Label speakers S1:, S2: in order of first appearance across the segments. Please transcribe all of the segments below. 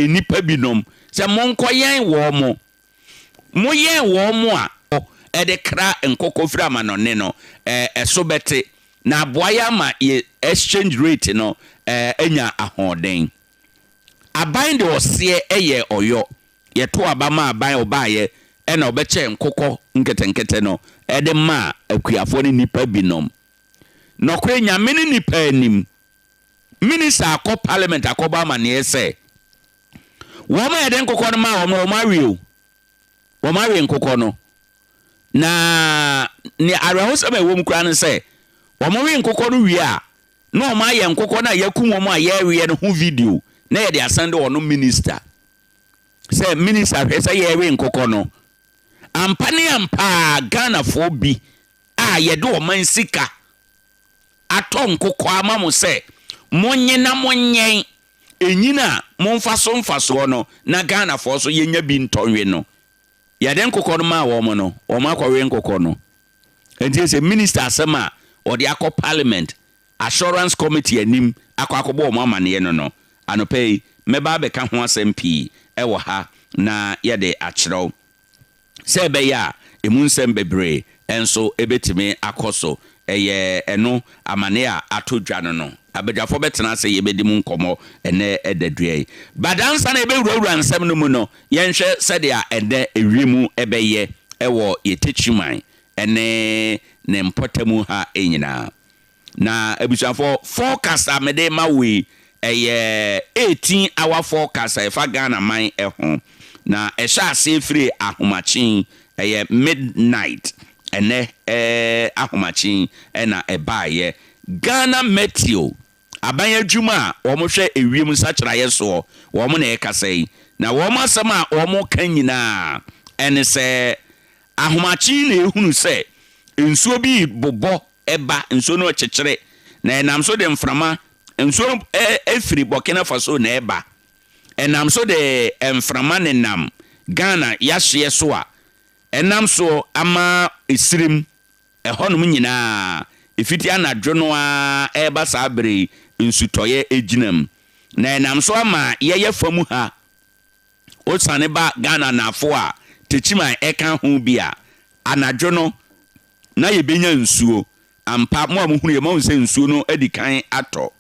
S1: nnipa binom sɛ monkɔyɛn wɔn mo. Moyɛn wɔn mo a, ɛde kra nkokɔ firi amanɔne no, ɛso bɛte na aboa yɛ ama yɛ exchange rate no anya ahoɔden. Aban de ɔseɛ yɛ ɔyɔ. Yɛto aba ma aban, ɔbaayɛ ɛna ɔbɛkyɛ nkokɔ nketenkete no ɛde ma akuafoɔ ne nnipa binom. Nɔkorɛ, Nyame ne nipa anim, minister akɔ parliament akɔbɔ amanneɛ sɛ wɔn a yɛde nkokɔ no maa wɔn no, wɔn awe o, wɔn awe nkokɔ no. Na ne awerɛhosɛm a ɛwɔ mu koraa no sɛ wɔn we nkokɔ no wie a, na wɔn ayɛ nkokɔ no a yɛkum wɔn a yɛrewe no ho video na yɛde asan de wɔn minister sɛ, "Minister, hwɛ sɛ yɛrewe nkokɔ no ampa ne ampa." Ghanafoɔ bi a yɛde ɔman sika atɔ nkokɔ ama mo sɛ monye na monyɛn ɛnyina a momfa so mfasoɔ no na Ghanafoɔ so yɛnya bi ntɔnwe no, yɛde nkokɔ no maa wɔn no, wɔn akɔwe nkokɔ no. Nti sɛ minister asɛm a ɔde akɔ parliament assurance committee anim akɔ akɔbɔ wɔn amanneɛ no, anɔpɛ yi mɛba abɛka ho asɛm pii ɛwɔ ha na yɛde akyerɛw sɛ ɛbɛyɛ a emu nsɛm bebree nso ɛbɛtumi akɔ so. Ɛyɛ ɛno amane a ato dwa no, abadwafoɔ bɛtena ase, yɛbɛdi mu nkɔmmɔ ɛnɛ ɛda dua yi. Badansa na yɛbɛwurawura nsɛm no mu no, yɛnhwɛ sɛdeɛ ɛnɛ ewiem ɛbɛyɛ ɛwɔ yɛtɛkyiman ɛne ne mpɔtamu ha nyinaa. Na abusuafoɔ, forecast a mede ma wo yi ɛyɛ 18 hour forecast a ɛfa Ghana man ɛho, na ɛhyɛ aseɛ firi ahomakyen, ɛyɛ midnight ɛnɛ ahomakyen ɛna ɛbaayɛ. Ghana Meteo, aban adwuma a wɔhwɛ ewiem nsakyerɛeɛ soɔ, wɔn na ɛkasa yi, na wɔn asɛm a wɔn ka nyinaa ɛne sɛ ahomakyen na ehunu sɛ nsuo bi bobɔ ɛba. Nsuo no kyekyere na ɛnam so de mframa. Nsuo no ɛfiri Burkina Faso na ɛba, ɛnam so de mframa nenam Ghana yahyeɛ so a ɛnam so ama esirim ɛhɔnom nyinaa. Efiti anadwo no a ɛreba saa bere nsutɔeɛ gyina mu na ɛnam so ama yɛyɛ fam ha. Osane ba Ghana nafo a Techiman ɛka ho bi a, anadwo no na yɛbɛnya nsuo ampa. Mo a mohunu yɛ, moahu sɛ nsuo no adi kan atɔ.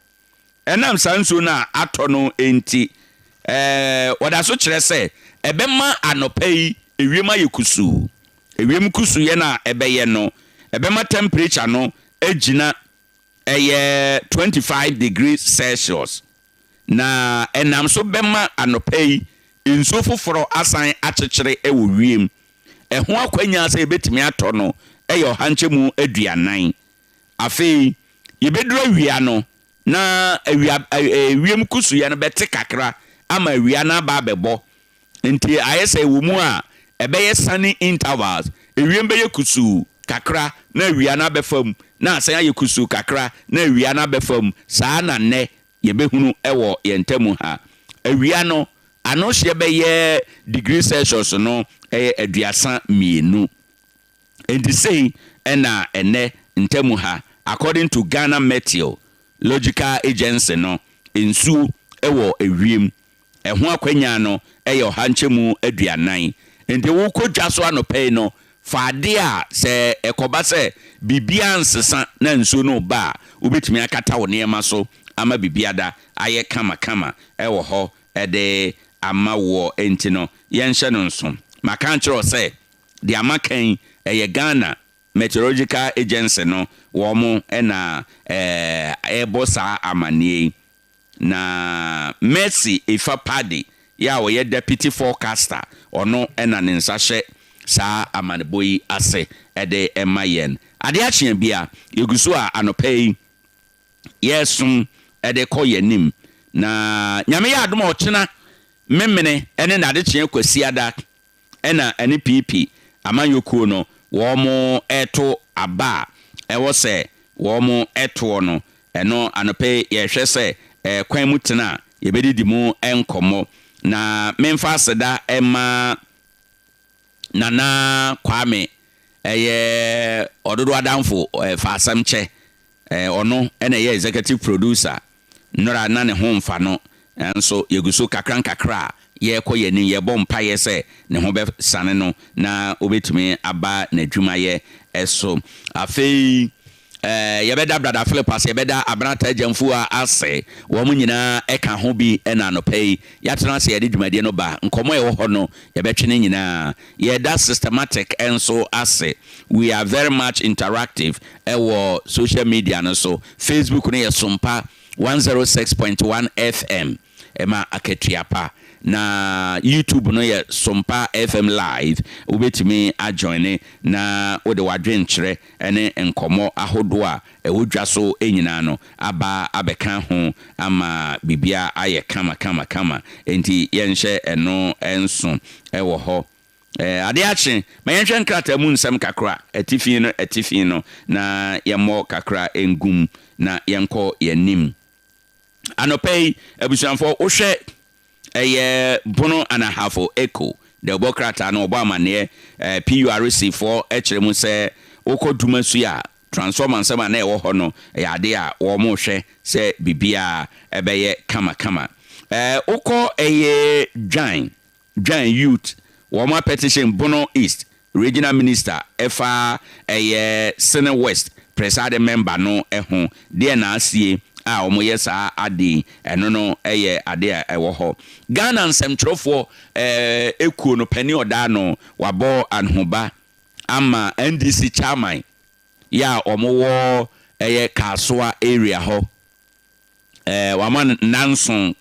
S1: Ɛnam saa nsuo no a atɔ no nti, wɔda so kyerɛ sɛ ɛbɛma anɔpa yi ewiem ayɛ kusuu. Ewiem kusuu no a ɛbɛyɛ no, ɛbɛma temperature no agyina ɛyɛ 25 degrees Celsius, na ɛnam so bɛma anɔpa yi nsuo foforɔ asan akyekyere ɛwɔ wiem. Ɛho akwanya sɛ yɛbɛtumi atɔ no ɛyɛ 140. Afei yɛbɛduru awia no na awia ewiem kusuyɛ no bɛte kakra ama awia no aba abɛbɔ. Nti ayɛ sɛ ɛwɔ mu a ɛbɛyɛ sunny intervals, ewiem bɛyɛ kusuu kakra na awia no abɛfa mu, na asan ayɛ kusuu kakra na awia no abɛfa mu. Saa na nnɛ yɛbɛhunu ɛwɔ yɛn ntamu ha. Awia no ano hyeɛ bɛyɛ degree Celsius no ɛyɛ 32. Nti sei ɛna ɛnɛ ntamu ha, according to Ghana Meteorological Agency no, nsuo ɛwɔ ewiem, ɛho akwanya no ɛyɛ 140. Nti wokɔ dwa so anɔpɛ yi no, fa adeɛ a sɛ ɛkɔba sɛ biribiara nsesa na nsuo no ba a, wobɛtumi akata wo nneɛma so ama biribiara ayɛ kamakama ɛwɔ hɔ ɛde ama woɔ. Nti no yɛnhyɛ no nso. Maka nkyerɛ sɛ deɛ ama kan ɛyɛ Ghana Meteorological Agency no, wɔn ɛna ɛɛbɔ saa amanneɛ yi. Na Mercy Efa Pade yɛ a ɔyɛ deputy forecaster, ɔno ɛna ne nsa hyɛ saa amanebɔ yi ase ɛde ɛma yɛn. Adeɛ akyea bi a yɛgu so a anɔpa yi yɛresom ɛde kɔ yɛn anim, na Nyame yɛ adom a, ɔkyena memene ɛne n'adekyea Kwasiada ɛna ɛne PP amanyɔkuo no wɔn ɛto aba a ɛwɔ sɛ wɔn ɛtoɔ no. Ɛno anɔpa yi yɛhwɛ sɛ kwan mu tena a yɛbɛdidi mu nkɔmmɔ. Na memfa aseda ɛma Nana Kwame, ɛyɛ ɔdodo adamfo fa asɛm kyɛ. Ɔno ɛna ɛyɛ executive producer. Nnora na ne ho mfa no. Nanso yɛgu so kakra nkakra a yɛrekɔ yɛn anim, yɛrebɔ mpaeɛ sɛ ne ho bɛsane no na ɔbɛtumi aba n'adwumayɛ so. Afei yɛbɛda Brada Philip ase, yɛbɛda Abenata Agyamfua ase, wɔn nyinaa ɛka ho bi na anɔpa yi yɛatena ase yɛde dwumadie no ba. Nkɔmmɔ a ɛwɔ hɔ no yɛbɛtwe ne nyinaa. Yɛda Systematic nso ase. We are very much interactive ɛwɔ social media no so. Facebook no yɛ Sompa 106.1 FM ɛma akatua pa, na YouTube no yɛ Sompa FM Live. Wobɛtumi ajoine na wode w'adwenkyerɛ ne nkɔmmɔ ahodoɔ a ɛwɔ dwa so nyinaa no aba abɛka ho ama biribia ayɛ kama kama kama. Enti yɛnhyɛ ɛno nso ɛwɔ hɔ. Adeɛ akye ma yɛnhwɛ nkrataa mu nsɛm kakra, atifi no atifi no, na yɛmmɔ kakra ngum na yɛnkɔ yɛnim. Anɔpa yi, abusuafoɔ, wohwɛ ɛyɛ Bono Anahafo Echo de ɔbɔ krataa no, ɔbɔ amanneɛ PURC foɔ kyerɛ mu sɛ wokɔ dwuma su a transformer nsɛm a na ɛwɔ hɔ no ɛyɛ ade a wɔn hwɛ sɛ biribiara ɛbɛyɛ kamakama. Wokɔ ɛyɛ Dwan Youth, wɔn apetition Bono East Regional Minister ɛfa ɛyɛ Sene West presiding member no ho deɛ na asie a wɔyɛ saa ade. Ɛno no ɛyɛ ade a ɛwɔ hɔ. Ghana nsɛmtwerɛfoɔ ekuo no panin ɔdaa no wabɔ anohoba ama NDC chairman yɛ a wɔwɔ ɛyɛ Kasoa area hɔ. Wama nanson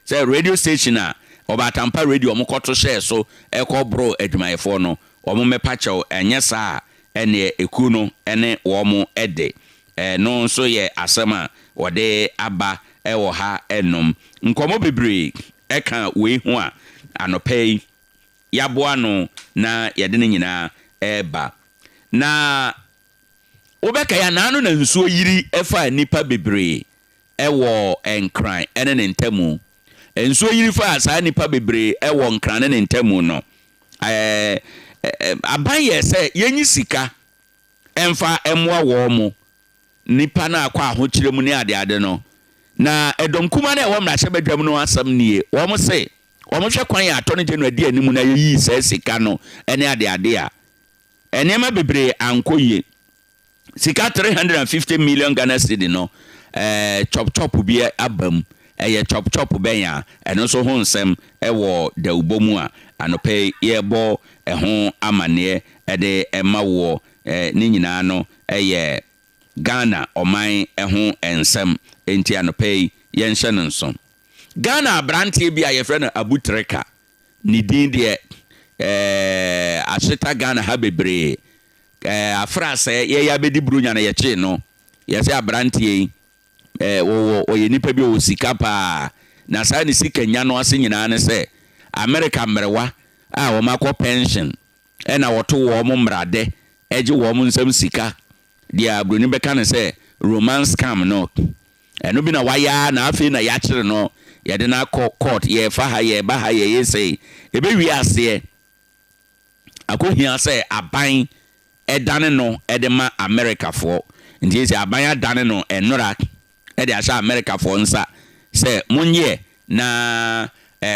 S1: sɛ radio station a Ɔbaatampa Radio wɔn kɔto hyɛɛ so ɛkɔ boro adwumayɛfoɔ no, wɔn mmɛpa kyɛw. Ɛnyɛ saa a, ɛneɛ ekuo no ɛne wɔn ɛde. Ɛno nso yɛ asɛm a wɔde aba ɛwɔ ha. Ɛnom nkɔmɔ bebree ɛka wei ho a anɔpa yi yaboa no na yɛde ne nyinaa ɛreba. Na wobɛka yɛ anaano na nsuo yiri ɛfa nnipa bebree ɛwɔ Nkran ɛne ne ntamu. Nsuo yiri fa saa nnipa bebree ɛwɔ Nkran ne ne ntamu no, aban yɛ sɛ yɛnyi sika ɛmfa ɛmmoa wɔn mo nipa no akɔ ahokyerɛ mu ne adeade no. Na ɛdɔm kuma no a ɛwɔ mmarahyɛbadwam no asɛm nie: wɔn se wɔn hwɛ kwan yɛ atɔ no gye no adi anim na yɛyii saa sika no ne adeade a nneɛma bebree ankɔ yie. Sika 350 million Ghana cedi no, chop chop bi aba mu. Ɛyɛ chop chop bɛn a? Ɛno nso ho nsɛm ɛwɔ dawubɔ mu a anɔpɛ yi yɛrebɔ ɛho amanneɛ ɛde ɛma woɔ. Ne nyinaa no ɛyɛ Ghana ɔman ɛho nsɛm, nti anɔpɛ yi yɛnhyɛ no nso. Ghana aberanteɛ bi a yɛfrɛ no Abu Treka, ne din deɛ ahyeta Ghana ha bebree. Afra sɛ yɛyɛ abɛdi Buronya no, yɛkyee no. Yɛsɛ aberanteɛ yi wɔwɔ ɔyɛ nipa bi a ɔwɔ sika paa, na saa ne sika nya no ase nyinaa ne sɛ Amerika mmerewa a wɔn akɔ pension ɛna wɔto wɔn mmerade ɛgye wɔn nsam sika deɛ aburoni bɛka no sɛ romance scam no. Ɛno bi na wayɛ, na afei na yɛakyere no, yɛde no akɔ court. Yɛfa ha, yɛba ha, yɛyɛ sɛ ɛbɛwie aseɛ akɔhia sɛ aban ɛdane no ɛde ma Amerikafoɔ. Nti sɛ aban adane no ɛnora ɛde ahyɛ Amerikafoɔ nsa sɛ monyɛ na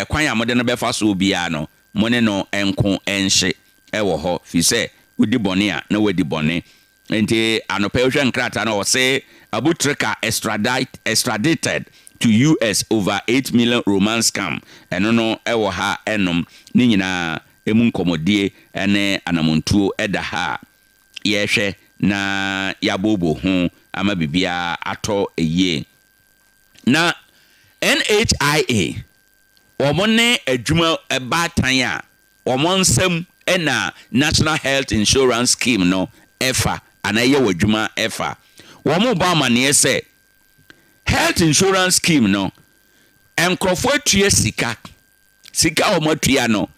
S1: kwan a mode no bɛfa so biara no, mo ne no nko nhye ɛwɔ hɔ, firi sɛ wodi bɔne a na wadi bɔne. Nti anɔpɛ wohwɛ nkrataa no, ɔse Abu Trika extradited to US over 8 million romance scam. Ɛno no ɛwɔ ha. Ɛnom ne nyinaa emu nkɔmmɔdie ɛne anamontuo ɛda ha a yɛrehwɛ na yɛabobɔ ho ama biribiara atɔ yie. Na NHIA, wɔn ne adwuma baatan a wɔn nsam ɛna National Health Insurance Scheme no ɛfa anaa ɛyɛ wɔ adwuma ɛfa, wɔn bɔ amanneɛ sɛ health insurance scheme no, nkurɔfoɔ atua sika. Sika a wɔn atua no,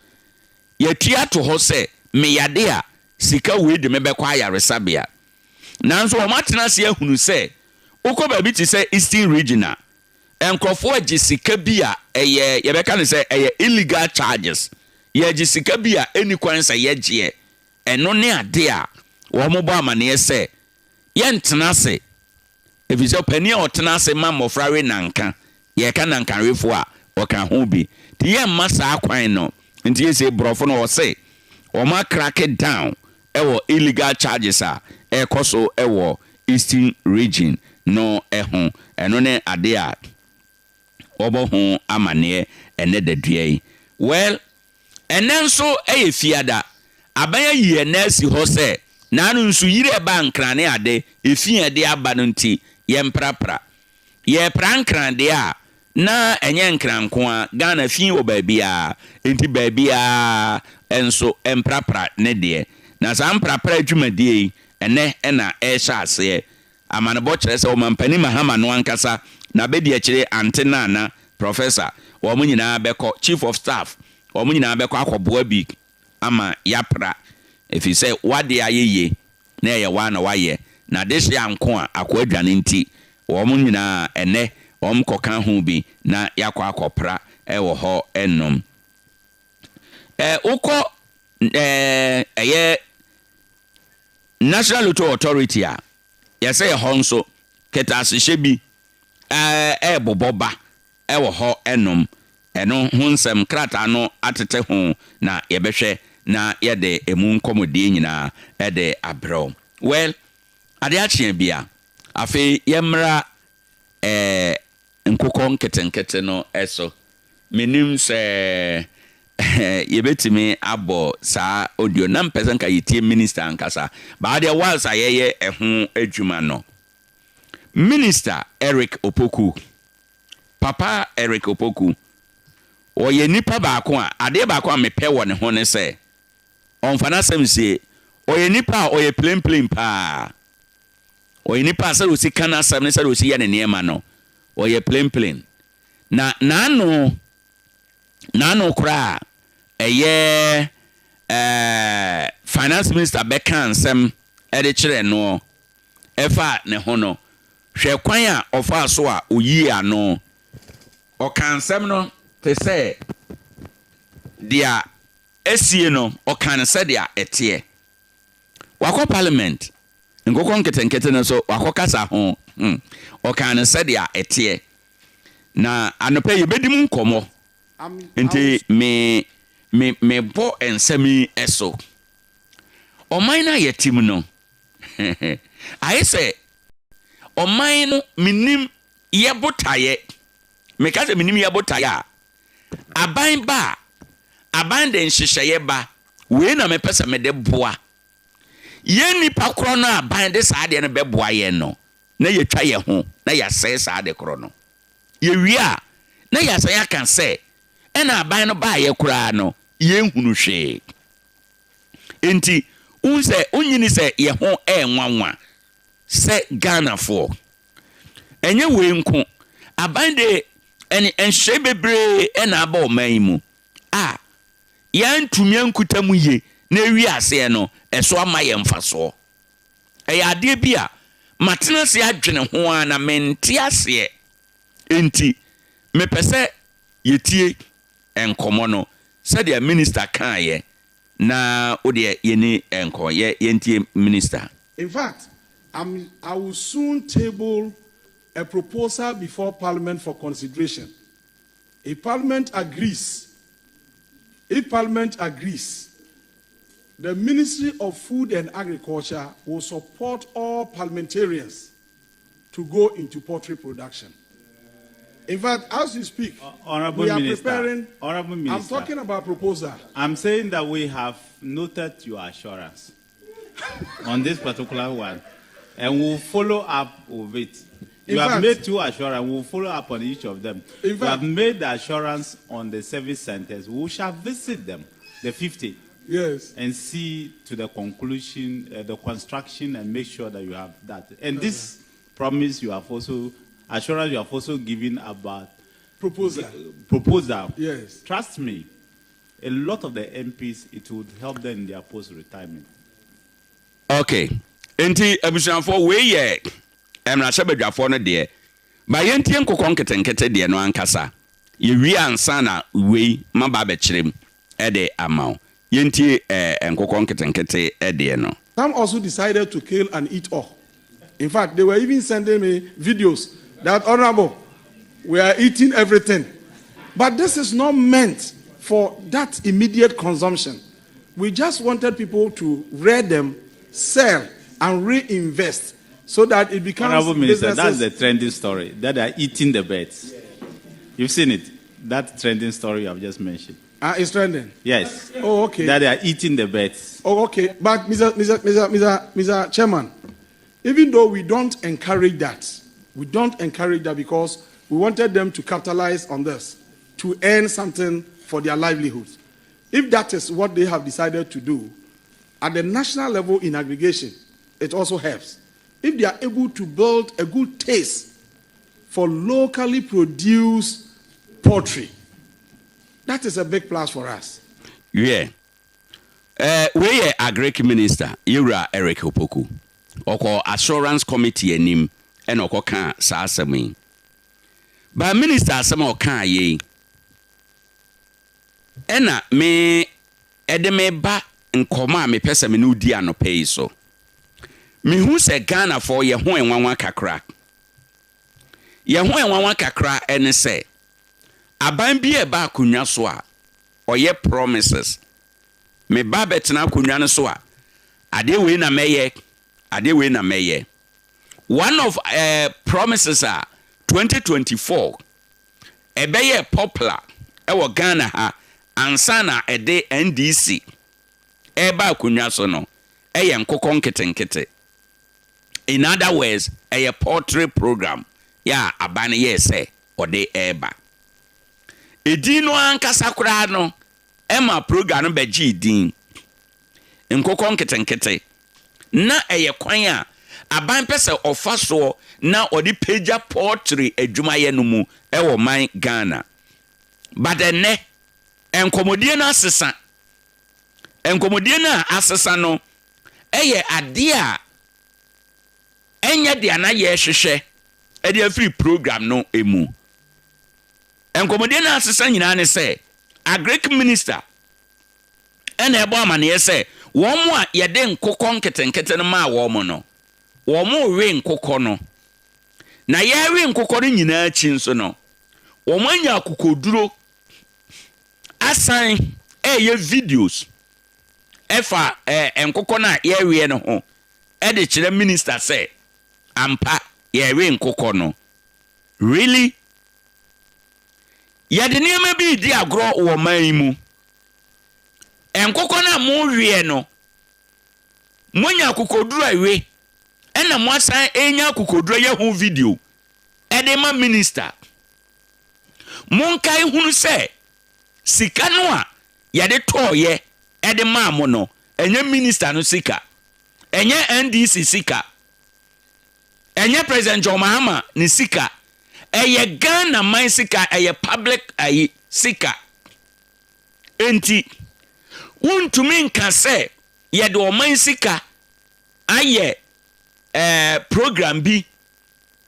S1: yɛtua to hɔ sɛ meyade a, sika wei de me bɛkɔ ayaresabea. Nanso wɔn atena ase ahunu sɛ wokɔ baabi te sɛ Eastern Region a, nkurɔfoɔ agye sika bi a ɛyɛ, yɛbɛka no sɛ ɛyɛ illegal charges. Yɛgye sika bi a ɛni kwan sɛ yɛgyeɛ. Ɛno ne ade a wɔn bɔ amanneɛ sɛ yɛntena ase, ɛfiri sɛ panin a ɔtena ase ma mmɔfra we nanka, yɛka nankawefoɔ a Ɔka ho bi. Nti yɛmma saa kwan no. Nti yɛsɛ borɔfo no ɔse wɔn acrack down ɛwɔ illegal charges a ɛrekɔ so ɛwɔ Eastern Region no ɛho. Ɛno ne ade a wɔbɔ ho amanneɛ ɛnɛ dadua yi. Well, ɛnɛ nso ɛyɛ Fiada. Aban ayi ɛnɛ asi hɔ sɛ naano nso yiri ɛba Nkrane ade efi ɛde aba no, nti yɛmprapra. Yɛpra Nkradeɛ a, na ɛnyɛ Nkranko a Ghana fi wɔ baabiara, nti baabiara nso mprapra ne deɛ. Na saa mprapra dwumadie yi, ɛnɛ ɛna ɛrehyɛ aseɛ. Amanebɔ kyerɛ sɛ Ɔmampanin Mahama no ankasa na bɛdi akyire, Ante Nana Professor, wɔn nyinaa bɛkɔ, chief of staff, wɔn nyinaa bɛkɔ akɔboa bi ama yapra, ɛfiri sɛ wade ayɛ yie na ɛyɛ waa na wayɛ na de hyɛ anko a akɔ adwane. Nti wɔn nyinaa ɛnɛ wɔn kɔka ho bi na yakɔ akɔpra ɛwɔ hɔ. Ɛnom wokɔ ɛyɛ National Lotto Authority a, yɛsɛ ɛhɔ nso kɛtɛasehyɛ bi ɛɛbobɔ ba ɛwɔ hɔ. Ɛnom ɛno ho nsɛm krataa no atete ho na yɛbɛhwɛ na yɛde emu nkɔmmɔdie nyinaa ɛde abrɛw. Well, adeɛ akyeɛ bia, afei yɛmmra nkokɔ nketenkete no ɛso. Menim sɛ yɛbɛtumi abɔ saa audio na mpɛ sɛ nka yɛtie minister ankasa baa deɛ. Whilst a yɛyɛ ɛho adwuma no, Minister Eric Opoku, Papa Eric Opoku, ɔyɛ nipa baako a adeɛ baako a mepɛ wɔ ne ho ne sɛ ɔmfa n'asɛm sie. Ɔyɛ nipa a ɔyɛ plain plain paa. Ɔyɛ nipa a sɛdeɛ osi ka n'asɛm ne sɛdeɛ osi yɛ ne nneɛma no, ɔyɛ plain plain. Na n'ano koraa ɛyɛ finance minister bɛka nsɛm ɛde kyerɛ no ɛfa ne ho no, hwɛ kwan a ɔfaa so a oyie ano. Ɔka nsɛm no te sɛ deɛ esie no, ɔka no sɛdeɛ ɛteɛ. Wakɔ parliament, nkokɔ nketenkete no so wakɔ kasa ho. Ɔka no sɛdeɛ ɛteɛ na anɔpɛ yɛbɛdi mu nkɔmmɔ. Nti me mebɔ nsɛm yi so, ɔman no a yɛte mu no, ayɛ sɛ ɔman no menim yɛ botaeɛ. Meka sɛ menim yɛ botaeɛ a, aban ba a, aban de nhyehyɛeɛ ba, wei na mepɛ sɛ mede boa yɛn nipa korɔ no. Aban de saa adeɛ no bɛboa yɛn no, na yɛtwa yɛn ho na yɛasɛe saa ade korɔ no. Yɛwie a, na yɛasan aka sɛ ɛna aban no baayɛ koraa no, yɛnhunu hwee. Nti wohu sɛ wonyini sɛ yɛ ho ɛɛnwanwa sɛ Ghanafoɔ. Ɛnyɛ wei nko, aban de ɛne nhyehyɛe bebree ɛna aba ɔman yi mu a yɛntumi ankuta mu yie na ewi aseɛ no, ɛso ama yɛn mfasoɔ. Ɛyɛ adeɛ bi a matena ase adwene ho a na mente aseɛ, nti mepɛ sɛ yɛtie nkɔmmɔ no sɛdeɛ minister kaeɛ na wodeɛ yɛni nkɔ yɛ yɛntie minister.
S2: In fact, I will soon table a proposal before Parliament for consideration. If Parliament agrees, if Parliament agrees, the Ministry of Food and Agriculture will support all parliamentarians to go into poultry production. In fact, as you speak,
S3: Honorable
S2: we are
S3: Minister,
S2: preparing.
S3: Honorable
S2: I'm
S3: Minister,
S2: talking about proposal.
S3: I'm saying that we have noted your assurance on this particular one, and we'll follow up with it.
S2: In
S3: You have
S2: fact-
S3: made two assurance. We'll follow up on each of them.
S2: In
S3: You
S2: fact-
S3: have made the assurance on the service centers. We shall visit them, the 50, and see to the conclusion, the construction, and make sure that you have that. And this promise you have also, assurance you have also given about
S2: Proposal.
S3: Proposal. Trust me, a lot of the MPs, it would help them in their post-retirement.
S1: Okay, nti abusuafoɔ, wei yɛ mmarahyɛbadwafoɔ no deɛ ba. Yɛntie nkokɔ nketenkete deɛ no ankasa. Yɛwie ansa na wei maba abɛkyerɛ mu ɛde ama wo. Yɛntie nkokɔ nketenkete deɛ no.
S2: Some also decided to kill and eat all. In fact, they were even sending me videos that, "Honorable, we are eating everything." But this is not meant for that immediate consumption. We just wanted people to rear them, sell, and reinvest so that it becomes
S3: Honorable Minister,
S2: businesses.
S3: That's the trending story, that they are eating the birds. You've seen it. That trending story you have just mentioned.
S2: It's trending.
S3: Yes.
S2: Oh, okay.
S3: That they are eating the birds.
S2: Oh, okay. But Mr. Mr. Mr. Mr. Mr. Chairman, even though we don't encourage that, we don't encourage that because we wanted them to capitalize on this, to earn something for their livelihoods. If that is what they have decided to do, at the national level in aggregation, it also helps. If they are able to build a good taste for locally produced poultry, that is a big plus for us.
S1: Wiɛ, wei yɛ Agric Minister, Yewura Eric Opoku. Ɔkɔ Assurance Committee anim ɛna ɔkɔkaa saa asɛm yi. Ba minister asɛm a ɔkaa yei ɛna me ɛde me ba nkɔmɔ a mepɛ sɛ me ne wodi anɔpɛ yi so. Mehu sɛ Ghanafoɔ yɛ ho nwanwa kakra. Yɛn ho nwanwa kakra ɛne sɛ aban bi a ɛba akonnwa so a ɔyɛ promises. Me ba bɛtena akonnwa no so a, adeɛ wei na mɛyɛ, adeɛ wei na mɛyɛ. One of promises a 2024 ɛbɛyɛ popular ɛwɔ Ghana ha ansa na ɛde NDC ɛreba akonnwa so no ɛyɛ nkokɔ nketenkete. In other words, ɛyɛ poultry program yɛ a aban no yɛɛ sɛ ɔde ɛreba. Edin no ankasa koraa no ɛma program no bɛgye din nkokɔ nketenkete, na ɛyɛ kwan a aban pɛ sɛ ɔfa soɔ na ɔde pagya poultry adwumayɛ no mu ɛwɔ man Ghana. But ɛnɛ nkɔmmɔdie no asesa. Nkɔmmɔdie no a asesa no ɛyɛ adeɛ a ɛnyɛ deɛ na yɛrehwehwɛ ɛde afiri program no mu. Nkɔmmɔdie no asesa nyinaa ne sɛ Agric Minister ɛna ɛbɔ amaneɛ sɛ wɔn mo a yɛde nkokɔ nketenkete no maa wɔn mo no, wɔn mo we nkokɔ no, na yɛrewe nkokɔ no nyinaa akyi nso no, wɔn anya akokoduro asan ɛyɛ videos ɛfa nkokɔ no a yɛrewe no ho ɛde kyerɛ minister sɛ ampa yɛrewe nkokɔ no. Really, yɛde nneɛma bi di agorɔ wɔ man yi mu. Nkokɔ no a moweɛ no, moanya akokoduro a ɛwe, ɛna moasan enya akokoduro yɛ ho video ɛde ma minister. Monkae hunu sɛ sika no a yɛde tɔɔyɛ ɛde maa mo no, ɛnyɛ minister no sika, ɛnyɛ NDC sika, ɛnyɛ President John Mahama ne sika, ɛyɛ Ghana man sika, ɛyɛ public ayi sika. Enti wontumi nka sɛ yɛde ɔman sika ayɛ program bi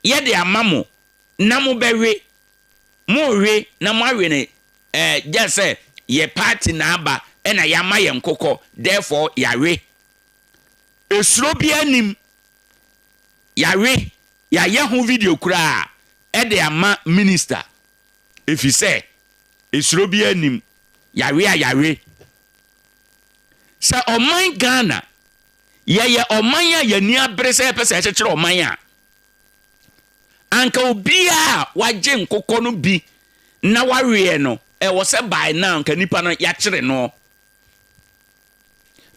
S1: yɛde ama mo na mobɛwe, mowe na moawe ne gye sɛ yɛ party na aba ɛna yɛama yɛn nkokɔ, therefore yɛawe. Esuro bi anim yɛawe, yɛayɛ ho video koraa ɛde ama minister, efi sɛ esuro bi anim yɛawe a yɛawe. Sɛ ɔman Ghana yɛyɛ ɔman a yɛni abere sɛ yɛpɛ sɛ yɛkyekyere ɔman a, anka obiara a wagye nkokɔ no bi na waweɛ no, ɛwɔ sɛ by now nka nipa no yɛakyere no.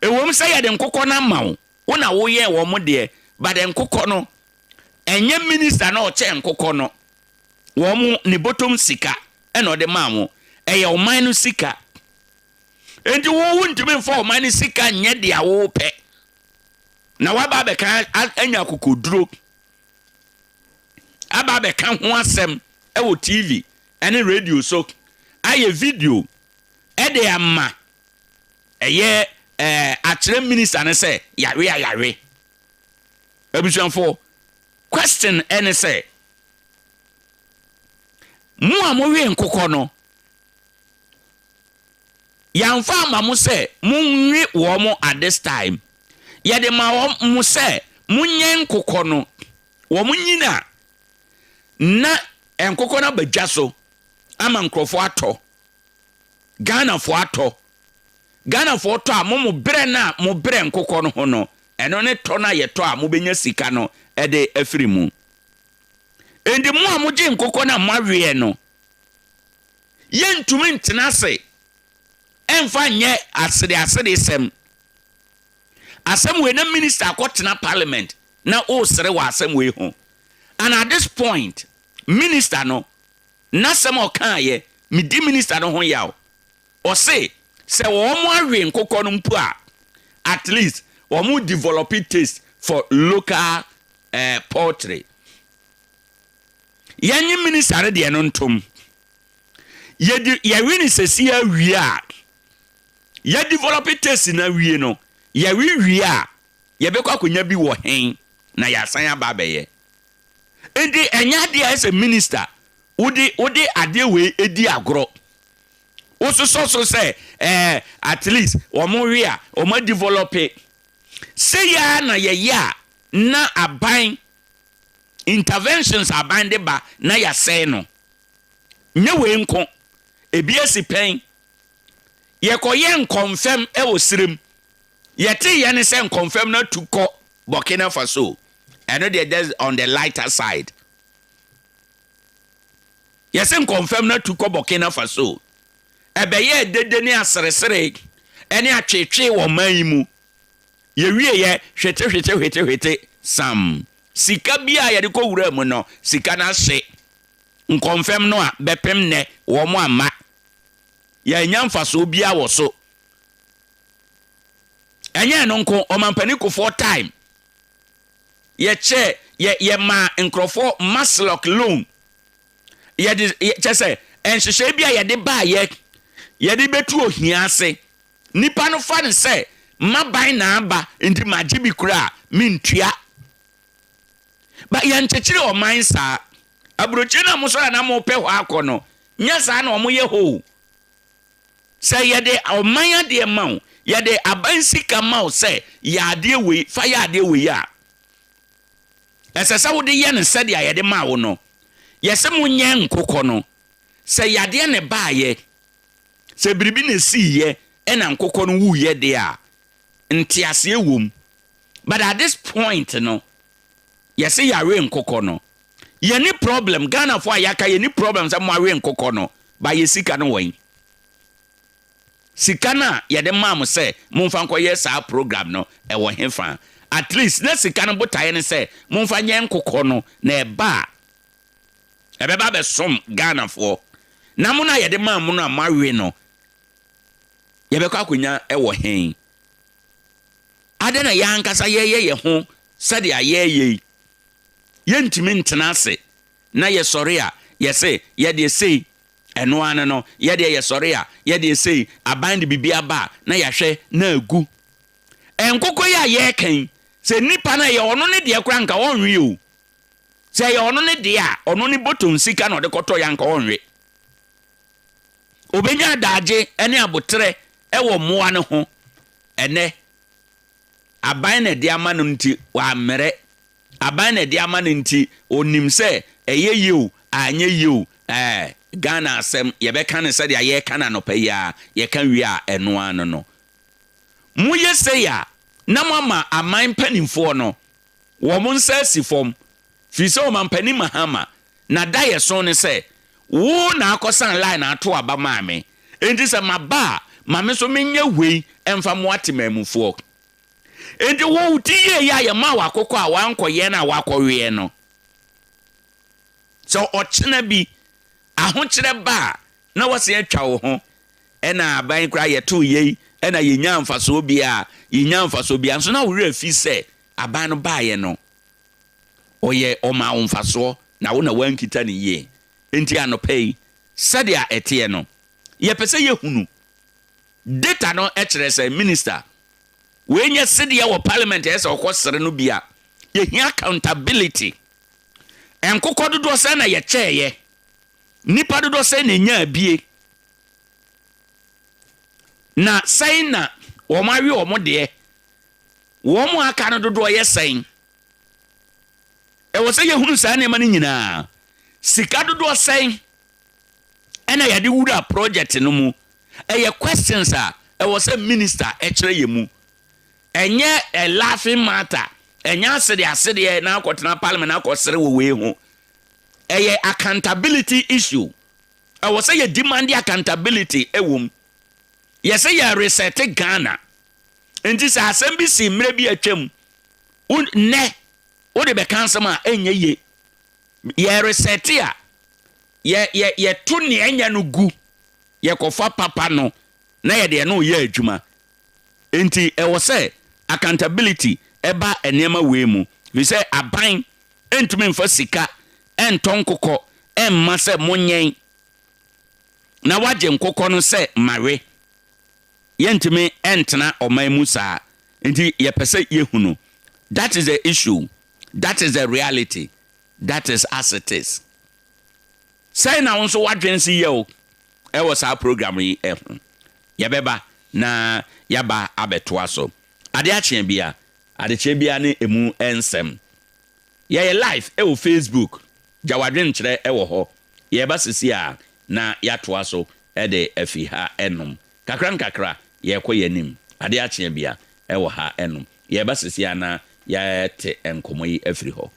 S1: Ɛwom sɛ yɛde nkokɔ no ama wo, wo na woyɛɛ wɔn mo deɛ, but nkokɔ no, ɛnyɛ minister na ɔkyɛ nkokɔ no wɔn mo ne bɔtɔm sika ɛna ɔde maa mo, ɛyɛ ɔman no sika. Nti wo wontumi mfa ɔman no sika nyɛ deɛ wopɛ na waba abɛka anya akokoduro aba abɛka ho asɛm ɛwɔ TV ɛne radio so, ayɛ video ɛde ama ɛyɛ akyerɛ minister no sɛ yare a yare. Abusuafoɔ, question ɛne sɛ mo a mowe nkokɔ no, yɛamfa ama mo sɛ monwe wɔn mo at this time. Yɛde ma wɔn mo sɛ monyɛ nkokɔ no, wɔn nyina na nkokɔ no aba dwa so. Ama nkurɔfoɔ atɔ. Ghanafoɔ atɔ. Ghanafoɔ tɔ a, mo mo berɛ no a mo brɛ nkokɔ no ho no, ɛno ne tɔ no a yɛtɔ a mobɛnya sika no de afiri mu. Enti mo a mogye nkokɔ no a moaweɛ no, yɛntumi ntena ase ɛmfa nyɛ asereaseresɛm. Asɛm wei na minister akɔtena parliament na ɔresere wɔ asɛm wei ho. And at this point, minister no, n'asɛm a ɔkaeɛ, medi minister no ho yaw. Ɔse sɛ wɔn awe nkokɔ no mpo a, at least wɔn develop taste for local poultry. Yɛnye minister no deɛ no ntom. Yɛdi yɛwe ne sɛsi awie a, yɛ develop taste na awie no, yɛwe wie a, yɛbɛkɔ akonnwa bi wɔ hen na yɛasan aba abɛyɛ. Nti ɛnyɛ adeɛ a ɛsɛ minister wode adeɛ wei edi agorɔ. Wososɔ so sɛ at least wɔn we a, wɔn develop sɛ na yɛyɛ a, na aban interventions, aban de ba na yɛasɛe no. Nyɛ wei nko, ebi asi pɛn. Yɛkɔyɛ nkɔmfɛm ɛwɔ sirem, yɛte yɛ ne sɛ nkɔmfɛm no atu kɔ Burkina Faso. Ɛno deɛ, just on the lighter side, yɛsɛ nkɔmfɛm no atu kɔ Burkina Faso. Ɛbɛyɛ dede ne aseresere ɛne atwetwe wɔ man yi mu. Yɛwie yɛ hwete hwete hwete hwete sam, sika bi a yɛde kɔ wura mu no, sika no ahye nkɔmfɛm no a bɛpem nnɛ wɔn mo amma yɛanya mfasoɔ biara wɔ so. Ɛnyɛ no nko, Ɔmampanin Kufuor time, yɛkyɛ yɛ yɛma nkurɔfoɔ MASLOC loan. Yɛde kyɛ sɛ nhyehyɛe bi a yɛde baayɛ yɛde bɛtu ohia ase. Nipa no fa ne sɛ mmaban na aba nti magye bi kura a mentua ba. Yɛnkyekyere ɔman saa. Aburokyire no a mosɔre a na mopɛ hɔ akɔ no, nyɛ saa na ɔmoyɛ hɔ o. Sɛ yɛde ɔman adeɛ ma wo, yɛde aban sika ma wo sɛ yɛ adeɛ wei, fa yɛ adeɛ wei a, ɛsɛ sɛ wode yɛ no sɛdeɛ yɛde maa wo no. Yɛsɛ monyɛ nkokɔ no, sɛ yadeɛ ne baayɛ, sɛ biribi na esiiyɛ ɛna nkokɔ no wuyɛ deɛ a, nteaseɛ wom. But at this point no, yɛsɛ yɛawe nkokɔ no, yɛni problem. Ghanafoɔ a yɛaka, yɛni problem sɛ moawe nkokɔ no ba. Yɛ sika no wɔn sika no a yɛde maa mo sɛ momfa nkɔyɛ saa program no, ɛwɔ hefa? At least na sika no botaeɛ ne sɛ momfa nyɛ nkokɔ no na ɛba a, ɛbɛba bɛsom Ghanafoɔ. Na mo no a yɛde maa mo no a moawe no, yɛbɛkɔ akonnwa ɛwɔ hen? Adɛn na yɛn ankasa yɛyɛ yɛ ho sɛdeɛ yɛyɛ yi? Yɛntumi ntena ase na yɛsɔre a, yɛse yɛdeɛ sei, ɛno ano no yɛdeɛ yɛsɔre a, yɛdeɛ sei. Aban de biribi aba a, na yɛahwɛ na agu. Nkokɔ yi a yɛreka yi, sɛ nipa no ɛyɛ ɔno ne deɛ koraa, nka ɔnwe o. Sɛ ɛyɛ ɔno ne deɛ a, ɔno ne bɔtɔn sika na ɔde kɔtɔ yɛ, anka ɔnwe. Obɛnya adagye ne abotrɛ ɛwɔ mmoa no ho. Ɛnɛ aban na ɛde ama no nti wammerɛ. Aban na ɛde ama no nti onim sɛ ɛyɛ yie o, anyɛ yie o, Ghana asɛm yɛbɛka no sɛdeɛ yɛreka no anɔpa yi a yɛka wie a, ɛno ano no moyɛ sei a, na moama aman mpanimfoɔ no wɔn nsa asi fam, firi sɛ Ɔmampanin Mahama na da yɛ so ne sɛ wo na akɔsan line na ato aba maa me, enti sɛ maba a, ma me nso menyɛ wei ɛmfa mo atemammufoɔ. Enti wo ti yie yɛ a yɛma wo akokɔ a wankɔyɛ no a wakɔweɛ no, sɛ ɔkyena bi ahokyerɛ ba a, na wɔsen atwa wo ho. Ɛna aban koraa yɛtoo yei, ɛna yɛnya mfasoɔ bi a yɛnya mfasoɔ bi a nso, na wo werɛ fi sɛ aban no baeɛ no, ɔyɛ ɔma wo mfasoɔ na wo na wankita ne yie. Nti anɔpa yi, sɛdeɛ ɛteɛ no, yɛpɛ sɛ yɛhunu data no. Ɛkyerɛ sɛ minister wei nyɛ sedeɛ wɔ parliament, ɛyɛ sɛ ɔkɔ sere no bi a, yɛhia accountability. Nkokɔ dodoɔ sɛ na yɛkyɛɛyɛ, nipa dodoɔ sɛ na ɛnya abie, na sɛn na wɔn awe wɔn deɛ, wɔn aka no dodoɔ yɛ sɛn? Ɛwɔ sɛ yɛhunu saa nneɛma no nyinaa. Sika dodoɔ sɛn? Ɛna yɛde wura project no mu? Ɛyɛ questions a ɛwɔ sɛ minister ɛkyerɛ yɛ mu. Ɛnyɛ a laughing matter, ɛnyɛ asedeɛ asedeɛ na akɔtena parliament akɔsere wɔ wei ho. Ɛyɛ accountability issue. Ɛwɔ sɛ yɛ demand accountability ɛwɔ mu. Yɛsɛ yɛ reset Ghana, nti sɛ asɛm bi si mmerɛ bi atwam nnɛ wode bɛka asɛm a ɛnyɛ yie. Yɛ reset a, yɛ yɛ yɛto nea ɛnyɛ no gu, yɛkɔfa papa no na yɛde ɛno yɛ adwuma. Nti ɛwɔ sɛ accountability ɛba nneɛma wei mu, fi sɛ aban ntumi nfa sika ɛntɔ nkokɔ ɛmma sɛ monyɛn na wagye nkokɔ no sɛ mawe. Yɛntumi ɛntena ɔman mu saa. Nti yɛpɛ sɛ yɛhunu. That is the issue, that is the reality, that is as it is. Sɛn na wo nso wadwene si yɛ o ɛwɔ saa program yi ɛho? Yɛbɛba na yɛaba abɛtoa so. Adeɛ akyeɛ bia, adekyerɛ bia ne emu nsɛm. Yɛyɛ live ɛwɔ Facebook. Gya wadwenkyerɛ ɛwɔ hɔ. Yɛba sisi a na yɛatoa so ɛde afi ha ɛnom kakra nkakra. Yɛkɔ yɛn anim. Adeɛ akyeɛ bia ɛwɔ ha ɛnom. Yɛba sisi a na yɛte nkɔmmɔ yi afiri hɔ.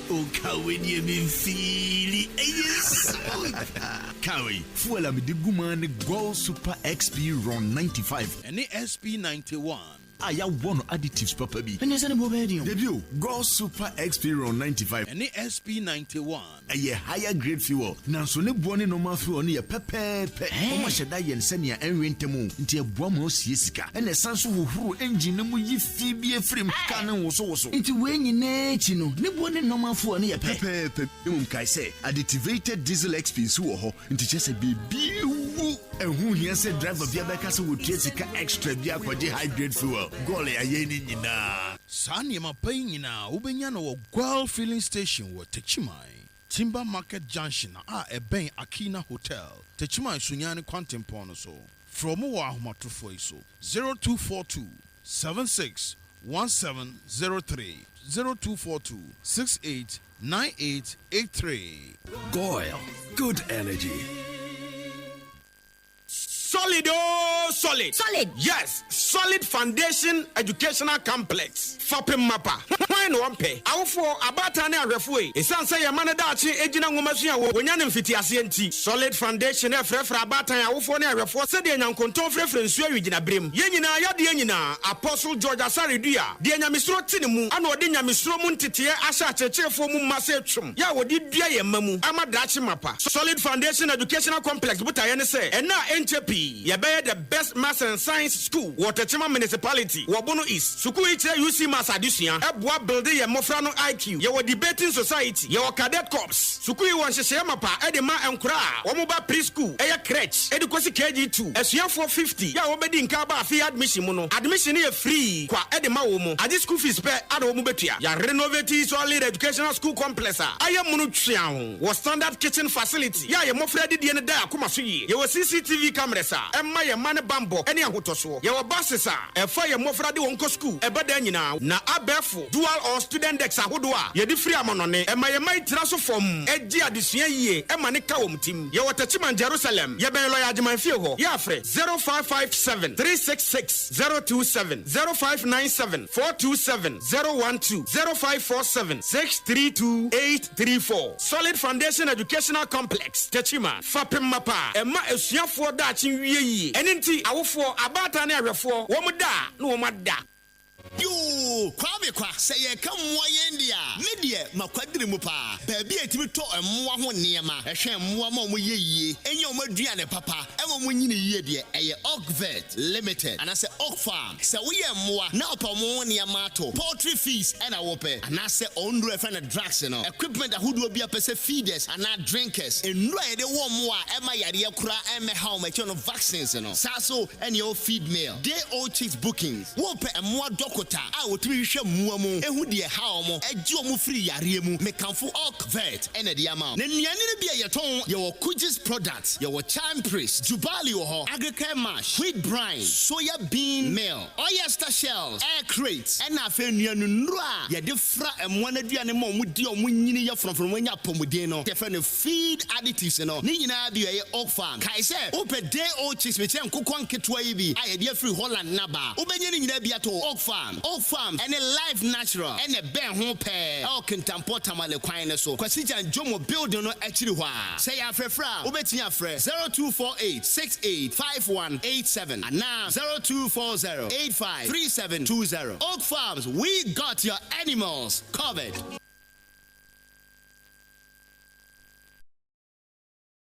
S4: Okawe deɛ, memfeeli ɛyɛ smooth. Kawe fuel a mede gu mu ne Goil Super XP Ron 95
S5: ɛne SP 91
S4: a yɛawɔ no additives papa bi.
S6: Ɛne sɛ ne boɔ bɛyɛ den o.
S4: Dabi o, Goil Super XP Ron 95
S5: ɛne SP 91
S4: ɛyɛ higher grade fuel, nanso ne boɔ ne normal fuel no yɛ pɛpɛɛpɛ. Ɔmo ahyɛ da yɛn sɛnea ɛnwe ntɛm o, nti ɛboa ma osie sika, ɛna ɛsan so hohoro engine no mu yi fi bi efirim kaa ne wosowoso.
S6: Nti wei nyinaa akyi no, ne boɔ ne normal fuel no yɛ pɛ?
S4: Pɛpɛɛpɛ. Mmom kae sɛ additivated diesel XP nso wɔ hɔ, nti kyerɛ sɛ biribi wu ɛho hia sɛ driver bia bɛka sɛ wɔtua sika extra bi akɔgye high grade fuel. Goil ayɛ ne nyinaa.
S5: Saa nneɛma pa yi nyinaa wobɛnya no wɔ Goil Filling Station wɔ Techiman Timber Market Junction a ɛbɛn Akina Hotel, Techiman Sunyani kwantempɔn no so. Frɛ mo wɔ ahomatorofoɔ yi so: 0242 76 1703, 0242 68 9883.
S7: Goil, good energy.
S8: Solid, oh, solid.
S9: Solid.
S8: Yes, Solid Foundation Educational Complex. Fapem mapa. Hwan na wɔmpɛ? Awofoɔ, abaatan ne ahwɛfoɔ yi. Ɛsiane sɛ yɛma no daakye egyina nwoma sua wɔ wɔnya ne mfitiaseɛ nti, Solid Foundation ɛfrɛfrɛ abaatan, awofoɔ ne ahwɛfoɔ sɛdeɛ nyankontɔn frɛfrɛ nsuo awigyina berem. Yɛn nyinaa yɛadeɛ nyinaa, Apostle George Asare Dua, deɛ nyamesuro te ne mu, ana ɔde nyamesuro mu nteteɛ ahyɛ akyerɛkyerɛfoɔ mu ma sɛ twom, yɛ a wɔde dua yɛn mma mu ama daakye mapa. Solid Foundation Educational Complex botaeɛ ne sɛ, ɛna a ɛnkyɛ pii, yɛbɛyɛ the best maths and science school wɔ Techiman Municipality wɔ Bono East. Sukuu yi kyerɛ UC Maths adesua, ɛboa build yɛn mmɔfra no IQ. Yɛwɔ debating society, yɛwɔ cadet corps. Sukuu yi wɔ nhyehyɛeɛ mapa ɛde ma nkora a wɔn ba pre-school, ɛyɛ crèche, ɛde kɔsi KG2. Asuafoɔ 50 yɛ a wɔbɛdi nka ba afe admission mu no, admission no yɛ free kwa ɛde ma wɔn mu. Agye school fees pɛ ada wɔn bɛtua. Yɛ renovate Solid Educational School Complex a ayɛ mono tweaw wɔ standard kitchen facility yɛ a yɛ mmɔfra adidie no da akoma so yie. Yɛwɔ CCTV cameras a ɛma yɛn mma ne bambɔ ne ahotɔsoɔ. Yɛwɔ buses a ɛfa yɛn mmɔfra de wɔn kɔ school ɛbɛ dan nyinaa, na abɛɛfo dual or student desk ahodoɔ a yɛde firi amanɔne ɛma yɛn mma yi tena so fam agye adesua yie ɛma ne ka wɔn tim. Yɛwɔ Techiman Jerusalem, yɛbɛn lɔya Agyeman fie hɔ. Yɛafrɛ 0557 366 027, 0597 427 012, 0547 632 834. Solid Foundation Educational Complex, Techiman. Fapem mapa ɛma asuafoɔ daakye wie yie. Ɛne nti awofoɔ, abaatan ne ahwɛfoɔ, wɔn da a na wɔn ada.
S10: Yoo, Kwame kwa, sɛ yɛka mmoa yɛn deɛ a, me deɛ makwadiri mu paa. Baabi a ɛtumi tɔ mmoa ho nneɛma, ɛhwɛ mmoa ma ɔmo yɛ yie, ɛnyɛ ɔmo aduane papa, ɛma ɔmo nyini yie deɛ, ɛyɛ Okvet Limited anaasɛ Ok Farm. Sɛ woyɛ mmoa na ɔpɛ ɔmo ho nneɛma ato, poultry feeds ɛna wopɛ, anaasɛ ɔnduro ɛfɛ no drugs no, equipment ahodoɔ bi a pɛ sɛ feeders anaa drinkers, nnuro a yɛde wɔ mmoa a ɛma yareɛ koraa ɛmmɛha wɔn akyi no, vaccines no saa so, ɛne ɛwɔ feed mill, day old chicks bookings. Wopɛ mmoa dɔkota a wɔtumi hwehwɛ mmoa mu ehu deɛ ha wɔn, ɛgye wɔn firi yareɛ mu, mekamfo Okvet ɛna ɛde ama wo. Na nnuane no bi a yɛtɔn, yɛwɔ Kugis products, yɛwɔ Chime Praise Jubilee. Barley wɔ hɔ, Agricare Mash, Wheat Bran, Soya Bean Meal, Oyster Shells, Air Crate, ɛna afei nnuanennuro a yɛde fra mmoa no aduane ma wɔn di a wɔn nyini yɛ frɔmfrɔm wɔnya apɔmuden no, yɛfrɛ no Feed Additives no, ne nyinaa bi ɛyɛ Oak Farm. Kae sɛ, wopɛ day old chicks, mekyerɛ nkokɔ nketewa yi bi a yɛde afiri Holland na ba a, wobɛnya ne nyinaa bi atɔ wɔ Oak Farm. Oak Farm ɛne Life Natural ɛna ɛbɛn ho pɛɛ ɛwɔ Kintampo Tamale kwan no so, Kwasi Gyan Jomo building no akyiri hɔ a. Sɛ yɛ afrɛfrɛ a, wobɛtumi afrɛ 0248 68 5187 anaa 0240 85 3720. Oak Farms, we got your animals covered.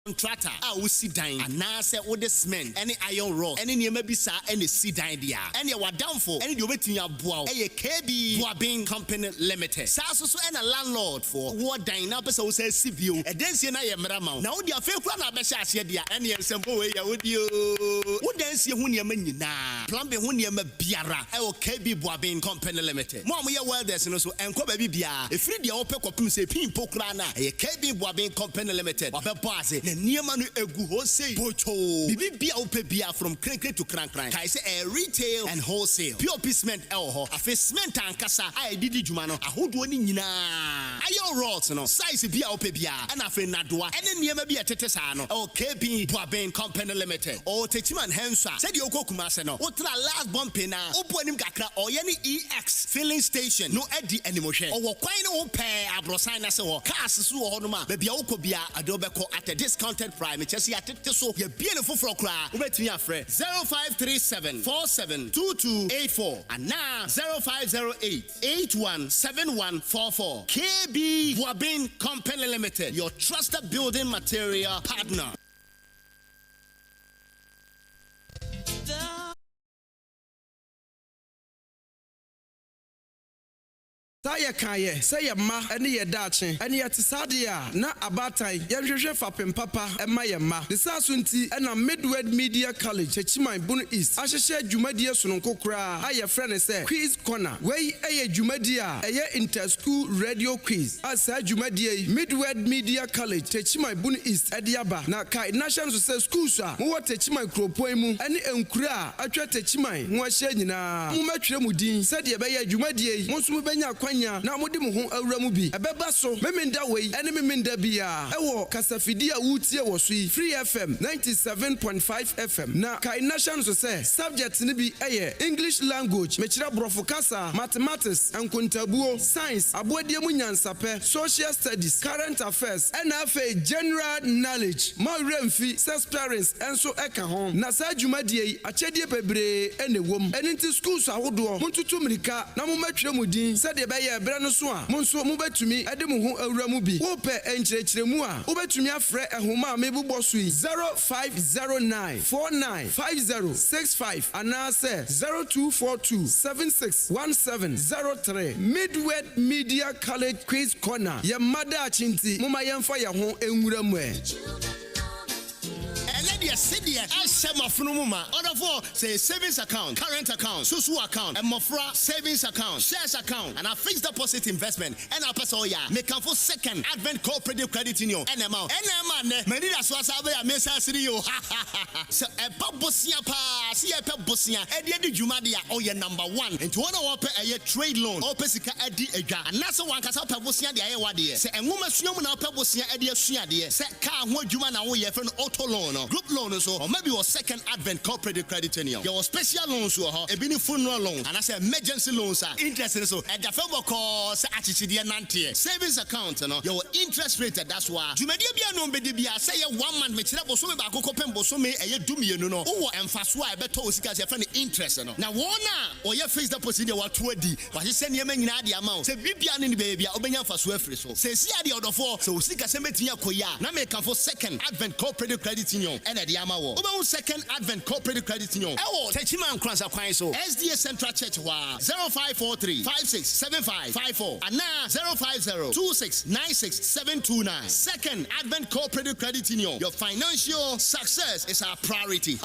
S10: Contractor a wosi dan anaasɛ wode cement ne iron rods ne nneɛma bi saa na esi dan deɛ a, ɛnneɛ w'adamfo ne deɛ ɔbɛtumi aboa wo yɛ KB Boabeng Company Limited. Saa nso so na landlord foɔ, wowɔ dan na wopɛ sɛ wosan si bio, ɛdansie no ayɛ mmerɛ ama wo na wode afei koraa na abɛhyɛ aseɛ deɛ a, ɛnneɛ nsɛmpɔ wei yɛ wo deɛ oo. Wo dansie ho nneɛma nyinaa, plumbing ho nneɛma biara ɛwɔ KB Boabeng Company Limited. Mo a moyɛ welders no nso, ɛnkɔ baabi biara. Ɛfiri deɛ wopɛ kɔpem sɛ ɛpii mpo koraa no a, ɛyɛ KB Boabeng Company Limited. Wabɛbɔ ase, na nneɛma no ɛgu hɔ sei botwoo. Biribi biara a wopɛ biara from krenkren to krankran. Kae sɛ ɛyɛ retail and wholesale. POP cement ɛwɔ hɔ. Afei cement ankasa a yɛde di dwuma no, ahodoɔ no nyinaa. Iron rods no, size biara a wopɛ biara. Ɛna afei nnadewa ɛne nneɛma bi a ɛtete saa no, ɛwɔ KB Boabeng Company Limited. Ɔwɔ Techiman Henswa. Sɛdeɛ wokɔ Kumase no, wotra last bumping no a, wobɔ anim kakra, ɔyɛ ne EX filling station no adi animhwɛ. Ɔwɔ kwan no ho pɛɛ, aborosan no ase hɔ. Cars nso wɔ hɔnom a, baabi a wokɔ biara, ɔde wo bɛkɔ at a discounted price. Mekyerɛ sɛ yɛatete so, yɛabue no foforɔ koraa. Wobɛtumi afrɛ 0537 47 2284 anaa 0508 81 7144. KB Boabeng Company Limited, your trusted building material partner.
S9: Saa yɛ kaeɛ sɛ yɛ mma ne yɛ daakye ɛne yɛte saa deɛ a na abaatan yɛnhwehwɛ fapem papa ɛma yɛ mma. Ne saa so nti ɛna Midwed Media College, Techiman, Bono East ahyehyɛ dwumadie sononko koraa a yɛfrɛ no sɛ Quiz Corner. Wei ɛyɛ dwumadie a ɛyɛ inter-school radio quiz a saa dwumadie yi Midwed Media College, Techiman, Bono East ɛde aba. Na kae na hyɛ nso sɛ schools a mowɔ Techiman kuropɔn mu ɛne nkuro a atwa Techiman ho ahyia nyinaa, mommɛtwerɛ mo din sɛdeɛ ɛbɛyɛ dwumadie yi mo nso mobɛnya akwanya na mode mo ho awura mu bi. Ɛbɛba so Memenda wei ɛne Memenda biara ɛwɔ kasafidie a woretie wɔ so yi, Free FM 97.5 FM. Na kae na hyɛ nso sɛ subject no bi ɛyɛ English language, mekyerɛ Borɔfo kasa, Mathematics, nkontabuo, Science, aboadeɛ mu nyansapɛ, Social Studies, Current Affairs, ɛna afei General Knowledge. Ma wo werɛ mfi sɛ spellings nso ɛka ho. Na saa dwumadie yi, akyɛdeɛ bebree ɛna ɛwɔ mu. Ɛno nti schools ahodoɔ, montoto mmirika na mommɛtwerɛ mo din sɛdeɛ ɛbɛyɛ ɛberɛ no so a mo nso mobɛtumi de mo ho awura mu bi. Wopɛ nkyerɛkyerɛmu a, wobɛtumi afrɛ ɛhoma a mebobɔ so yi, 0509 49 5065 anaasɛ 0242 76 1703. Midwed Media College Quiz Corner, yɛ mma daakye nti, momma yɛmfa yɛn ho nwura mu ɛ.
S10: Ɛnɛ deɛ sedeɛ ɛhyɛ mafono mu ma ɔdɔfoɔ sɛ yɛ savings account, current account, susu account, mmɔfra savings account, shares account anaa fixed deposit investment ɛna apɛ sɛ ɔyɛ a, mekamfo Second Advent Cooperative Credit Union ɛna ɛma wo ɛna ɛma nnɛ m'ani da so asa bɛyɛ a mesa sere yi o, ha ha ha ha. Sɛ ɛba bosea paa sɛ yɛpɛ bosea ɛde adi dwuma deɛ a, ɔyɛ number one. Nti wɔn a wɔpɛ ɛyɛ trade loan, ɔpɛ sika adi adwa, anaasɛ wankasa wopɛ bosea de ayɛ w'adeɛ, sɛ nwoma sua mu na wopɛ bosea de asua adeɛ, sɛ car ho adwuma na woyɛ, yɛfrɛ no auto loan no, group loan nso ɔma bi wɔ Second Advent Cooperative Credit Union. Yɛwɔ special loans wɔ hɔ, ebi ne funeral loans anaasɛ emergency loans a interest no so ɛda fam bɔkɔɔ sɛ akyekyedeɛ nanteɛ. Savings account no, yɛwɔ interest rate ɛda so a dwumadie biara na ɔmbɛdi biara, sɛ ɛyɛ one month, mekyerɛ bosome baako kɔpem bosome ɛyɛ 12 no, wowɔ mfasoɔ a ɛbɛtɔ wo sika so, yɛfrɛ no interest no. Na wɔn a wɔyɛ fixed deposit deɛ, wɔato adi, wɔahyehyɛ nneɛma nyinaa de ama wo sɛ biribiara ne ne bɛyɛ biara wobɛnya mfasoɔ afiri so. Seesei adeɛ, ɔdɔfoɔ, sɛ wo sikasɛm bɛtumi akɔ yie a, na mekamfo Second Advent Cooperative Credit Union ɛna ɛde ama wɔ. Wobɛhu Second Advent Cooperative Credit Union ɛwɔ Techiman Nkoranza kwan so, SDA Central Church hɔ a, 0543 56 75 54 anaa 050 26 96 729. Second Advent Cooperative Credit Union, your financial success is our priority.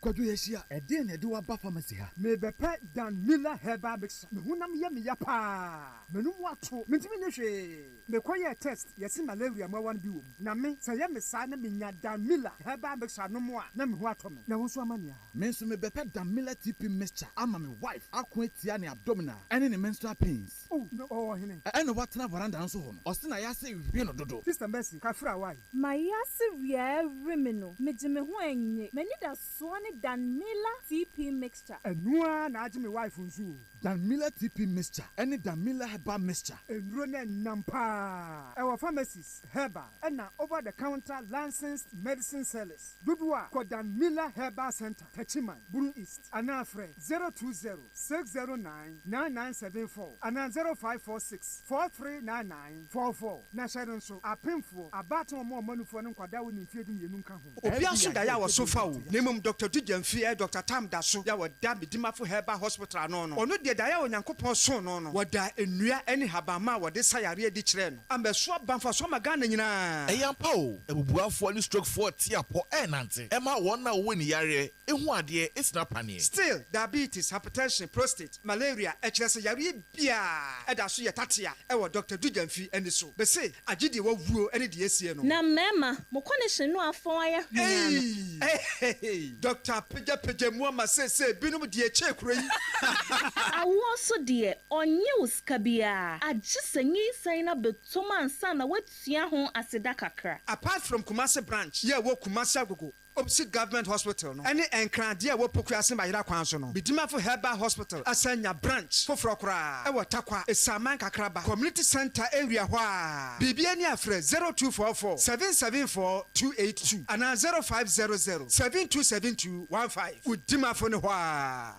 S11: Kwadwo yɛahyia. Ɛdeɛn na ɛde wo aba pharmacy ha?
S12: Merebɛpɛ Dan Miller Herbal Mixture. Me honam yɛ me ya paa. M'anum ato. Mentumi nyɛ hwee. Mekɔyɛɛ test, yɛse malaria mmoawa no bi wɔ mu. Na me, sɛ ɛyɛ me saa na menya Dan Miller Herbal Mixture nom a, na me ho atɔ me. Na wo nso amanneɛ a?
S11: Me nso mebɛpɛ Dan Miller TP Mixture ama me wife ako atia ne abdominal ɛne ne menstrual pains.
S12: Oh, na ɔwɔ hene?
S11: Ɛna watena veranda no so hɔ no, ɔse na yase we no dodo.
S12: Sister Mercy, kafra wai.
S13: Mayiase wiaa we me no, megye me ho ɛnnye. M'anidasoɔ ne Dan Miller TP Mixture.
S12: Ɛno ara na agye me wife nso o.
S11: Dan Miller TP Mixture ɛne Dan Miller Herbal Mixture.
S12: Nnuro no ɛnam paa. Ɛwɔ pharmacies, herbal ɛna over the counter licensed medicine sellers dodoɔ a, kɔ Dan Miller Herbal Centre, Techiman, Brong East anaa frɛ 020 609 9974 anaa 0546 4399 44. Na hyɛ no nso, apemfoɔ, abaatan a wɔn a wɔn anufoɔ ne nkwadaa a wɔnni mfeɛ 12 nka ho.
S8: Obia nso daeɛ a wɔso fa o, na mmom Doctor Du Gyamfi ɛyɛ Doctor Tam da so yɛ a ɔda Medimafo Herbal Hospital ano no, ɔno deɛ daeɛ a Onyankopɔn soo no no, wɔdaa nnua ne nhabamma a wɔde sa yareɛ adi kyerɛɛ no ama ɛso aba mfasoɔ ama Ghana nyinaa.
S5: Ɛyɛ ampa o, abubuafoɔ ne strokefoɔ te apɔ ɛrenante, ɛma wɔn a wɔwɔ aniyareɛ hu adeɛ sina paneɛ.
S8: Still, diabetes, hypertension, prostate, malaria, ɛkyerɛ sɛ yareɛ biara ɛda so yɛ tatea ɛwɔ Doctor Du Gyamfi ani so. Mese agye deɛ wawuo ne deɛ asie no.
S13: Na mmarima, mo kɔnehye no afɔn ayɛ hweaa no.
S8: Eii Doctor apagyapagya mu ama seesei binom deɛ ɛkyɛɛ kuro yi.
S13: Awoɔ so deɛ, ɔnnye wo sika biara, agye sɛ nyinsɛn no abɛtɔ mu ansa na woatua ho aseda kakra.
S8: Apart from Kumasi branch yɛ ɛwɔ Kumasi Agogo opposite Government Hospital no ɛne Nkran deɛ ɛwɔ Pokuase Mayera kwan so no, Bidimafo Herbal Hospital asan nya branch foforɔ koraa ɛwɔ Tarkwa, Esaman Kakraba Community Centre area hɔ ara. Biribi ani a frɛ 0244 774 282 anaa 0500 7272 15. Wo Dimafo no hɔ ara.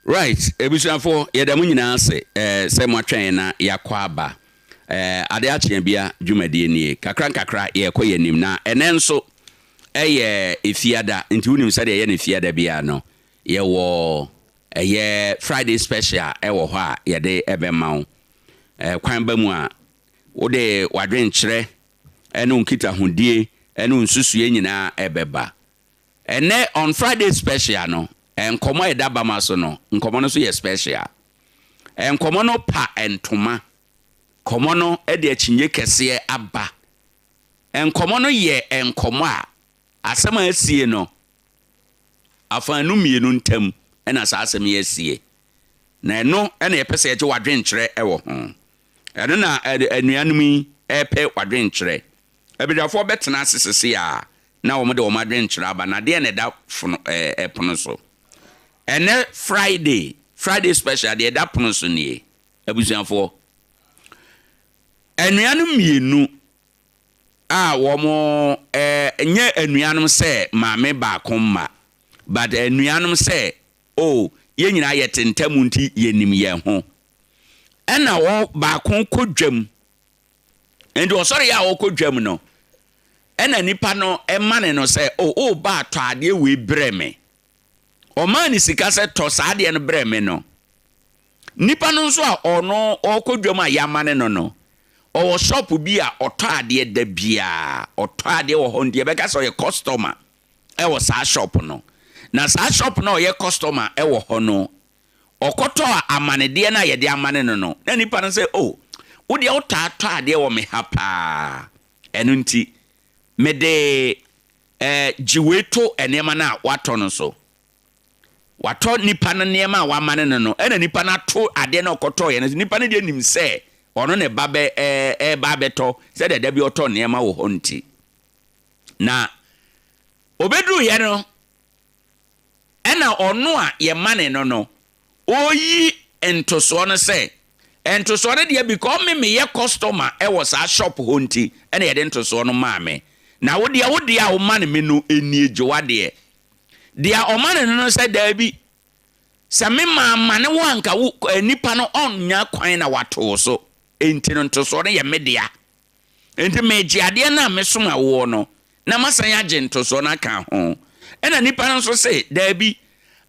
S1: Right, abusuafoɔ yɛda mo nyinaa ase eh, sɛ moatwɛn na yɛakɔ aba eh, ade akye abia dwumadie nie. Kakra nkakra yɛrekɔ yɛn anim na ɛnɛ nso ɛyɛ Efiada nti wonim sɛdeɛ ɛyɛ no Efiada biara no yɛwɔ ɛyɛ Friday special ɛwɔ hɔ a yɛde ɛbɛma wo. Eh, kwan ba mu a wode w'adwenkyerɛ ɛne wo nkitahodie ɛne wo nsusuiɛ nyinaa ɛbɛba. Ɛnnɛ on Friday special no, nkɔmmɔ a ɛda bama so no, nkɔmmɔ no nso yɛ special. Nkɔmmɔ no pa ntoma. Nkɔmmɔ no de akyinnye kɛseɛ aba. Nkɔmmɔ no yɛ nkɔmmɔ a asɛm a asie no, afaanu mmienu ntam na saa asɛm yi asie. Na ɛno na yɛpɛ sɛ yɛgye w'adwenkyerɛ wɔ ho. Ɛno na anuanom yi repɛ w'adwenkyerɛ. Abadwafoɔ bɛtena ase sesei a na wɔde wɔn adwenkyerɛ aba, na deɛn na ɛda fono ɛɛ pono so? Ɛnnɛ Friday, Friday special, deɛ ɛda pono so nie, abusuafoɔ. Anuanom mmienu a wɔn ɛɛ nyɛ anuanom sɛ maame baako mma, but anuanom sɛ oh yɛn nyinaa yɛte ntam nti yɛnim yɛn ho. Ɛna wɔ baako kɔ dwam Enti ɔsɔreeɛ a ɔrekɔ dwam no, ɛna nipa no mane no sɛ, o, woreba a, tɔ adeɛ wei brɛ me. Ɔmaa no sika sɛ tɔ saa adeɛ no brɛ me no. Nipa no nso a ɔno ɔrekɔ dwam a yɛamane no no, ɔwɔ shop bi a ɔtɔ adeɛ da biara. Ɔtɔ adeɛ wɔ hɔ nti yɛbɛka sɛ ɔyɛ customer wɔ saa shop no. Na saa shop no a ɔyɛ customer wɔ hɔ no, Ɔkɔtɔɔ amanedeɛ no a yɛde amane no no, na nipa no sɛ, Oh, wo deɛ wotaa tɔ adeɛ wɔ me ha paa, ɛno nti mede eh, gye wei to nneɛma no a woatɔ no so. Watɔ nipa no nneɛma a wamane no no, ɛna nipa no ato adeɛ no a ɔkɔtɔeɛ no so. Nipa no deɛ nim sɛ ɔno ne ba bɛ eh, ɛreba abɛtɔ, sɛdeɛ da bi ɔtɔ nneɛma wɔ hɔ nti. Na ɔbɛduruiɛ no, Ɛna ɔno a yɛmane no no, ɔreyi ntosoɔ no sɛ, ntosoɔ no deɛ because me meyɛ customer wɔ saa shop hɔ nti ɛna yɛde ntosoɔ no maa me. Na wo deɛ wo deɛ a womane me no nie gye w'adeɛ. Deɛ ɔmane no no sɛ daabi, sɛ me mammane wo a nka wo nipa no ɔnnya kwan na wato wo so, enti no ntosoɔ no yɛ me dea. Enti megye adeɛ no a mesoma woɔ no, na masan agye ntosoɔ no aka ho. Ɛnna nnipa no nso se, Dabi,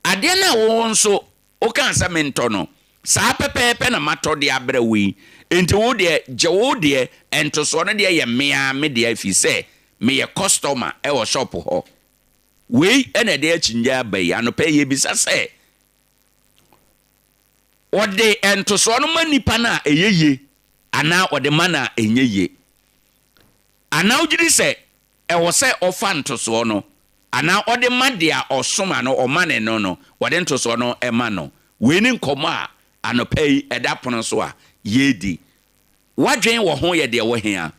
S1: adeɛ no a wo nso wokaa sɛ mentɔ no, saa pɛpɛɛpɛ na matɔ de abrɛ wo yi. Enti wo deɛ, gye wo deɛ, ntosoɔ no deɛ yɛ me ara me dea, ɛfiri sɛ meyɛ kɔstɔma wɔ shop hɔ. Wei na ɛde akyinnye aba yi. Anɔpa yi yɛbisa sɛ, ɔde ntosoɔ no ma nipa no a ɛyɛ yie anaa ɔde ma no a ɛnyɛ yie? Anaa wogye di sɛ ɛwɔ sɛ ɔfa ntosoɔ no anaa ɔde ma deɛ ɔsoma no, ɔmane no no, ɔde ntosoɔ no ma no? Wei ne nkɔmmɔ a anɔpa yi ɛda pono so a yɛredi. W'adwene wɔ ho yɛ deɛ wohia.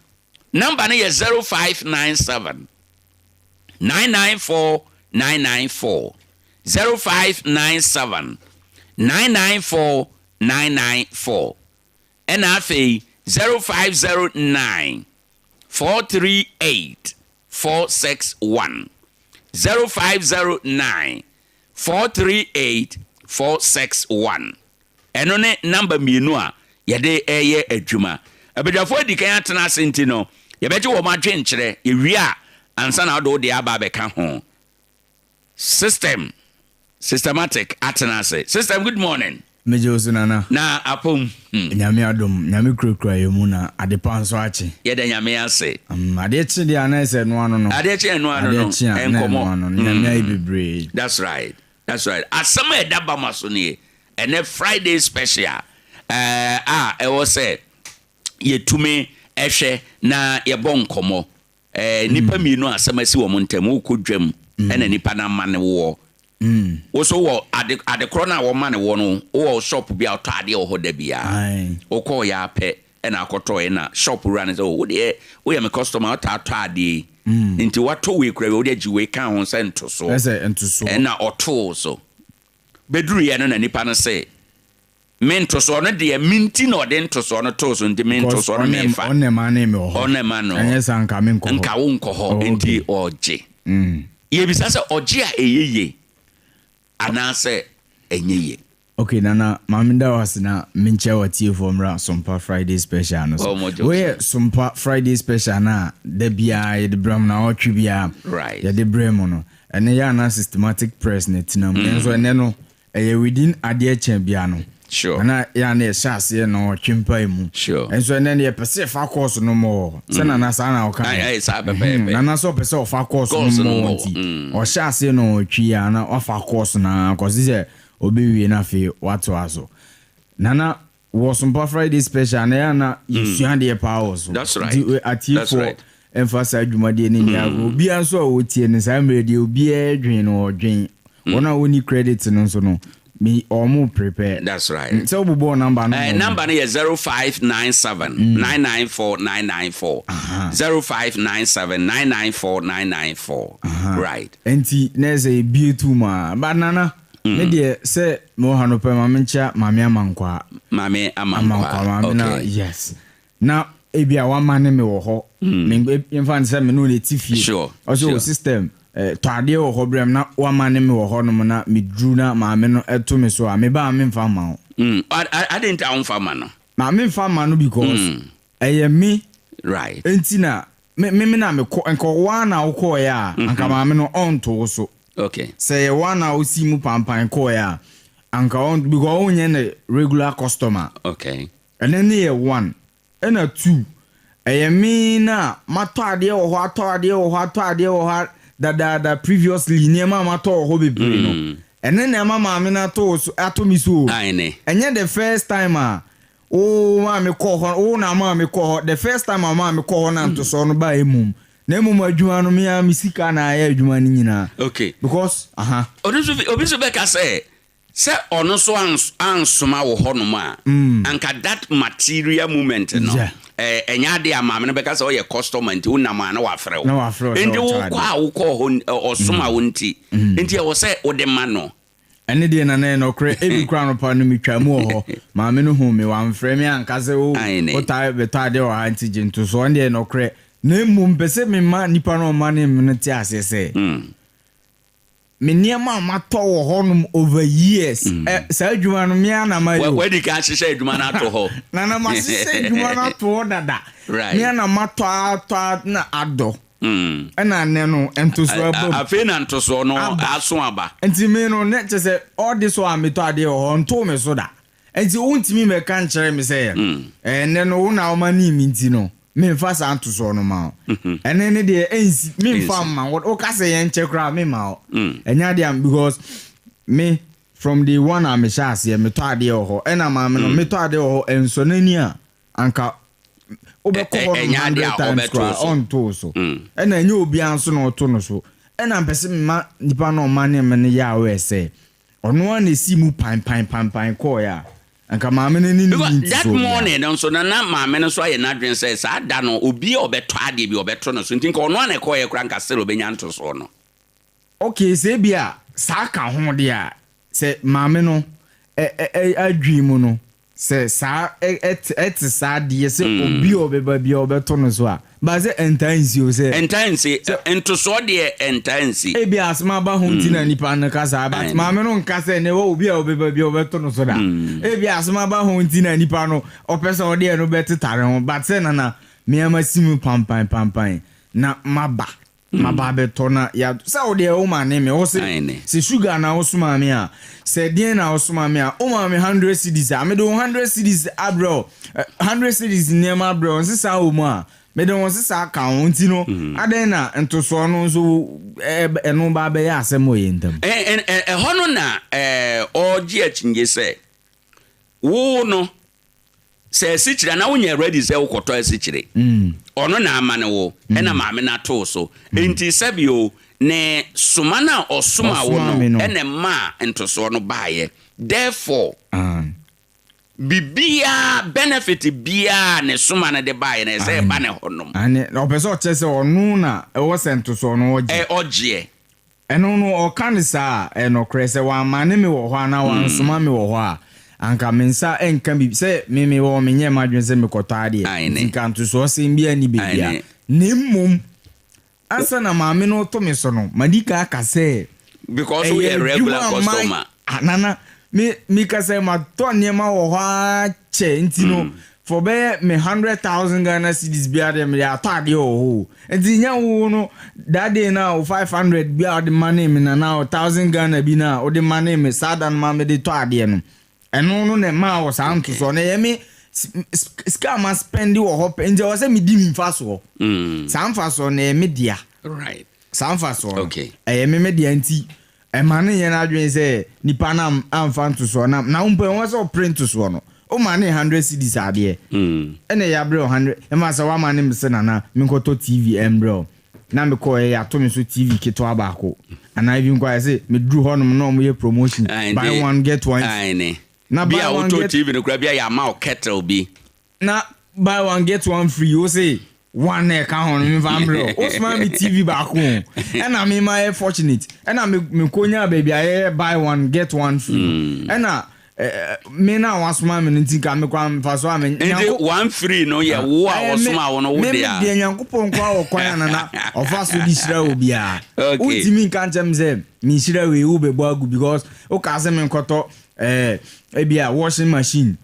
S1: Number no yɛ 0597 994 994, 0597 994 994, ɛna afei 0509 438 461, 0509 438 461. Ɛno ne namba mmienu a yɛde reyɛ adwuma. Abadwafoɔ adi kan atena ase nti no, yɛbɛgye wɔn adwenkyerɛ. Yɛwie a, ansa na wode wo deɛ aba abɛka ho. System, systematic atena ase. System, good morning.
S14: Megye wo so Nana.
S1: Na apom
S14: hmm. Nyame adom, Nyame kurakura yɛn mu na adepa nso akye.
S1: Yɛda Nyame ase.
S14: Um, adeɛ kye deɛ a na ɛsɛ ɛno ano no.
S1: Adeɛ kye ɛno ano no.
S14: Adeɛ kye a na ɛno ano no. Nyame ayɛ bebree.
S1: That's right. That's right. Asɛm a ɛda Bama so nie. Ɛnɛ Friday special eh, a ɛwɔ sɛ yɛtumi hwɛ na yɛbɔ nkɔmmɔ. Eh, nnipa mmienu a asɛm asi wɔn ntam, wokɔ dwam ɛna nnipa no amane woɔ. Wo so wɔ ade ade korɔ no a wɔmane woɔ no, wowɔ shop bi a wotɔ adeɛ wɔ hɔ da biara. Wokɔɔ yɛ ara pɛ ɛna akɔtɔɔ ɛna shop wura no sɛ, oh, wo deɛ woyɛ me customer, wotaa tɔ adeɛ yi. Nti woatɔ wei koraa wie, wode agye wei ka ho sɛ ntosoɔ. Ɛna ɔtoo so. Bɛduruiɛ no na nipa no se, Me ntosoɔ no deɛ, me nti na ɔde ntosoɔ no too so, nti me ntosoɔ no mefa.
S14: Ɔna ɛma ne me wɔ hɔ.
S1: Ɔna ɛma no.
S14: Ɛnyɛ saa nka menkɔ hɔ.
S1: Nka wonkɔ hɔ, nti ɔgye. Yɛbisa sɛ, ɔgye a ɛyɛ yie anaasɛ ɛnyɛ yie?
S14: Ok Nana, ma meda wo ase na menkyia w'atiefoɔ mmra Sompa Friday Special no so. Wei yɛ Sompa Friday Special no a da biara yɛde brɛ mo, naawɔtwe biara yɛde brɛ mo no. Ɛno yɛ a na systematic press na ɛtena mu, nanso ɛnnɛ no ɛyɛ within adeɛ kyɛ bia no. Na yɛ a na yɛhyɛ aseɛ naawɔtwe mpae mu. Nso ɛnnɛ no yɛpɛ sɛ yɛfa course no mmɔɔ. Sɛ Nana saa na ɔka no? Nana sɛ ɔpɛ sɛ ɔfa course no mmɔɔ nti ɔhyɛ aseɛ naawɔtwe a na wafa course no ara kɔsi sɛ Obewie na afei watoa so. Nana wɔ Sompa Friday special na ɛyɛ a na yɛsua adeɛ paa wɔ so.
S1: That's right.
S14: Nti
S1: That's
S14: atiefoɔ
S1: right.
S14: mfa saa dwumadie no nni agorɔ. Obiara nso a ɔtie no saa mmerɛ deɛ obiara dwen no ɔdwen. Wɔn a wɔnni credit no nso no me wɔn prepare.
S1: That's right.
S14: Sɛ wobobɔɔ number no ma wɔn.
S1: Number no yɛ 0597 994 994. 0597 994 994. Right.
S14: Nti na ɛsɛ yɛbue to mu a. But Nana. Me deɛ sɛ mewɔ ha no pɛ ma menkyea Maame Amankwaa.
S1: Maame Amankwaa,
S14: maame na
S1: okay.
S14: yes. Na ebi a wama ne me wɔ hɔ. Me yɛmfa no sɛ me ne wo na ɛte fie.
S1: Sure,
S14: Ɔsɛ
S1: sure.
S14: o system eh, tɔ adeɛ wɔ hɔ brɛ me na wama ne me wɔ hɔ nom na meduru na maame no ɛto me so a meba a memfa mma wo.
S1: Adɛn nti a womfa mma no?
S14: Ma memfa mma no because ɛyɛ me
S1: Right.
S14: nti na me me na mekɔ nka wo ara na wokɔeɛ a anka maame no ɔnto wo so.
S1: Okay.
S14: Sɛ ɛyɛ wo ara na wosi mu pampan kɔeɛ a anka ɔn because wonyɛ ne regular customer.
S1: Okay.
S14: Ɛno ne yɛ one. Ɛna two, ɛyɛ me na matɔ adeɛ wɔ hɔ atɔ adeɛ wɔ hɔ atɔ adeɛ wɔ hɔ dadaada previously nneɛma a matɔ wɔ hɔ bebree no ɛno na ɛma maame no ato wo so ato me so o.
S1: Aane.
S14: Ɛnyɛ the first time a Wo maa me kɔɔ hɔ, wo na maa me kɔɔ hɔ, the first time a maa me kɔɔ hɔ na ntosɔɔ no baeɛ mmom. Na mmom adwuma no, me ara me sika na ayɛ adwuma no nyinaa.
S1: Okay.
S14: Because, aha.
S1: Ɔno nso, obi nso bɛka sɛ, sɛ ɔno nso ansoma wo hɔnom a, anka that material moment no,
S14: Yeah.
S1: ɛnyɛ adeɛ a maame no bɛka sɛ ɔyɛ customer nti wonam a na wafrɛ wo.
S14: Na wafrɛ wo sɛ
S1: Nti
S14: ɔtɔ
S1: wokɔ a
S14: adeɛ.
S1: wokɔɔ hɔ, ɔsoma wo nti, nti ɛwɔ sɛ wode ma no.
S14: Ɛno deɛ Nana ɛyɛ nɔkorɛ, ebi koraa anɔpa no metwaa mu wɔ hɔ, maame no huu me, wamfrɛ me anka sɛ oh wotaa bɛtɔ adeɛ wɔ ha nti gye ntosoɔ, ɛno deɛ ɛyɛ nɔkorɛ. Na mmom mepɛ sɛ mema nnipa no a wɔma ne me no te aseɛ sɛ, me nneɛma a matɔ wɔ hɔnom over years, ɛ, saa adwuma no me ara na mayɛ o.
S1: Wadi kan ahyehyɛ adwuma no ato hɔ.
S14: Nana mahyehyɛ adwuma no ato hɔ dada. Me ara na matɔ atɔ a na adɔ. Ɛna nnɛ no, ntosoɔ aba mu.
S1: Afei na ntosoɔ no aso aba.
S14: Nti me no, ne kyerɛ sɛ all this while a metɔ adeɛ wɔ hɔ, ɔntoo me so da. Nti wontumi mmɛka nkyerɛ me sɛ, ɛɛ nnɛ no wo na woma nee me nti no. Memfa saa ntosoɔ no ma wo. Ɛne ne deɛ ɛnsi, memfa mma wo. Woka sɛ yɛnkyɛ koraa memma wo. Ɛnyɛ adeɛ a, because me from day one a mehyɛ aseɛ metɔ adeɛ wɔ hɔ. Ɛna maame no metɔ adeɛ wɔ hɔ ɛnsɔ n'ani a anka wobɛkɔ hɔ nom hundred times koraa ɔnto so. Ɛna ɛnyɛ obiara nso na ɔto no so. Ɛna mpɛ sɛ mema nipa no a ɔma nneɛma no yɛ aware sɛ ɔno ara na ɛsii mu pan pan pan pan kɔɔeɛ a anka maame no ne no nni
S1: Because that
S14: ntosoɔ biara.
S1: morning no nso no na maame no nso ayɛ n'adwene sɛ saa da no obi a ɔbɛtɔ adeɛ bi ɔbɛto no so nti nka ɔno ara na ɛkɔeɛ koraa nka still ɔbɛnya ntosoɔ no.
S14: Okay sɛ ebia saa ka ho deɛ a, sɛ maame no adwene mu no Sɛ saa ɛte saa deɛ sɛ obi a ɔbɛba biara ɔbɛto no so a, but sɛ ɛntaa nsi o sɛ.
S1: Ɛntaa nsi, ntosoɔ deɛ ɛntaa nsi.
S14: Ebia asɛm aba ho nti na nipa no ka saa but maame no nka sɛ nea obi a ɔbɛba biara ɔbɛto no so da. Ebia asɛm aba ho nti na nipa no ɔpɛ sɛ ɔde ɛno bɛtetare ho but sɛ nana me ara masi mu pampan pampan na maba. Maba abɛtɔ na ya sɛ wo deɛ wo ma ne me wo se sɛ sugar na wo soma me a sɛ deɛn na wo soma me a wo ma me hundred cedis a mede wo hundred cedis abrɛ wo hundred cedis nneɛma abrɛ wo nsesa wɔ mu a mede wo nsesa aka ho nti no adɛn na ntosoɔ no nso ɛno ba abɛyɛ asɛm wɔ yɛn ntam.
S1: Ɛhɔ no na ɔregye akyinnye sɛ wo no Sɛ asikyire a na wonyɛ ready sɛ wokɔtɔ asikyire. Ɔno na ama no wo ɛna maame no ato wo so. Enti sɛbi o, ne soma no a ɔsomaa wo no ɛna ɛmaa ntosoɔ no baeɛ. Therefore, biribiara, benefit biara a ne soma no de baeɛ no ɛsɛ ɛba ne hɔ nom.
S14: Aane, na ɔpɛ sɛ ɔkyerɛ sɛ ɔno na ɛwɔ sɛ ntosoɔ no ɔgye.
S1: Ɔgyeɛ.
S14: Ɛno no, ɔka no saa a, ɛyɛ nokorɛ. Sɛ wammane me wɔ hɔ anaa wansoma me wɔ hɔ a, anka me nsa renka biribi. Sɛ me mewɔ hɔ, menyɛɛ m'adwene sɛ mekɔtɔ adeɛ, nti nka ntosoɔsɛm biara nni baabiara. Na mmom, ansa na maame no reto me so no, madi kan aka sɛ,
S1: Because woyɛ
S14: ɛyɛ
S1: regular
S14: adwuma a
S1: customer.
S14: ma, Nana, me, meka sɛ matɔ nneɛma wɔ hɔ ara kyɛ nti no, For bɛyɛ me 100,000 Ghana cedis biara deɛ mede atɔ adeɛ wɔ hɔ o. Nti nyɛ wo no that day no a wo 500 bi a wode manee me no anaa wo 1000 Ghana bi no a wode manee me saa da no ma mede tɔ adeɛ no. Ɛno no na ɛmaa wɔ saa ntosoɔ no. Ɛyɛ me sika a ma spɛnde wɔ hɔ pɛ nti ɛwɔ sɛ medi me mfasoɔ. Saa mfasoɔ no ɛyɛ me dea. Saa mfasoɔ no ɛyɛ me me dea nti Ɛma no nyɛ n'adwene sɛ nipa no amfa ntosoɔ no na mpo ɛwɔ sɛ ɔpere ntosoɔ no. Woma no hundred cedis adeɛ ɛna yɛabrɛ wo hundred ɛma sɛ woama no mese nana menkɔtɔ TV ɛmbrɛ wo na mekɔɔɛ yɛato me so TV ketewa baako anaa even koraa yɛse meduru hɔnom na wɔyɛ promotion buy one get one
S1: na buy one get. Bi a wotɔ TV no koraa bi a yɛama wo kettle bi.
S14: Na buy one get one free wo se one na ɛka ho no memfa mbrɛ wo wosoma me TV baako o ɛna me ma yɛ fortunate ɛna me mekɔ nyaa baabi a yɛyɛ buy one get one free ɛna me na wasoma me no nti nka me kora mfa so a me
S1: nti one free no yɛ wo a wɔsoma wo no wo
S14: de a me deɛ Nyankopɔn nko a wɔ kwan a nana ɔfa so de hyira obiara wontumi nka nkyɛm sɛ menhyira wei wobɛbɔ agu because wokaa sɛ menkɔtɔ ɛɛ ebia washing machine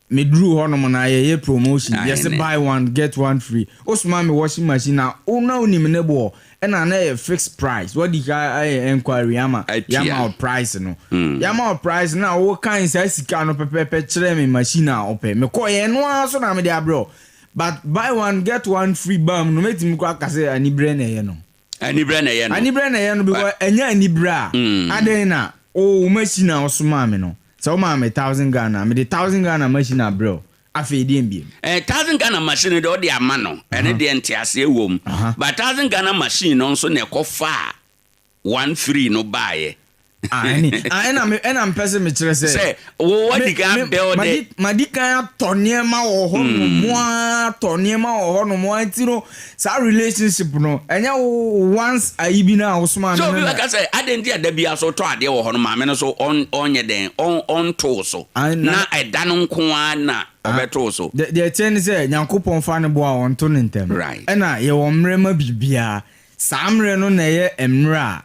S14: Me duruu hɔ nom na yɛyɛ promotion yɛse buy one get one free wo soma me washing machine na wo na wonim ne boɔ ɛna na ɛyɛ fixed price wadi ka ayɛ enquiry ama yama wo price no yama wo price no na wo kan saa sika no pɛpɛpɛ kyerɛ me machine a wopɛ me kɔ yɛ ɛno ara so na mede abrɛ wo but buy one get one free baa mu no mɛtumi kɔ aka sɛ anibrɛ na ɛyɛ no.
S1: Anibrɛ na ɛyɛ no.
S14: Anibrɛ na ɛyɛ no because ɛnyɛ anibrɛ a adɛn na wo machine a wosomaa me no sɛ womaa me thousand Ghana a mede thousand Ghana machine abrɛ wo afei deɛn biom.
S1: Eh, thousand Ghana machine no deɛ wode ama no ɛno deɛ nteaseɛ wom but thousand Ghana machine no nso na ɛkɔfaa one free no baeɛ.
S14: Ah, ɛne, ah, ɛna me, ɛna mpɛ sɛ mekyerɛ sɛ.
S1: Sɛ, wo wadi kan
S14: me,
S1: build.
S14: Madi, madi kan atɔ nneɛma wɔ hɔ nom mm. ara, atɔ nneɛma wɔ hɔ nom ara nti no, saa relationship no, ɛnyɛ wo once ayi bi na wosoma
S1: me. So obi bɛka sɛ, adɛn nti a da bi so tɔ adeɛ wɔ hɔ no, maame no so ɔnyɛ dɛn, ɔnto so. Na ɛda no nko ara na ɔbɛto so.
S14: Deɛ ɛkyɛ ne sɛ, Nyankopɔn fa ne bo a ɔnto no ntɛm.
S1: Right.
S14: Ɛna yɛwɔ mmerɛ ma biribiara. Saa mmerɛ no na ɛyɛ mmerɛ a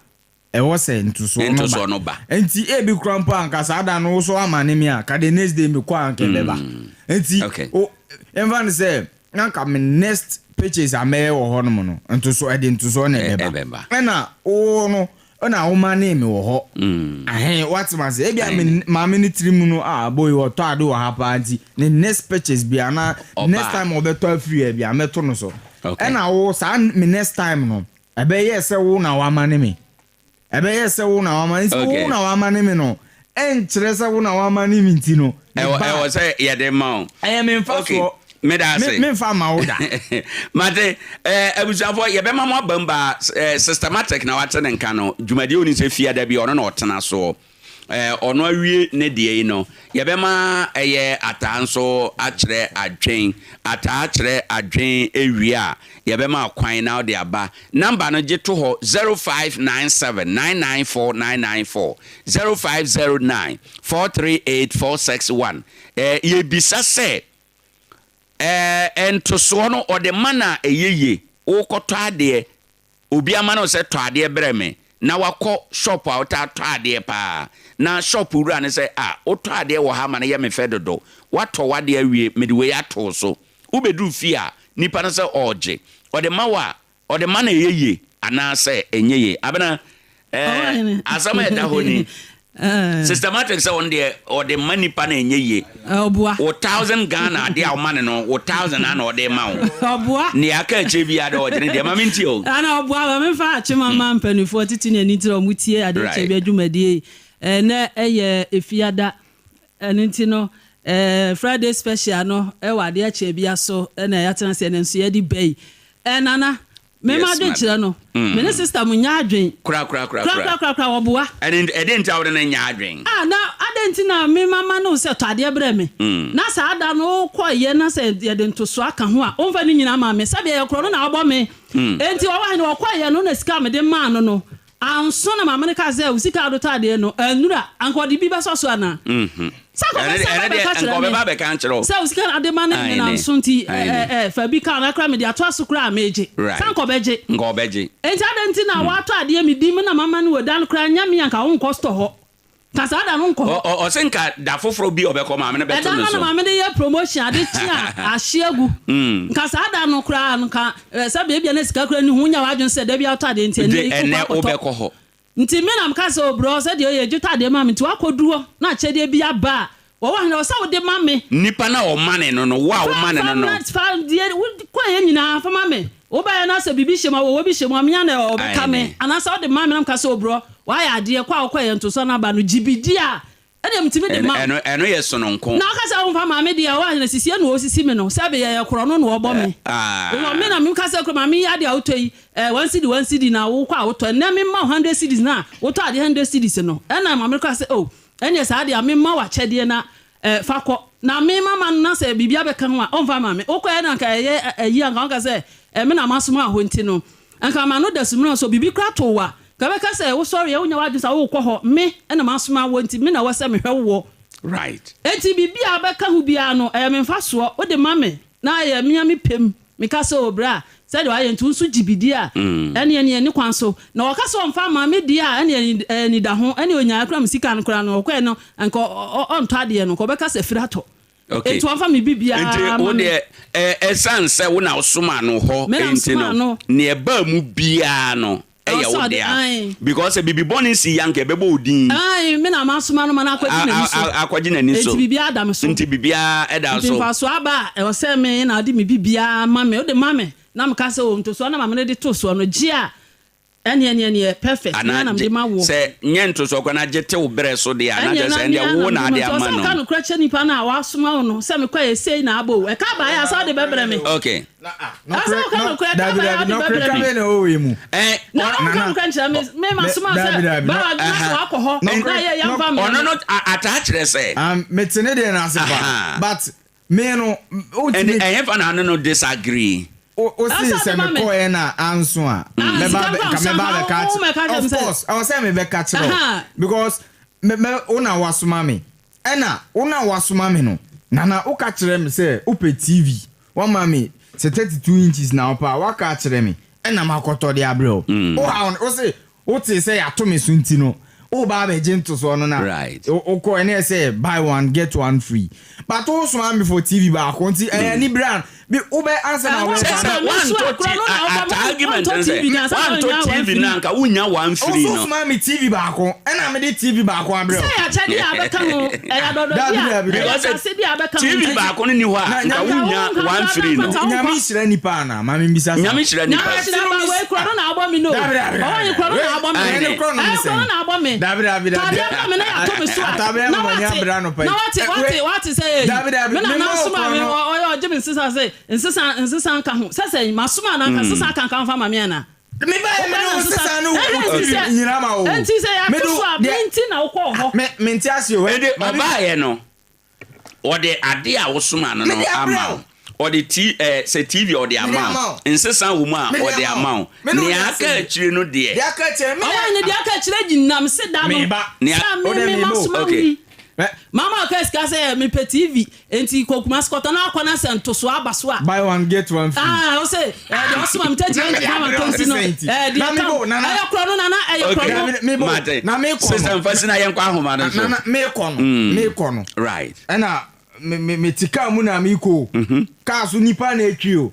S14: ɛwɔ sɛ ntosoɔ no ba.
S1: Ntosoɔ no ba.
S14: Nti ebi koraa mpo a anka saa da no wo so amane me a, ka the next day mekɔ a anka ɛbɛba. Nti
S1: Okay.
S14: o yɛmfa no sɛ na anka me next purchase a mɛyɛ wɔ hɔnom no, ntosoɔ ɛde ntosoɔ na
S1: Ɛ-
S14: ɛbɛba.
S1: ɛbɛba.
S14: Ɛna wo no Ɛna wo manee me wɔ hɔ. Ahe, woate m'ase? Ebia me maame no tiri mu no, ah, boy, ɔtɔ ade wɔ ha paa nti, ne next purchase bi anaa next time ɔbɛtɔ afiri ha bi a, mɛto no so. Ɛna wo, saa me next time no, ɛbɛyɛɛ sɛ wo na woamane me. Ɛbɛyɛɛ sɛ wo na woamane, nti wo na woamane me no, ɛnkyerɛ sɛ wo na woamane me nti no, me
S1: Ɛwɔ
S14: ba.
S1: ɛwɔ sɛ yɛde ma wo.
S14: Ɛyɛ me
S1: Okay,
S14: mfasoɔ.
S1: meda
S14: Me,
S1: ase.
S14: memfa mma wo da.
S1: Mate, eh, abusuafoɔ, yɛbɛma mo abam baa eh, systematic na wate ne nka no, dwumadie oni sɛ fiada bi ɔno na ɔtena soɔ. Eh, ɔno awie ne deɛ yi no, yɛbɛma ɛyɛ ataa nso akyerɛ adwen. Ataa kyerɛ adwen wie a, yɛbɛma kwan na wode aba. Number no gye to hɔ, 0597 994 994, 0509 438 461. Eh, yɛbisa sɛ, eh, ntosoɔ no ɔde ma no a ɛyɛ yie? Wokɔtɔ adeɛ, obi ama no sɛ tɔ adeɛ brɛ me, na wakɔ shop a wotaa tɔ adeɛ paa, na shop wura no sɛ, ah, wotɔ adeɛ wɔ ha ma no yɛ me fɛ dodo, woatɔ w'adeɛ awie, mede wei ato wo so. Wobɛduru fie a, nipa no sɛ ɔregye. Ɔde ma wo a, ɔde ma no ɛyɛ yie anaasɛ ɛnyɛ yie? Abena, eh, asɛm a ɛda hɔ ni. Systematic sɛ ɔno deɛ ɔde ma nipa na ɛnyɛ yie.
S15: Ɔboa.
S1: Wo thousand Ghana adeɛ a ɔma no no, wo thousand ana ɔde ma wo.
S15: Ɔboa.
S1: Nea aka akyire biara deɛ ɔgye ne deɛ. Ma mentie o.
S15: Ana ɔboa ma memfa akyema ma mpanimfoɔ tete ne ani nti na wɔtie adeɛ kyɛ bi adwumadie yi. Ɛnɛ ɛyɛ Efiada. Ɛno nti no, Friday special no wɔ adeɛ kyɛ bia so na yɛatena ase ɛnɛ nso yɛde ba yi. Nana, me
S1: Yes,
S15: m'adwen kyerɛ
S1: madam.
S15: no, me ne sister mo nyɛ adwen.
S1: Kora kora kora kora.
S15: Kora kora kora wɔboa.
S1: Ɛne ɛdeɛn nti a wode no nyɛ adwen?
S15: Ah, na adɛn nti na me mama no sɛ tɔ adeɛ brɛ me, na saa da no wokɔeɛ na sɛ yɛde ntosoɔ aka ho a, womfa ne nyinaa ma me, sɛdeɛ ɛyɛ korɔ no na wobɔ me. Enti ɔwɔ he no ɔkɔeɛ no na sika a mede maa no no, Anso na maame no kaa sɛ, Wo sika a wode tɔ adeɛ no, annuru a, anka ɔde bi bɛsɔ so anaa? Sɛ anka ɔbɛsan aba abɛka akyerɛ me sɛ wo sika na wode ma no no anso nti, fa bi ka ho, na koraa mede atoa so koraa a, megye. Sɛ anka ɔbɛgye. Enti adɛn nti na woatɔ adeɛ me din mu na mama no wɔ da no koraa nyɛ me a, anka wonkɔ store hɔ. Nka saa da no nkɔ hɔ.
S1: Ɔse nka da foforɔ bi a ɔbɛkɔ maame no bɛto
S15: Ɛda
S1: no
S15: no
S1: so.
S15: na maame no yɛ promotion ade kye a ahye agu. Nka saa da no koraa no nka sɛbe ebia na sika koraa nni ho wonya w'adwene sɛ da biara wotɔ adeɛ nti ɛnnɛ
S1: De
S15: yi wokɔ
S1: ɛnnɛ
S15: akɔtɔ.
S1: wobɛkɔ hɔ.
S15: Nti me na meka sɛ obrɔ sɛdeɛ ɔyɛ gye tɔ adeɛ ma me nti woakɔdu hɔ na akyɛdeɛ bi aba a wɔwɔ he ɛwɔ sɛ wode ma me.
S1: Nipa no a ɔmane no no wo a
S15: Fa
S1: womane
S15: fa
S1: no no.
S15: ma fa deɛ wo kɔeɛ nyinaa fa ma me. Wobaeɛ na sɛ biribi hyɛ mu a wɔwɔ bi hyɛ mu a me ara na ɔbɛka me
S1: Aane.
S15: anaasɛ wode ma me na meka sɛ obrɔ Wayɛ adeɛ, kɔ a wokɔeɛ ntosoɔ no aba no, gye bi di a, ɛdeɛ metumi de ma wo.
S1: Ɛno, ɛno yɛ sononko.
S15: Na woka sɛ womfa maa me deɛ, woahwɛ na sisie na ɔresisi me no, sɛbe ɛyɛ korɔno na ɔrebɔ me. Wɔ me na meka sɛ kuro maame yi adeɛ a wotɔ yi, eh, one cedi, one cedi na wokɔ a wotɔ, ɛnnɛ memma wo hundred cedis na wotɔ adeɛ hundred cedis no, ɛna maame no kaa sɛ, oh, ɛnneɛ saa deɛ a memma wo akyɛdeɛ na Eh, fa kɔ. Na me mama no na sɛ biribi abɛka ho a, ɔmfa mma me. Wokɔɛ na anka ɛyɛ ayi a, anka woka sɛ, eh, me na masoma hɔ nti no, anka m'ano da sumina so. Biribi koraa to wo a, anka wobɛka sɛ, wosɔre a, wonnya w'adwene sɛ worekɔ hɔ. Me na masoma wo nti, me na ɛwɔ sɛ mehwɛ woɔ.
S1: Right.
S15: Enti biribi a wobɛka ho biara no, ɛyɛ me mfasoɔ. Wode ma me, na ɛyɛ me ara me pɛ mu. Meka sɛ, O bra, sɛdeɛ wayɛ nti, wo nso gye bi di a, ɛnneɛ neɛ ne kwan so. Na ɔka sɛ ɔmfa mma me deɛ a, ɛnneɛ ɛyɛ anidaho, ɛnneɛ ɔnyaeɛ koraa me sika no koraa no, ɔkɔɛ no, anka ɔntɔ adeɛ no, anka ɔbɛka sɛ firi atɔ.
S1: Okay.
S15: Enti ɔmfa me biribiara
S1: Nti
S15: mma
S1: wo
S15: me.
S1: deɛ, ɛ, ɛsiane sɛ wo na wosomaa no hɔ
S15: Me na
S1: nti
S15: mesomaa
S1: no,
S15: no.
S1: nea ɛbaa mu biara no,
S15: Ɛwɔ
S1: ɛyɛ
S15: sɛ
S1: wo
S15: ɔde,
S1: dea.
S15: ae.
S1: Because sɛ biribi bɔne si yi a, anka ɛbɛbɔ wo din.
S15: Ae, me na masoma no ma no akɔgye n'ani so.
S1: Akɔgye n'ani so.
S15: Enti biribiara da me so.
S1: Nti biribiara da wo
S15: Nti
S1: so.
S15: mfasoɔ aba a, ɛwɔ sɛ me na wode me biribiara ma me. Wode ma me, na meka sɛ, oh, ntosoɔ no a maame no de too soɔ no, gye a, ɛneɛ, neɛ, neɛ, perfect, me ara
S1: Anaa
S15: na
S1: gye,
S15: mede ma woɔ.
S1: sɛ nyɛ ntosoɔ koraa na gye te wo berɛ so deɛ a, na
S15: Ɛneɛ
S1: kyerɛ
S15: na
S1: sɛ
S15: me
S1: ɛndeɛ
S15: ara
S1: wo
S15: na
S1: na
S15: mede ma.
S1: ade
S15: Nti ɛwɔ
S1: ama
S15: sɛ woka
S1: no.
S15: nokorɛ kyerɛ nipa no a wasoma wo no sɛ mekɔeɛ sei na aba o. Ɛka baeɛ a, sɛ wode bɛbrɛ me.
S1: Okay.
S15: Ɛsɛ woka nokorɛ ka
S14: Dabi
S15: baeɛ a
S14: dabi
S15: wode
S14: nɔkorɛ
S15: bɛbrɛ
S14: ka
S15: me.
S14: bɛn na ɛwɔ wei mu.
S15: Na wonka
S14: Nana
S15: nokorɛ nkyerɛ me, me masoma wo
S14: dabi
S15: sɛ
S14: dabi
S15: bra na sɛ wakɔ hɔ na yɛ yɛmfa mmrɛ
S1: Ɔno
S15: me.
S1: no ataa kyerɛ sɛ.
S14: Um, mete ne deɛ no ase pa but me no
S1: Ɛnde
S14: wotumi.
S1: ɛhefa na ɔne no disagree?
S14: Wo se
S15: Ɛsɛ
S14: sɛ
S15: ɔde ma me.
S14: mekɔɛ na anso a
S15: Ah,
S14: mɛba
S15: sika
S14: abɛ
S15: nkwa
S14: nka
S15: nso
S14: mɛba
S15: anka
S14: abɛka
S15: wo mɛka
S14: akyerɛ
S15: kyerɛ me
S14: of
S15: sɛ.
S14: course ɛwɔ sɛ mebɛka kyerɛ wo
S15: Aha.
S14: because me mɛ wo na wasoma me ɛna wo na wasoma me no Nana woka kyerɛ me sɛ wopɛ TV Woama me sɛ 32 inches na wopɛ a, woaka akyerɛ me, ɛna makɔtɔ de abrɛ wo. Wo haw no, wo se wotee sɛ yɛato me so nti no, Woba abɛgye ntosoɔ no na wokɔ ɛne ɛsɛ buy one get one free. But wosoma me for TV baako nti ɛyɛ anibere a bi wobɛ ansa na wobɛ.
S1: Sɛ sɛ wantɔ ti ata argument no sɛ wantɔ TV no anka wonya one free no.
S14: Woso soma me TV baako ɛna mede TV baako abrɛ wo.
S15: Sɛ yɛ akyɛdeɛ a bɛka ho ɛyɛ adɔdɔdeɛ a ɛyɛ asasedeɛ a bɛka ho.
S1: TV baako no ni hɔ a nka wonya one free no.
S14: Nyame nhyira nipa anaa ma me mbisa saa.
S1: Nyame hyira nipa.
S15: Nyame hyira ba wei korɔ no na abɔ me no. Ɔwɔ yi korɔ no na abɔ me. Ɛyɛ korɔ no na abɔ me. Tɔ adeɛ brɛ me na yɛato me so a na wate na wate wate wate sɛ eyi me nana soma me ɔyɛ ɔgye me nsesa sɛ nsesa nsesa nka ho sɛ sɛ masoma na nka nsesa aka nka ho fa ma me ana.
S14: Me ba yɛ me de wo nsesa no wo ti nyina ma wo.
S15: Enti sɛ yɛato so a me nti na wokɔɔ hɔ.
S14: Me me nte ase o.
S1: Enti ɔbaayɛ no Ɔde ade a wosomaa no no ama wo. Ɔde ti ɛɛ sɛ TV ɔde ama wo. Nsesa wɔ mu a ɔde ama wo. Nea aka akyire no deɛ.
S15: Ɔwɔ ne deɛ aka akyire gyina me se da no. Sɛ me me ma soma wo yi. Mama ɔka sika sɛ mepɛ TV nti kɔ Kumasi kɔtɔ na akɔ na sɛ ntosoɔ aba so a.
S14: Buy one get one free.
S15: Ah ɔsɛ ɛɛ deɛ ɔsoma me tɛti ɛnti na ma tɛnti no ɛɛ deɛ ka ɛyɛ korɔ no nana ɛyɛ korɔ
S14: no.
S1: Mate.
S14: Na mekɔ no.
S1: Sister nfa si na yɛnkɔ ahoma no so.
S14: Nana mekɔ no mekɔ no.
S1: Right.
S14: Ɛna me me me te car mu na mekɔ o. Car so nipa na etwi o.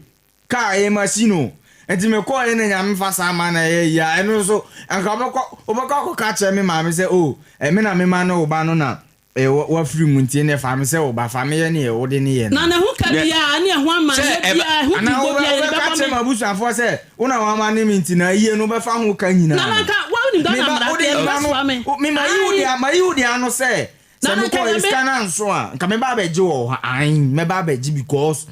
S14: Car ɛyɛ machine o. Nti mekɔɔ yɛ na nyame fa saa ma na ɛyɛ yie a ɛno nso nka wobɛkɔ wobɛkɔ akɔka kyerɛ me maame sɛ o ɛme na mema ne wo ba no na wafiri mu nti ɛnneɛ fa me sɛ wo ba, fa me yɛ neɛ wode ne yɛ no.
S15: Na ne ho ka biara ne ɛho amanneɛ biara, ɛho
S14: Anaa
S15: dibɔ biara, yɛde
S14: wobɛka
S15: bɛbɔ
S14: akyerɛ
S15: me.
S14: m'abusuafoɔ sɛ, Wo na woamane me nti, na ayie no wobɛfa ho ka nyinaa.
S15: Na na nka wonim
S14: Me
S15: Ghana
S14: ba,
S15: mmara
S14: wode
S15: nti,
S14: me ba no,
S15: ɛbɛsoa me.
S14: me mayi wo
S15: Aane.
S14: deɛ, mayi wo deɛ ano sɛ,
S15: Na
S14: sɛ
S15: na nka
S14: mekɔɔ
S15: nyame.
S14: sika no anso a, nka mɛba abɛgye wɔ wo ha. Aane, mɛba abɛgye because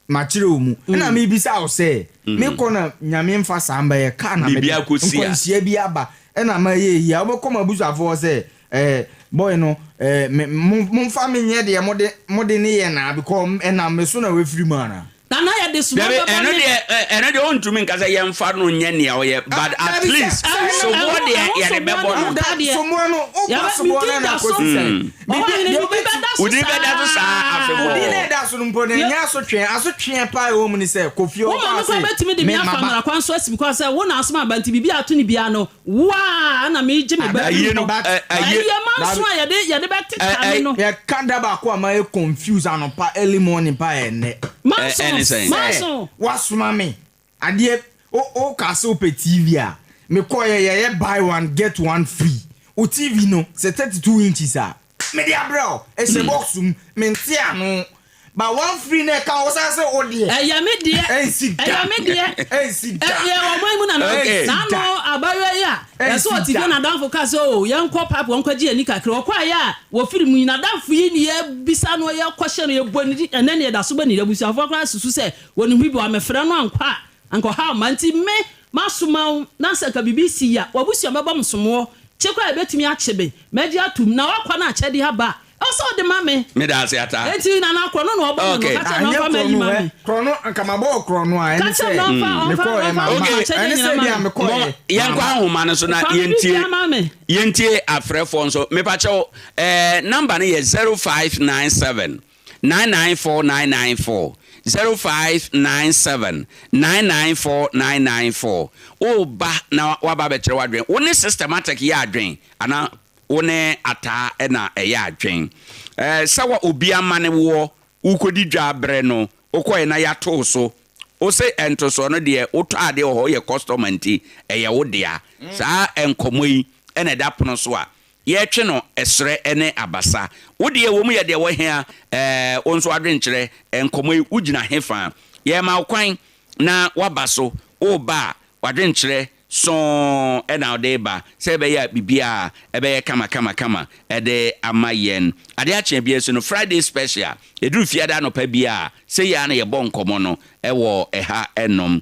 S14: makyerɛ wo mu. Ɛna mebisa wo sɛ, mekɔ na Nyame mfa saa mbɛyɛ car na mede
S1: Biribi akɔsi a.
S14: nkwanhyia bi aba ɛna mayɛ yi a, wobɛkɔ m'abusuafoɔ hɔ sɛ, eh, boy no, eh, me, mo, momfa me nyɛ deɛ mode, mode ne yɛ naa because ɛnam me so na wafiri mu anaa?
S15: Nana yɛde soma
S1: Dabi,
S15: bɛbɔ
S1: ɛno
S15: me.
S1: deɛ, ɛ, ɛno deɛ ɔntumi nka sɛ yɛmfa no nyɛ nea ɔyɛ, but at
S14: Dabi, sɛ,
S1: least
S14: sɛ,
S15: Ɛho,
S1: soboɔ
S15: ɛho,
S1: deɛ
S15: ɛho
S1: yɛde
S15: soboɔ
S1: bɛbɔ
S15: ne
S1: no.
S15: ho ka deɛ.
S14: Soboɔ no, wobɔ
S15: Yɛbɛ, me
S14: soboɔ no
S15: din
S14: na
S15: da so.
S14: akɔsi sɛn?
S15: Ɔwɔ
S14: Biribi,
S15: hene,
S14: deɛ
S15: me din
S14: wobɛti.
S15: bɛda so
S1: Wo din bɛda so saa
S15: saa.
S1: afebɔɔ.
S14: Wo din na ɛda so no mpo no, ɛnyɛ asotweɛ. Asotweɛ paa a ɛwɔ mu ne sɛ, kɔ fie
S15: Wo
S14: hɔ
S15: maame
S14: kɔ
S15: koraa
S14: ase,
S15: bɛtumi de me
S14: me
S15: afa
S14: maba.
S15: mmara kwan so asi me kwan sɛ wo na asoma aba nti biribi a ato no biara no, wo ara na meregye me ba
S1: Ayie
S15: firi
S1: no,
S15: hɔ.
S14: But,
S1: ɛ, ayie,
S15: Ayie manso a yɛde, yɛde
S1: ɛ,
S15: bɛteta
S1: ɛ,
S15: me no.
S14: Yɛka da baako a mayɛ confused anɔpa early morning paa yɛ nnɛ.
S1: ɛ,
S15: Manso,
S1: ɛne sɛn?
S14: Sɛ
S15: manso.
S14: woasoma me adeɛ, wo, woka sɛ wopɛ TV a, mekɔeɛ yɛyɛ buy one get one free. Wo TV no, sɛ 32 inches a, mede abrɛ wo, ɛhyɛ box mu, mente ano. But one free na ɛka ho, wosan se wo deɛ.
S15: Ɛyɛ me deɛ.
S14: Ɛnsi da.
S15: Ɛyɛ me deɛ.
S14: Ɛnsi da.
S15: Ɛyɛ ɔman mu nana.
S1: Okay.
S15: N'ano abayewa yi a
S14: Ɛnsi
S15: yɛsɛ ɔte fie
S14: da.
S15: n'adamfo ka sɛ o yɛnkɔ pipe wɔn kɔgye yɛn ani kakra ɔkɔeɛ a wɔfiri mu yi n'adamfo yi ne yɛbisa no yɛkɔhyɛ no yɛbɔ ne di ɛnɛ ne yɛda so bɔ ne di abusuafoɔ koraa susu sɛ wɔnim bi wɔamefrɛ no ankɔ a anka ɔhaw ma nti me masoma wo na sɛ nka biribi si a w'abusua bɛbɔ me somoɔ kye koraa yɛbɛtumi akye me mɛgye atom na wakɔ no akyɛdeɛ aba a ɛwɔ sɛ ɔde ma me
S1: Meda ase ata.
S15: enti nana korɔ no na ɔbɔ me no
S1: Okay.
S15: ka kyerɛ no
S14: Anyɛ
S15: ɔmfa
S14: korɔ
S15: m'ayi
S14: no
S15: ma
S14: ɛ
S15: me
S14: korɔ no nka mabɔ wɔ korɔ no a
S15: ka
S14: ɛne
S15: kyerɛ
S14: sɛ
S15: no ɔmfa ɔmfa
S14: mekɔɔ ɛ
S15: ɔmfa
S14: mama
S15: ɔmfa
S1: Okay.
S15: akyɛdeɛ
S14: ɛne
S15: nyina
S14: sɛ
S15: ma
S14: bia
S15: me
S14: mekɔɔ
S1: Mom,
S14: ɛ
S1: yɛnkɔ
S14: mama
S1: ahoma no so na
S15: fa me
S1: yɛntie
S15: biribiara ma me
S1: yɛntie afrɛfoɔ nso. Mepakyɛw, eh, number no yɛ 0597 994 994, 0597 994 994. Woba na waba abɛkyerɛ w'adwene. Wo ne Systematic yɛ adwene anaa wo ne Ataa na ɛyɛ adwene? Eh, sɛ wa obi amane woɔ, wokɔdi dwa abrɛ no, wokɔɛ na yɛato wo so. Wo se ntosoɔ no deɛ wotɔ adeɛ wɔ hɔ, woyɛ customer nti ɛyɛ wo dea. Saa nkɔmmɔ yi na ɛda pono so a Yɛtwe no ɛserɛ ne abasa. Wo deɛ wɔ mu yɛ deɛ wɔ hea ɛɛ wo nso adwenkyerɛ nkɔmɔ yi wo gyina he fa? Yɛma wo kwan na woaba so, wo ba a w'adwenkyerɛ sɔnn na wode reba sɛ ɛbɛyɛ a biribiara ɛbɛyɛ kama kama kama de ama yɛn. Adeɛ akye a biara si no Friday special, ɛduru fiada anɔpa biara a sei ara na yɛbɔ nkɔmɔ no wɔ ɛha nom.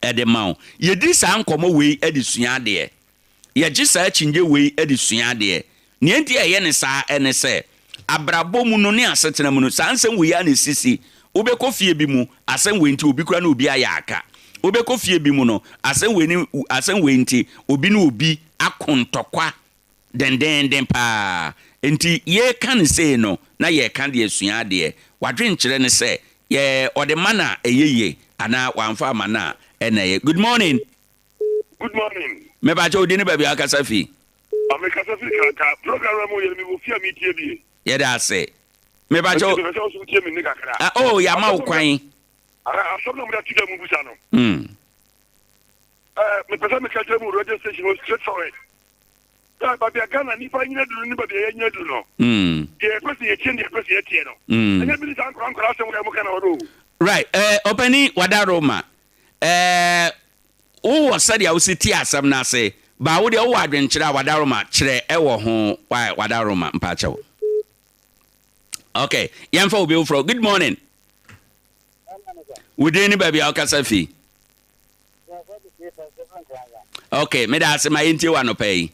S1: de ma wo. Yɛdi saa nkɔmmɔ wei de sua adeɛ. Yɛgye saa akyinnye wei de sua adeɛ. Nea enti a yɛyɛ no saa ne sɛ, abrabɔ mu no ne asetena mu no, saa nsɛm wei ara na ɛsisi. Wobɛkɔ fie bi mu, asɛm wei nti obi koraa ne obi ayɛ aka. Wobɛkɔ fie bi mu no, asɛm wei ne asɛm wei nti obi ne obi ako ntɔkwa dendeenden paa. Enti yɛreka no sei no, na yɛreka de asua adeɛ. W'adwenkyerɛ ne sɛ, yɛ ɔde ma no a ɛyɛ yie anaa wamfa amma no a ɛna ɛyɛ. Good morning.
S16: Good morning.
S1: Mepakyɛ wo din ne baabi a wakasa fi?
S16: Mekasa mekasa firi Kanka. Program no a moyɛ no mewɔ fie a metie bie.
S1: Yɛda ase. Mepakyɛw.
S16: Nti mepɛ sɛ wo nso wotie me nne kakra.
S1: Ah, oh, yɛama wo kwan.
S16: Ah, asɛm na mode ato dwa mobisa no. Mm. Eh, mepɛ sɛ meka kyerɛ mu radio station hɔ straight forward. Sɛ baabi a Ghana nipa nyina duru ne baabi a yɛnyina duru no.
S1: Mm.
S16: Deɛ yɛpɛ sɛ yɛtie ne deɛ yɛpɛ sɛ yɛteɛ no.
S1: Mm.
S16: Ɛnyɛ bi ne saa nkora nkora asɛm wɔ yɛ mo ka na hɔ no o.
S1: Right, eh, ɔpani Wadaroma, eh, Wowɔ sɛdeɛ wosi te asɛm no ase but wo deɛ wowɔ adwenkyerɛ a wadaroma kyerɛ ɛwɔ ho why wadaroma mpakyɛw ok yɛmfa obi foforɔ good morning wo din ne baabi a wokasa fi ok meda ase ma yɛntie wɔ anɔpa yi.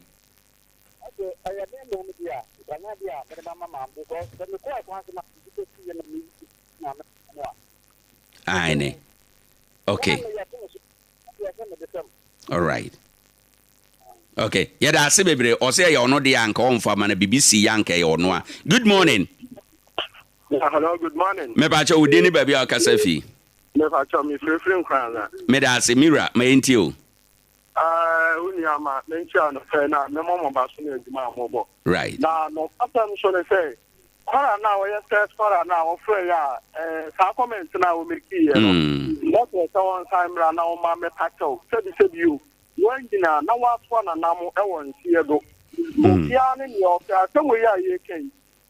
S1: Aane. Okay. All right. Okay. Yɛda ase bebree. Ɔsɛ ɛyɛ ɔno deɛ anka ɔmfa ma no biribi si yɛ anka ɛyɛ ɔno a. Good morning.
S17: Yeah, hello, good morning.
S1: Mepakyɛ wo din ne baabi a ɔkasa fi.
S17: Mepakyɛ me firifiri Nkoranza.
S1: Meda ase, Mira, ma yɛntie o.
S17: Ah, wo nua ma menkyia no pɛ na memmɔ mo ba so ne adwuma a mobɔ.
S1: Right.
S17: Na nokwasɛm nso ne sɛ, Kwara no a ɔyɛ first Kwara no a ɔfrɛeɛ a eh, saa comment no a ɔmekiiɛ no, mɛsrɛ sɛ ɔnsan mmra na ɔma mmɛpa kyɛw. Sɛbi sɛbi o, wangyina na watoa nanam wɔ nseɛ do. Obiara ne nea ɔpɛ. Asɛm wei a yɛreka yi,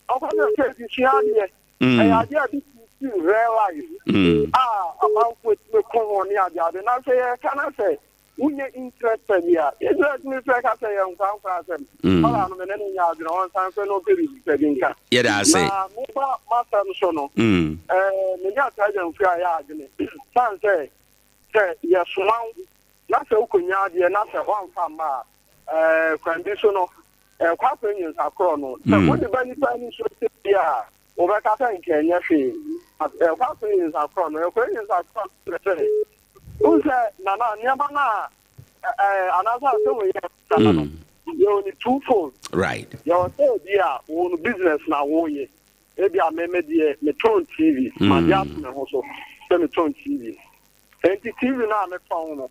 S17: ɔfa sɛ sɛ adesua adeɛ, ɛyɛ adeɛ a bi si real life a amanfoɔ tumi ko ho ne adeade. Na sɛ yɛreka na sɛ Wonyɛ interested a, yɛgyina tumi frɛ ka sɛ yɛ nkwankwa asɛm. Kɔla no me ne no nyɛ adwene, ɔnsan frɛ na ɔmpɛ biribi pɛ bi nka.
S1: Yɛda ase.
S17: Na meba m'asɛm so no, ɛɛ me ne Ataa Gyamfi ayɛ adwene. San sɛ, sɛ yɛsoma wo na sɛ wokɔnya adeɛ na sɛ woamfa amma a, ɛɛ kwan bi so no, ɛkɔ akɔ nyinsa korɔ no. Sɛ wode ba nipa ani so sɛ bi a, wobɛka sɛ nka ɛnyɛ hwee. Ɛkɔ akɔ nyinsa korɔ no, ɛkɔ nyinsa korɔ no kyerɛ sɛ Wohu sɛ Nana, nneɛma no a ɛɛ anaasɛ asɛm wei yɛ saa no, yɛwɔ ne two fold.
S1: Right.
S17: Yɛwɔ sɛ ebi a wo no business na woyɛ. Ebi a me me deɛ metɔn TV. Made ato me ho so sɛ metɔn TV. Enti TV no a metɔn no,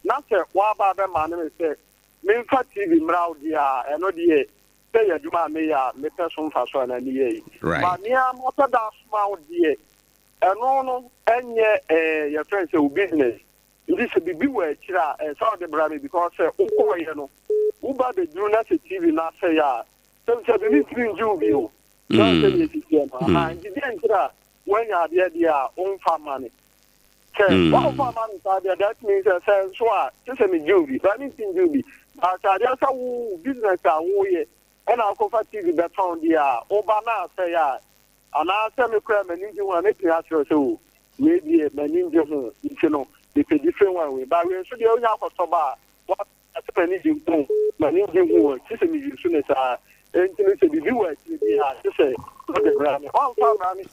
S17: na sɛ woaba abɛma ne me sɛ memfa TV mmra wo deɛ a, ɛno deɛ sɛ yɛ adwuma a meyɛ a mepɛ so mfaso a na meyɛ yi.
S1: Right.
S17: But me ara mapɛ da asoma wo deɛ, Ɛno no ɛnyɛ eh yɛfrɛ no sɛ wo business nti sɛ biribi wɔ akyire a ɛsɛ sɛ wode bra me because sɛ wokɔɔyɛ no woba bɛduru na sɛ TV no asɛe a sɛ sɛ biribi ntumi ngye wo bio sɛ ɔsɛ deɛ ɛsisiɛ no aha nti deɛ nti na woanya adeɛ deɛ a womfa mma me sɛ woamfa ma me saa deɛ that means sɛ sɛ nso a kyɛ sɛ megye wo bi ba mentumi ngye wo bi but adeɛ sɛ wo business a woyɛ ɛna wokɔfa TV bɛtɔn deɛ a woba na asɛe a Anaasɛ me koraa m'ani ngye ho a, mɛtumi akyerɛ wo sɛ o, wei deɛ m'ani ngye ho nti no, mepɛ different one wei. But wei nso deɛ wonya akɔtɔ ba a, woaka sɛ m'ani gye ho, m'ani ngye ho o, gye sɛ me use no saa. Enti no sɛ biribi wɔ akyire bi a, gye sɛ wode bra me. Woamfa ammra me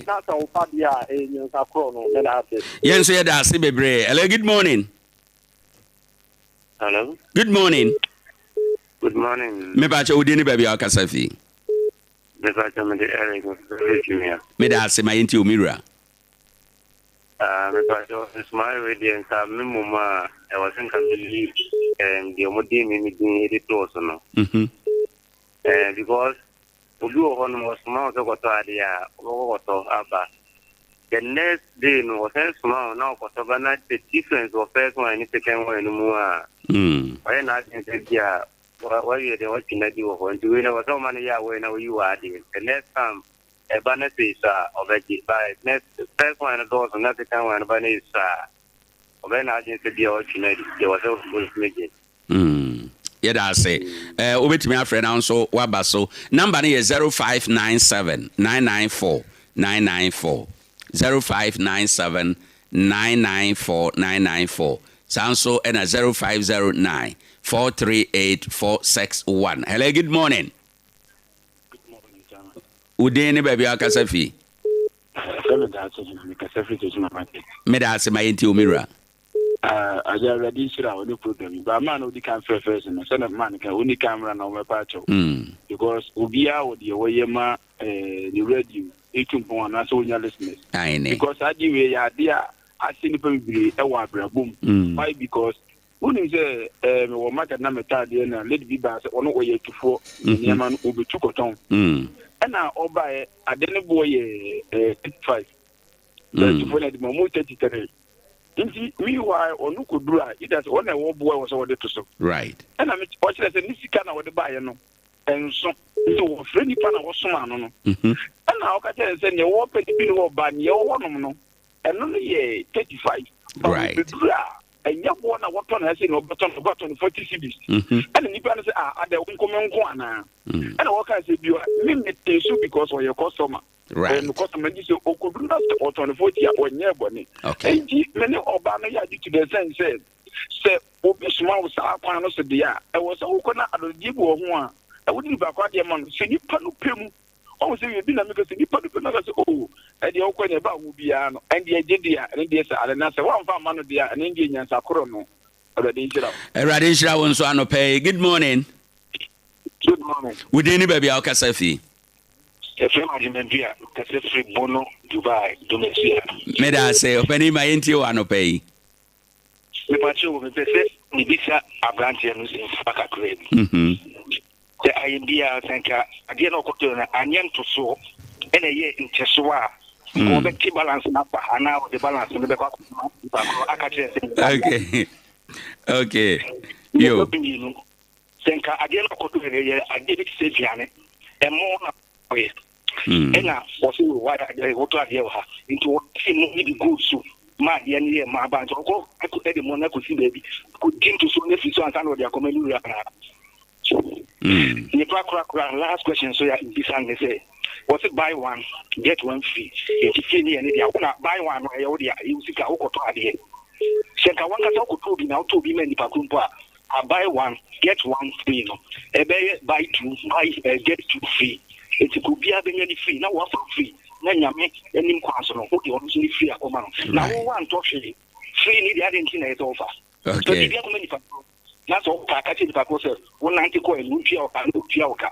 S17: na sɛ wofa deɛ a, ɛyɛ nyansa korɔ no. Meda ase.
S1: Yɛn nso yɛda ase bebree. Hello, good morning.
S18: Hello.
S1: Good morning.
S18: Good morning.
S1: Mepa kyɛ wo din ne baabi a wokasa fi.
S18: Mepakyɛ mede Eric mefrɛ Jumia.
S1: Meda ase ma yɛntie wo me wura.
S18: Ah mepakyɛ nsomaeɛ wei deɛ nka me mmom a ɛwɔ sɛ nka meyi um, deɛ wɔde me me din de too so no.
S1: Mm -hmm.
S18: Eh, because obi wɔ hɔ nom ɔsoma wo sɛ kɔtɔ adeɛ a wobɛkɔ kɔtɔ aba. The next day no ɔsɛn soma wo na ɔkɔtɔ ba na the difference wɔ first one ne second one no mu a ɔyɛ n'adwene sɛ bi a Wawie deɛ watwi no adi wɔ hɔ nti wei no ɛwɔ sɛ ɔma no yɛ aware na oyi wɔ adeɛ the next time ɛba no sɛ esua a ɔbɛgye but next first one no dɔɔso na second one no ba no esua a ɔbɛyɛ n'adwene sɛ bia watwi no adi deɛ ɛwɔ sɛ ɔtumi gye.
S1: Mm, yɛda ase. Eh, wobɛtumi afrɛ na nso woaba so. Number no yɛ 0597 994 994. 0597 994 994. Saa nso ɛna 0509 438 461. Hello, good morning.
S19: Good morning, Chairman.
S1: Wo din ne baabi a wakasa fi?
S19: Sɛ meda ase na mekasa firi Techiman market.
S1: Meda ase ma yɛntie wo me wura.
S19: Agya Awurade nhyira wo ne program yi. Ba maa na odi kan frɛ first no sɛnɛ maa no kan onni kan mmra na wɔmɛpa akyɛw. Because obiara wɔ deɛ wɔyɛ ma ne radio etu mpɔn anaasɛ wonya listeners.
S1: Aine.
S19: Because saa adeɛ wei yɛ adeɛ a ahyɛ nipa bebree ɛwɔ abrabɔ mu. Why because? Wonim sɛ eh, mewɔ market na metɔ adeɛ na lady bi baa sɛ ɔno ɔyɛ atufoɔ, ne nneɛma no ɔbɛtu kɔtɔn. Ɛna ɔbaeɛ, ade no boɔ yɛ eh, 35. Sɛ atufoɔ no ade ma ɔmo 33. Nti meanwhile ɔno kɔduru a, either sɛ ɔno na ɛwɔ boɔ a ɛwɔ sɛ ɔde to so.
S1: Right.
S19: Ɛna me ɔkyerɛ sɛ ne sika na ɔde baeɛ no ɛnso. Nti wɔfrɛ nipa na wɔsoma no no. Ɛna ɔka kyerɛ no sɛ nea wɔpɛ no bi ne wɔba nea ɛwɔ hɔnom no ɛno no yɛ 35. Ba
S1: Right.
S19: wɔbɛduru a ɛnyɛ boɔ na wɔtɔ no ɛsɛ na ɔbɛtɔ no ɔbɛtɔ no 40 cedis. Ɛna nipa no sɛ ah adɛ wo nko me nko anaa. Ɛna wɔka sɛ bio a me mete so because ɔyɛ customer.
S1: Right.
S19: Ɔyɛ me customer nti sɛ ɔkɔduru na sɛ ɔtɔn no 40 a ɔnyɛɛ bɔne.
S1: Okay.
S19: Nti me ne ɔbaa no yɛ agye to the extent sɛ sɛ obi soma wo saa kwan no so deɛ a ɛwɔ sɛ wokɔ na adɔdeɛ bi wɔ ho a ɛwode nipa kɔ adeɛ ma no sɛ nipa no pɛ mu ɔhu sɛ ebi na meka sɛ nipa no pɛ mu aka sɛ o ɛdeɛ wokɔ ne ɛba wo biara no ɛndeɛ gye deɛ a ɛne deɛ sɛ ade na sɛ woamfa amma no deɛ a ɛne deɛ nyansa korɔ no. Awurade nhyira wo.
S1: Awurade nhyira wo nso anɔpa yi. Good morning.
S20: Good morning.
S1: Wo din ne baabi a wokasa fi?
S20: Yɛfrɛ me Agyeman-Dua, mekasa firi Bono, Dubai, Domesia.
S1: Meda ase, ɔpanin ma yɛntie wo anɔpa yi.
S20: Mepakyɛ o, mepɛ sɛ mebisa aberanteɛ no nsɛmfua kakraa bi. Sɛ ayɛ biara, sɛ nka adeɛ na ɔkɔtɔɛ no anyɛ ntosoɔ ɛna ɛyɛ nkyɛsoɔ a, nka ɔbɛte balance no afa anaa ɔde balance no bɛkɔ akɔma nipa korɔ aka kyerɛ sɛ.
S1: Okay. Okay. Yo.
S20: Mmienu. Sɛ nka adeɛ no ɔkɔtɔɛ no yɛ adeɛ bi te sɛ aduane, ɛmo na ɔyɛ. Ɛna ɔse wotɔ adeɛ wɔ ha nti ɔte mo ne bi guu so ma adeɛ no yɛ ma aba nti ɔkɔ ɛde mo no akɔsi baabi kɔdi ntosoɔ no afiri so ansa na ɔde akɔma ne wura anaa. Ne korakorakora last question so yɛ bisa ne sɛ wɔse buy one get one free nti free ne yɛ ne deɛ wo na buy one no ɛyɛ wo deɛ ɛyɛ wo sika wokɔtɔ adeɛ sɛ nka wankasa wokɔtɔ bi na wotɔ bi ma nipa koro mpo a A buy one get one free no ɛbɛyɛ buy two buy eh, get two free nti ka obiara bɛnya ne free na woafa free na Nyame anim kwan so no wode ɔno nso ne free akɔma no na wo woantɔ hwee free ne deɛ adɛn nti na ɛyɛ sɛ wofa sɛ biribi akɔma nipa korɔ na sɛ woka ka kyerɛ nipa korɔ sɛ wonante kɔɛ no wontua wo ka na ɔtua wo ka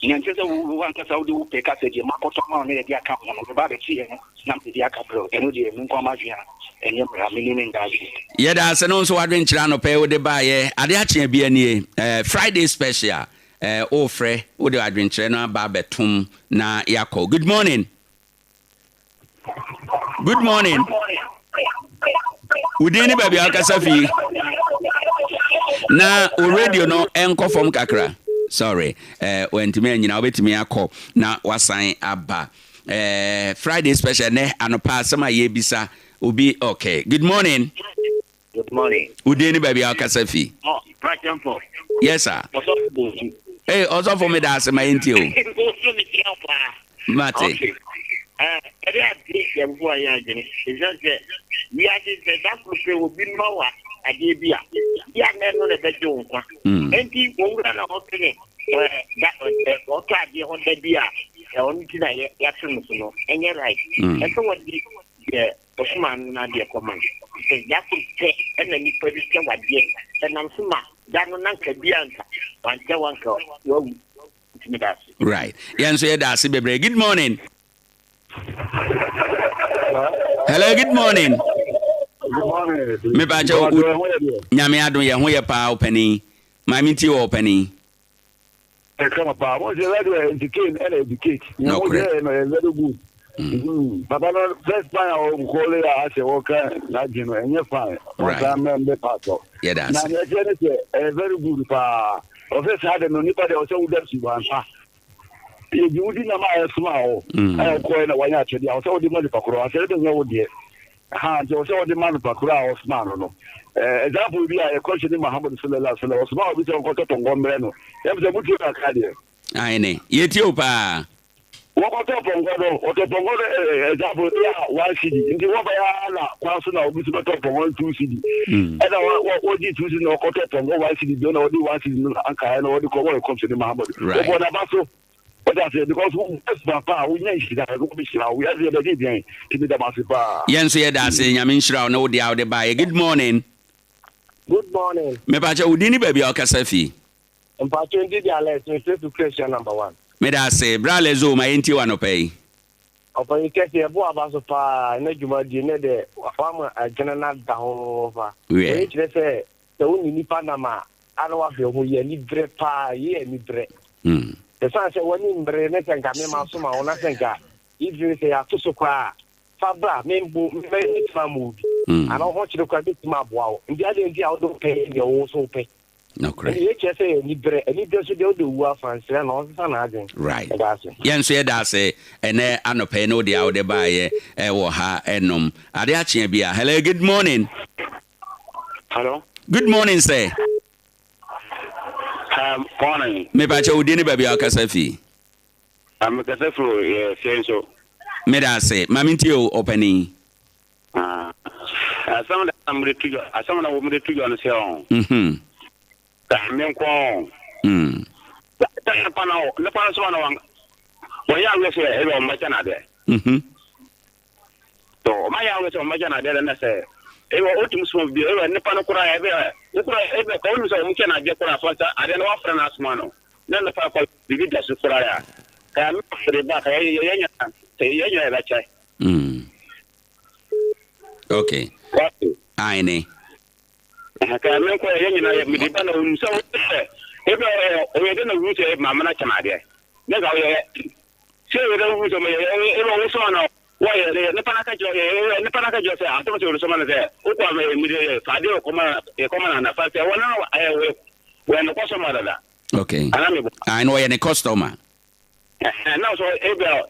S20: nea nkyɛ sɛ wo ankasa wode wo pɛ ka sɛ deɛ makɔtɔ ama wo na yɛde aka ho no meba bɛteɛ no na mede aka brɛ wo ɛno deɛ me nko ara m'adwene a ɛnyɛ mmara me ne ne nda adwene.
S1: Yɛda ase no nso w'adwenkyerɛ anɔpa yi wode baeɛ. Ade akye a bia nie eh, Friday special eh, wofrɛ wode adwenkyerɛ no aba abɛtom na yɛakɔ. Good morning. Good morning. Wo din ne baabi a wokasa fi? Na wo radio no ɛnkɔ fam kakra. Sorry, eh, wantumi anyina wobɛtumi akɔ na wasan aba. Eh, Friday special nɛ anɔpa asɛm a yɛbisa obi okay. Good morning.
S21: Good morning.
S1: Wo din ne baabi a wokasa fi?
S21: Oh, Prakyɛmfo.
S1: Yes sir.
S21: Ɔsɔfo Bonsu.
S1: Hey, ɔsɔfo meda ase ma yɛntie o.
S21: Bonsu mekyia wo paa.
S1: Mate.
S21: Okay. Eh, ɛde ade yɛn ho ayɛ adwene. Ɛsiane sɛ wiase sɛ da koro pɛ obi ma wa adeɛ bi a, bi a na ɛno na ɛbɛgye wo nkwa. Enti owura na ɔtene da ɔtɔ adeɛ hɔ da bi a ɔno nti na yɛato no so no, ɛnyɛ right. Ɛsɛ wɔde deɛ ɔsomaa no no adeɛ kɔma no. Sɛ da koro pɛ na nipa bi kyɛ wadeɛ, ɛnam so ma da no na nka bi anka wankyɛ wanka wawu. Nti meda ase.
S1: Right. Yɛn nso yɛda ase bebree. Good morning. Hello, good morning.
S22: Good morning.
S1: Mepa kyɛw, Nyame adom yɛ ho yɛ paa ɔpanin. Maame ntie wɔ ɔpanin.
S22: Ɛkama paa. Mo sɛ radio entertain ɛna educate. Nea mo yɛ no yɛ very good. Mm. Papa no first time a ɔkɔle a asɛ wɔka n'adwene no ɛnyɛ fine. Wɔsan mɛ mbɛ paatɔ.
S1: Yɛda ase.
S22: Na nea ɛkyɛ ne sɛ ɛyɛ very good paa. Ɔsɛ saa de no nipa deɛ ɔsɛ woda suban pa. Yɛdi wodi nam a ɛsoma hɔ. A ɔkɔɛ na wanya akyɛdeɛ a ɔsɛ wode ma nipa korɔ. Asɛ ɛde nyɛ wo deɛ. Ha nti ɔsɛ ɔde ma nipa korɔ a ɔsoma no no. Example bi a yɛkɔhyɛ ne Muhammad sallallahu alaihi wasallam ɔsoma obi sɛ ɔnkɔtɔ pɔnkɔ mbrɛ no. Yɛm sɛ mutie kakra deɛ.
S1: Aane, yɛtie wo paa.
S22: Wɔkɔtɔ pɔnkɔ no, wɔtɔ pɔnkɔ no example bi a one cedi nti wɔbɛyɛ ara na kwan so na obi nso bɛtɔ pɔnkɔ no two cedi. Ɛna wɔgye two cedi na wɔkɔtɔ pɔnkɔ one cedi bio na wɔde one cedi no ankaeɛ na wɔde kɔ wɔyɛ kɔmhyɛni Muhammad. Wɔbɔ n'aba so. Wɔte aseɛ because wo best paa wonya nhyira ɛno wɔbɛhyira wo. Wiase yɛbɛgye deɛn nti meda mo ase paa.
S1: Yɛn nso yɛda ase Nyame nhyira wo ne wo deɛ a wode baeɛ. Good morning.
S23: Good morning.
S1: Mepakyɛ wo din ne baabi a wokasa fi?
S23: Mpakyɛ ndi di Alex me firi Fukure number one.
S1: Meda ase bra Alex o ma yɛntie wo anɔpa yi.
S23: Ɔpanyin kɛse yɛbɔ w'aba so paa ɛnɛ dwumadie nɛ deɛ wama adwene no ada hɔ fa. Wei kyerɛ sɛ. sɛ wo ne nipa nam a, a na wahwɛ ho yie, aniberɛ paa, yei yɛ aniberɛ. Ɛsiane sɛ w'ani mmere ne sɛ nka me masoma wo na sɛ nka even sɛ yɛato so koraa a, fa bra, me mpo mɛtumi ama wo bi. Anaa wo ho kyere koraa mɛtumi aboa wo. Nti adɛn nti a wode wo pɛ yɛ deɛ wo nso wopɛ?
S1: Nokorɛ.
S23: Ɛnde yei kyerɛ sɛ yɛ aniberɛ. Aniberɛ nso deɛ wode owuo afa, nsrɛ no ɔnsesa n'adwene.
S1: Right.
S23: Meda ase.
S1: Yɛn nso yɛda ase ɛnɛ anɔpa yi ne wo deɛ a wode baeɛ wɔ ha nom. Ade akyeɛ bi a. Hello, good morning.
S2: Hello.
S1: Good morning sir.
S2: Morning.
S1: Mepakyɛ wo din ne baabi a wokasa fi.
S2: Mekasa firi yɛ fie nso.
S1: Meda ase. Ma mentie o ɔpanin.
S2: Asɛm na mede to dwa asɛm na wɔde to dwa no sɛ ɔn.
S1: Mhm.
S2: Ka me nko ɔn. Sɛ nipa na nipa no soma na wɔn wɔyɛ awɛ sɛ ɛbɛ wɔn bɛkyɛ na adeɛ.
S1: Mhm.
S2: So ɔma yɛ awɛ sɛ wɔn bɛkyɛ na adeɛ na sɛ ɛbɛ otumi soma bi ɛbɛ nipa no koraa ɛbɛ wokora ɛbɛ ka wɔn sɛ wɔn kyɛ na adeɛ koraa fa sɛ adeɛ no wafrɛ na asoma no na nipa kɔ biribi da so koraa ya ka mi fere ba ka yɛ yɛ nya yɛ nya yɛ bɛkyɛ.
S1: Okay. Aine.
S2: Ka me nkɔ yɛ nyina yɛ mede ba na onim sɛ sɛ ebe ɔyɛ dɛ na wu sɛ maame na kyɛm adeɛ ne ka ɔyɛ sɛ ɔyɛ dɛ wu sɛ ɔyɛ ebe ɔwo sɔn na wɔyɛ dɛ nipa na ka kyerɛ ɔyɛ nipa na ka kyerɛ sɛ asɛm sɛ ɔresɔma no sɛ wokɔ ama yɛ mede yɛ fa adeɛ kɔma yɛ kɔma na nafa sɛ wɔn a ɛyɛ wɔyɛ ne kɔsɔma dada.
S1: Okay.
S2: Ana mebɔ.
S1: Aine ɔyɛ ne customer.
S2: Ɛhɛn, na ɔsɛ ebia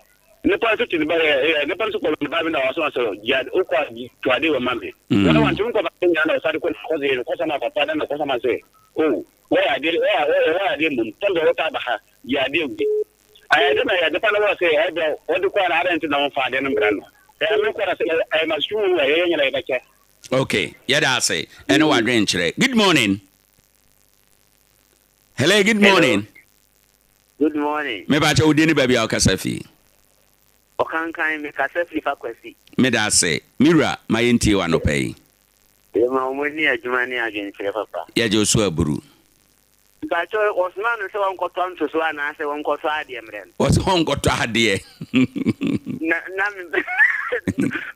S2: nipa nso ti ne ba yɛ nipa nso kɔ ne ba bi na ɔsɛ ɔsɛ gya okɔ to ade wɔ ma mi. Wɔn wɔn ntumi kɔ ba nyina na ɔsade kɔ kɔ sɛ kɔsɛ ma papa na kɔsɛ ma sɛ o wɔyɛ ade wɔyɛ wɔyɛ ade mbom tɛm dɛ wɔta aba ha gye ade wi. Ayɛ de na yɛ nipa no wɔ sɛ ɛbɛ wɔde kɔ na adɛn nti na wɔmfa ade no mbra no. Ɛyɛ me kɔ na sɛ ɛyɛ ma sukuu wɔ yɛyɛ nyina yɛbɛkyɛ.
S1: Okay, yɛda ase ɛne wadwenkyerɛ. Good morning. Hello, good morning.
S18: Hello. Good morning.
S1: Me pa kyɛ wo din ne baabi a wokasa fi.
S18: Ɔkankan me kasa firi Fakwasi.
S1: Meda ase me wura ma yɛntie wo anɔpa yi.
S18: Yɛma wɔn ani adwuma ne adwenkyerɛ papa.
S1: Yɛgye wo so aburu.
S18: Mpakyɛw wɔsoma no sɛ ɔnkɔtɔ ntosoɔ anaasɛ ɔnkɔtɔ adeɛ mmerɛ no?
S1: Wɔse ɔnkɔtɔ adeɛ.
S18: Na na me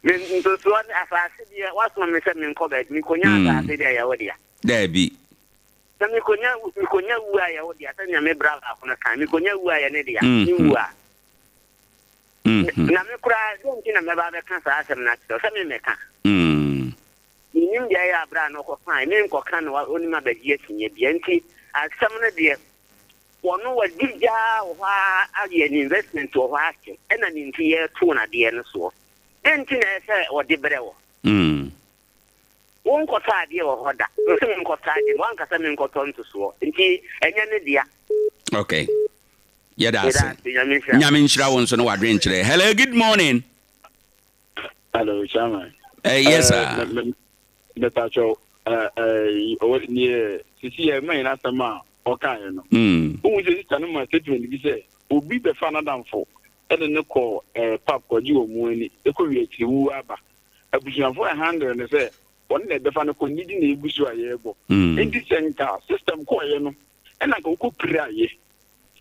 S18: me ntosoɔ ne asase deɛ wasoma me sɛ menkɔ baabi mekɔnya asase deɛ ɛyɛ wo dea.
S1: Daabi.
S18: Na mekonya mekonya wu a yɛ wo dea sɛnea me bra baako no kae mekonya wu a yɛ ne dea me wu a na me koraa dɛn nti na mɛba abɛka saa asɛm no akyerɛ wo sɛ memmɛka mennim deɛ ɛyɛ a berɛ a na ɔkɔkae menkɔka na onim abɛgye akyinnye bia nti asɛm no deɛ wɔno wadi gyaa wɔ hɔ a ayɛ ne investment wɔ hɔ akyɛ ɛna ne nti yɛtoo no adeɛ no soɔ dɛn nti na ɛsɛ sɛ ɔde brɛ wɔ Wonkɔtɔ adeɛ wɔ hɔ da. Mese menkɔtɔ adeɛ no, wanka sɛ menkɔtɔ ntosoɔ. Nti ɛnyɛ ne dea.
S1: Okay. Yɛda
S18: Yɛda
S1: ase.
S18: ase, Nyame nhyira wo.
S1: Nyame nhyira wo nso ne w'adwenkyerɛ. Hello, good morning.
S19: Hello, Chairman.
S1: Yes, sir.
S19: Mepacho, neɛ sisi yɛ mɛn n'asɛm a ɔkaeɛ no. Wohu sɛ sista no ma statement bi sɛ obi bɛfa n'adamfo ɛde ne kɔ pub kɔgye wɔn mu ani ɛkɔ wie akyiri wu aba. Abusuafo ɛhandle no sɛ ɔno na ɛbɛfa no kɔ nidi na egu so a yɛrebɔ. Nti sɛ nka system kɔɔyɛ no ɛna nka wokɔ pira yɛ.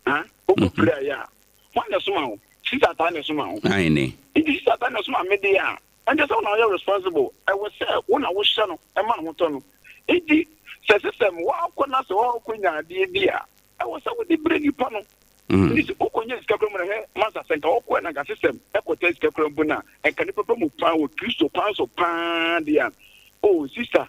S19: Ha? Wokɔ pira yɛ a hwan na ɛsoma wo? Sista taa na ɛsoma wo.
S1: Aine.
S19: Nti sista taa na ɛsoma me deɛ a ɛnkyɛ sɛ wo na woyɛ responsible. Ɛwɔ sɛ wo na wohyɛ no ɛma ne ho tɔ no. Nti sɛ system woakɔ na sɛ woakɔ nya adeɛ bi a ɛwɔ sɛ wode brɛ nipa no. Nti sɛ wokɔnya sika kora mu na hwɛ masa sɛ nka wɔkɔɛ na nka system ɛkɔtɛ sika kora mpo no a ɛnka nipa pa mu paa wɔ Kristo kwan so paa deɛ a oh sister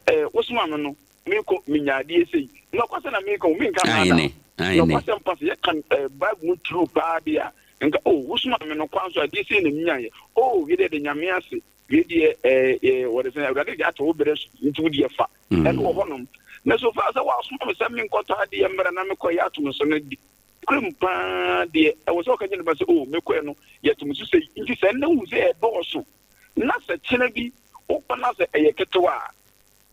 S19: eh, wosoma me no mekɔ menya adeɛ sei nɔkwasɛ na meka o menka nada nɔkwasɛ mpa sɛ yɛka eh, Bible mu true paa deɛ a nka oh wosoma me no kwan so adeɛ sei na menyaeɛ oh wei deɛ de Nyame ase wei deɛ eh, eh, wɔde sɛ Awurade de ato wo berɛ so nti wo deɛ fa ɛno wɔ hɔnom. Na so far sɛ wɔasoma me sɛ menkɔtɔ adeɛ mmra na mekɔyɛ ato me so no de, nokorɛm paa deɛ, ɛwɔ sɛ ɔka kyerɛ nipa sɛ, O, mekɔɛ no, yɛto me so sei. Nti sɛ nnɛ wohu sɛ ɛdɔɔso, na sɛ kyena bi wokɔ na sɛ ɛyɛ ketewa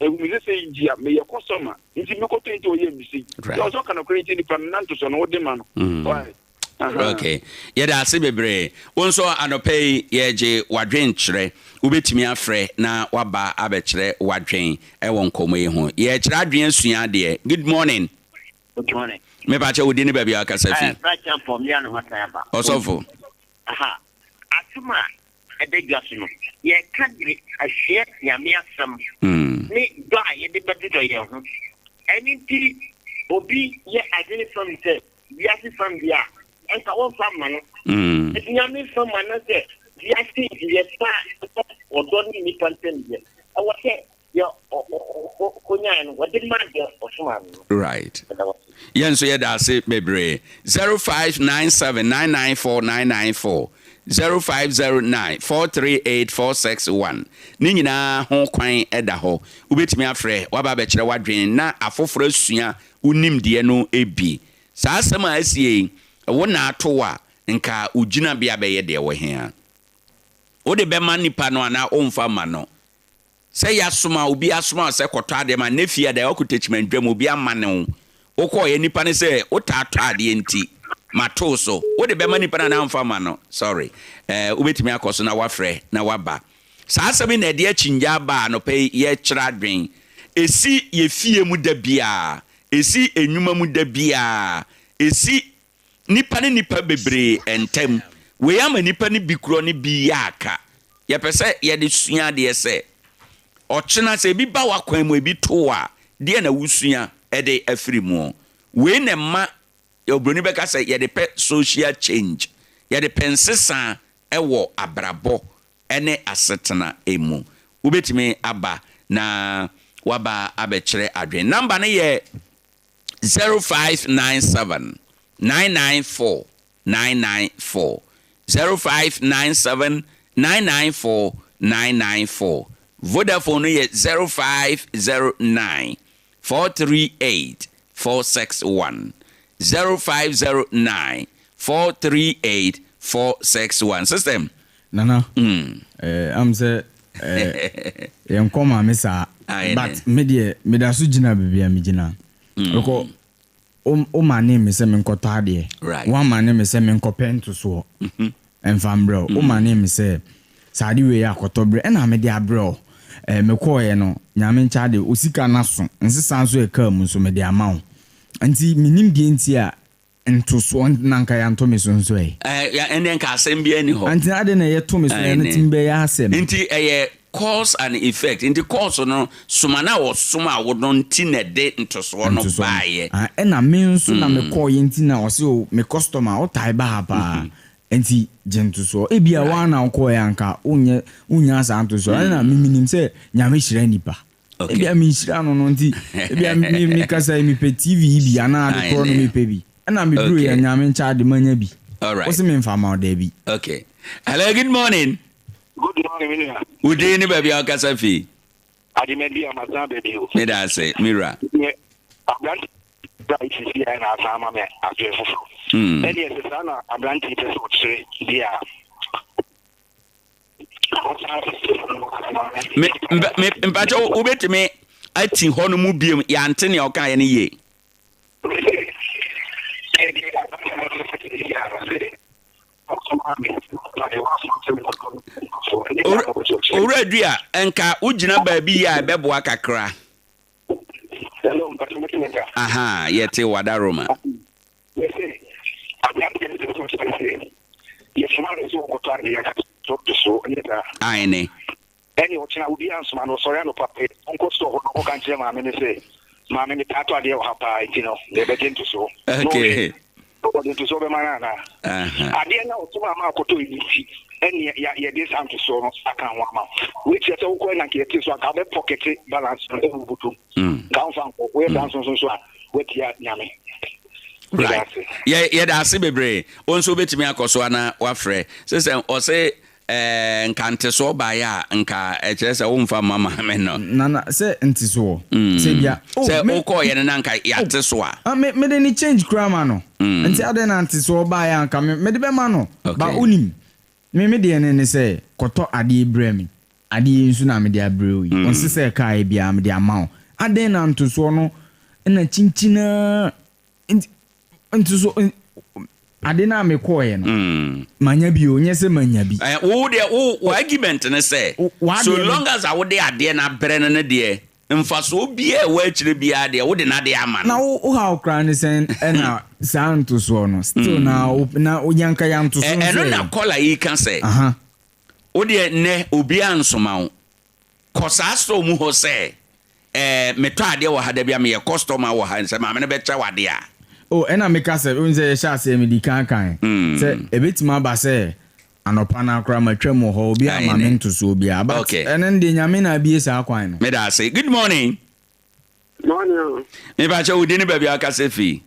S19: a, ɛhu me sɛ sei nti a meyɛ kɔsɔma, nti mekɔtɔ nti ɔyɛɛ me sei. Nti ɛwɔ sɛ ɔka nokorɛ nti nipa no, na ntosoɔ no wode ma no. Why?
S1: Ok, yɛda ase bebree. Wo nso anɔpa yi yɛregye w'adwenkyerɛ. Wobɛtumi afrɛ na woaba abɛkyerɛ w'adwen wɔ nkɔmmɔ yi ho. Yɛrekyerɛ adwen asua adeɛ. Good morning.
S21: Good morning.
S1: Mepakyɛ wo din ne baabi a wokasa fi.
S21: Eh, Bra Kyampɔn, me ano hɔ san aba.
S1: Ɔsɔfo.
S21: Aha, asɛm a ɛda dwa so no. Yɛka de ahwɛ Nyame asɛm ne dɔ a yɛde bɛdodɔ yɛn ho. Ɛno nti obi yɛ adwene fam sɛ wiase fam deɛ a, nka wɔmfa mma no. Nti Nyame fam anasɛ wiase deɛ pa a ɛwɔ ɔdɔ ne nnipa ntam deɛ, ɛwɔ sɛ deɛ ɔkɔnyaeɛ no wɔde ma deɛ ɔsomaa no no.
S1: Right. Yɛn nso yɛda ase bebree. 0597 994 994, 0509 438 461 ne nyinaa ho kwan da hɔ. Wobɛtumi afrɛ, woaba abɛkyerɛ w'adwene na afoforɔ asua wo nimdeɛ no bi. Saa asɛm a asie yi, wo na ato wo a, nka wo gyinabea bɛyɛ deɛ ɛwɔ he a? Wode bɛma nipa no anaa womfa mma no? Sɛ yɛasoma obi asoma wo sɛ kɔtɔ adeɛ ma nnɛ fie a da wakɔ Techiman dwam obi amane wo wokɔɔeɛ nipa no sɛ wotaa tɔ adeɛ nti mato wo so wode bɛma nipa no anaa womfa mma no sorry eh, wobɛtumi akɔ so na wafrɛ na waba saa asɛm yi na ɛde akyingya aba a anɔpa yi yɛkyerɛ adwen ɛsi yɛ fie mu da biara ɛsi nnwuma mu da biara ɛsi nnipa ne nnipa bebree ntam. Wei ama nnipa no bi korɔ ne bi yɛ aka. Yɛpɛ sɛ yɛde sua adeɛ sɛ, ɔkyena sɛ ebi ba w'akwan mu, ebi to wo a, deɛ na wosua de afiri mu? Wei na ɛma oburoni bɛka sɛ yɛde pɛ social change, yɛde pɛ nsesa wɔ abrabɔ ne asetena mu. Wobɛtumi aba na woaba abɛkyerɛ adwene. Number no yɛ 0597 994 994 0597 994 994 Vodafone no yɛ 0509 438 461 0509 438 461 System.
S14: Nana, eh, am sɛ eh, yɛnkɔ maame saa. But me deɛ, meda so gyina baabi a megyina. Mekɔ, wo mane me sɛ menkɔtɔ adeɛ. Woamane me sɛ menkɔpɛ ntosoɔ mfa mbrɛ wo. Womane me sɛ saa ade wei akɔtɔ brɛ, ɛna mede abrɛ wo. Eh, mekɔɔeɛ no, Nyame nkyɛ ade, wo sika no aso, nsesa nso ɛkaa mu nso mede ama wo. Nti mennim deɛ nti a Ntosoɔ na nka yɛanto me so nso ɛ?
S1: Ɛɛ, ɛnneɛ nka asɛm biara nni hɔ.
S14: Ante adɛn na yɛto me so na ɛno tumi bɛyɛ asɛm?
S1: Nti ɛyɛ cause and effect. Nti cause no, soma no a wɔsomaa wo no nti na ɛde ntosoɔ no
S14: Ntosoɔ no.
S1: baeɛ.
S14: Ah, ɛna me nso na mekɔeɛ nti na ɔse o, me customer, wotae ba ha paa, nti gye ntosoɔ. Ebia wo ara na wokɔeɛ a nka wonyɛ, wonnya saa ntosoɔ. Ɛna me menim sɛ Nyame hyira nnipa.
S1: Okay.
S14: Ebia menhyira no no nti ebia me me kasa yi mepɛ TV yi bi anaa ade korɔ no mepɛ bi. Ɛna meduru yɛ Nyame nkyɛ ade manya bi.
S1: Alright.
S14: Wose memfa ma wo daabi.
S1: Okay. Hello, good morning.
S20: Good morning, me nua.
S1: Wo din ne baabi a wokasa fi?
S20: Ademadi a masan ba bio.
S1: Meda ase, me wura.
S20: Deɛ aberante bra yi sisi a na asan ama me adwene foforɔ. Ɛdeɛ sɛ saa na aberante yi pɛ sɛ ɔkyerɛ deɛ a
S1: mpakyɛ wobɛtumi ati hɔ no mu biom yɛante nea ɔkaeɛ no yie. Owura Dua, nka wogyina baabi yie a ɛbɛboa kakra. Aha, yɛte Wadaroma.
S20: Mese, aberanteɛ no sɛ ɔkyerɛ sɛ yɛsoma no sɛ ɔnkɔtɔ adeɛ a so so ɛnyɛ saa?
S1: Aane.
S20: Ɛne ɔkyena obiara nsoma no, ɔsɔre anɔpa pɛ ɔnkɔ store hɔ na ɔnkɔka nkyerɛ maame no sɛ, maame metaa tɔ adeɛ wɔ ha paa nti no merebɛgye ntosoɔ. Na
S1: Okay.
S20: ɔhwɛ ɔde ntosoɔ bɛma no anaa? Adeɛ no a ɔsoma ma akɔtɔ yi nti ɛne yɛde saa ntosoɔ no aka ho ama wo. Wei kyerɛ sɛ wokɔɛ na nka yɛte so anka wobɛpɔkɛte balance no ɛwɔ wo bɔtɔm. Nka womfa nkɔ. Woyɛ saa nso nso a Watia Nyame.
S1: Right. Yɛ yɛda ase bebree. Wo nso wobɛtumi akɔ so ana wafrɛ. Sɛ sɛ ɔse ɛɛ nka ntesoɔ baeɛ a nka ɛkyerɛ sɛ womfa mma maame no.
S14: Nana sɛ ntesoɔ. Sɛ bia. Oh,
S1: sɛ
S14: me.
S1: Wokɔɔyɛ no na nka yɛate so a.
S14: Ah, me mede ne change koraa ma no. Nti adɛn na ntesoɔ baeɛ a nka me mede bɛma no.
S1: Okay.
S14: Ba wonim. Me me deɛ no ne sɛ kɔtɔ adeɛ brɛ me. Adeɛ yi nso na mede abrɛ wo yi, ɔnse sɛ ɛkaeɛ biara mede ama wo. Adɛn na ntosoɔ no na kyinkyin ara nti ntosoɔ ade no a mekɔeɛ no manya bi o, nyɛ sɛ manya bi.
S1: Eh, wo deɛ wo wo argument ne sɛ so long as a wode adeɛ no abrɛ no no deɛ mfasoɔ biara ɛwɔ akyire biara deɛ wode n'adeɛ ama no.
S14: Na wo wo haw koraa ne sɛn ɛna saa ntosoɔ no still na wo na yanka ya ntosoɔ nso
S1: Ɛno na
S14: ɛ.
S1: kɔla yi ka sɛ.
S14: Aha.
S1: Wo deɛ nnɛ obiara nsoma wo. Kɔ saa store mu hɔ sɛ, Ɛɛ, metɔ adeɛ wɔ ha da biara, meyɛ customer wɔ ha, sɛ maame no bɛkyɛ wo adeɛ a.
S14: Oh, ɛna meka sɛ, wohu sɛ yɛhyɛ aseɛ medi kan kae sɛ ɛbɛtumi aba sɛ anɔpa no ara koraa matwam wɔ hɔ, obiara amma me ntosoɔ biara, but ɛno no deɛ Nyame na abue saa kwan no.
S1: Meda ase. Good morning.
S3: Morning o.
S1: Mepakyɛ wo din ne baabi a wokasa fi?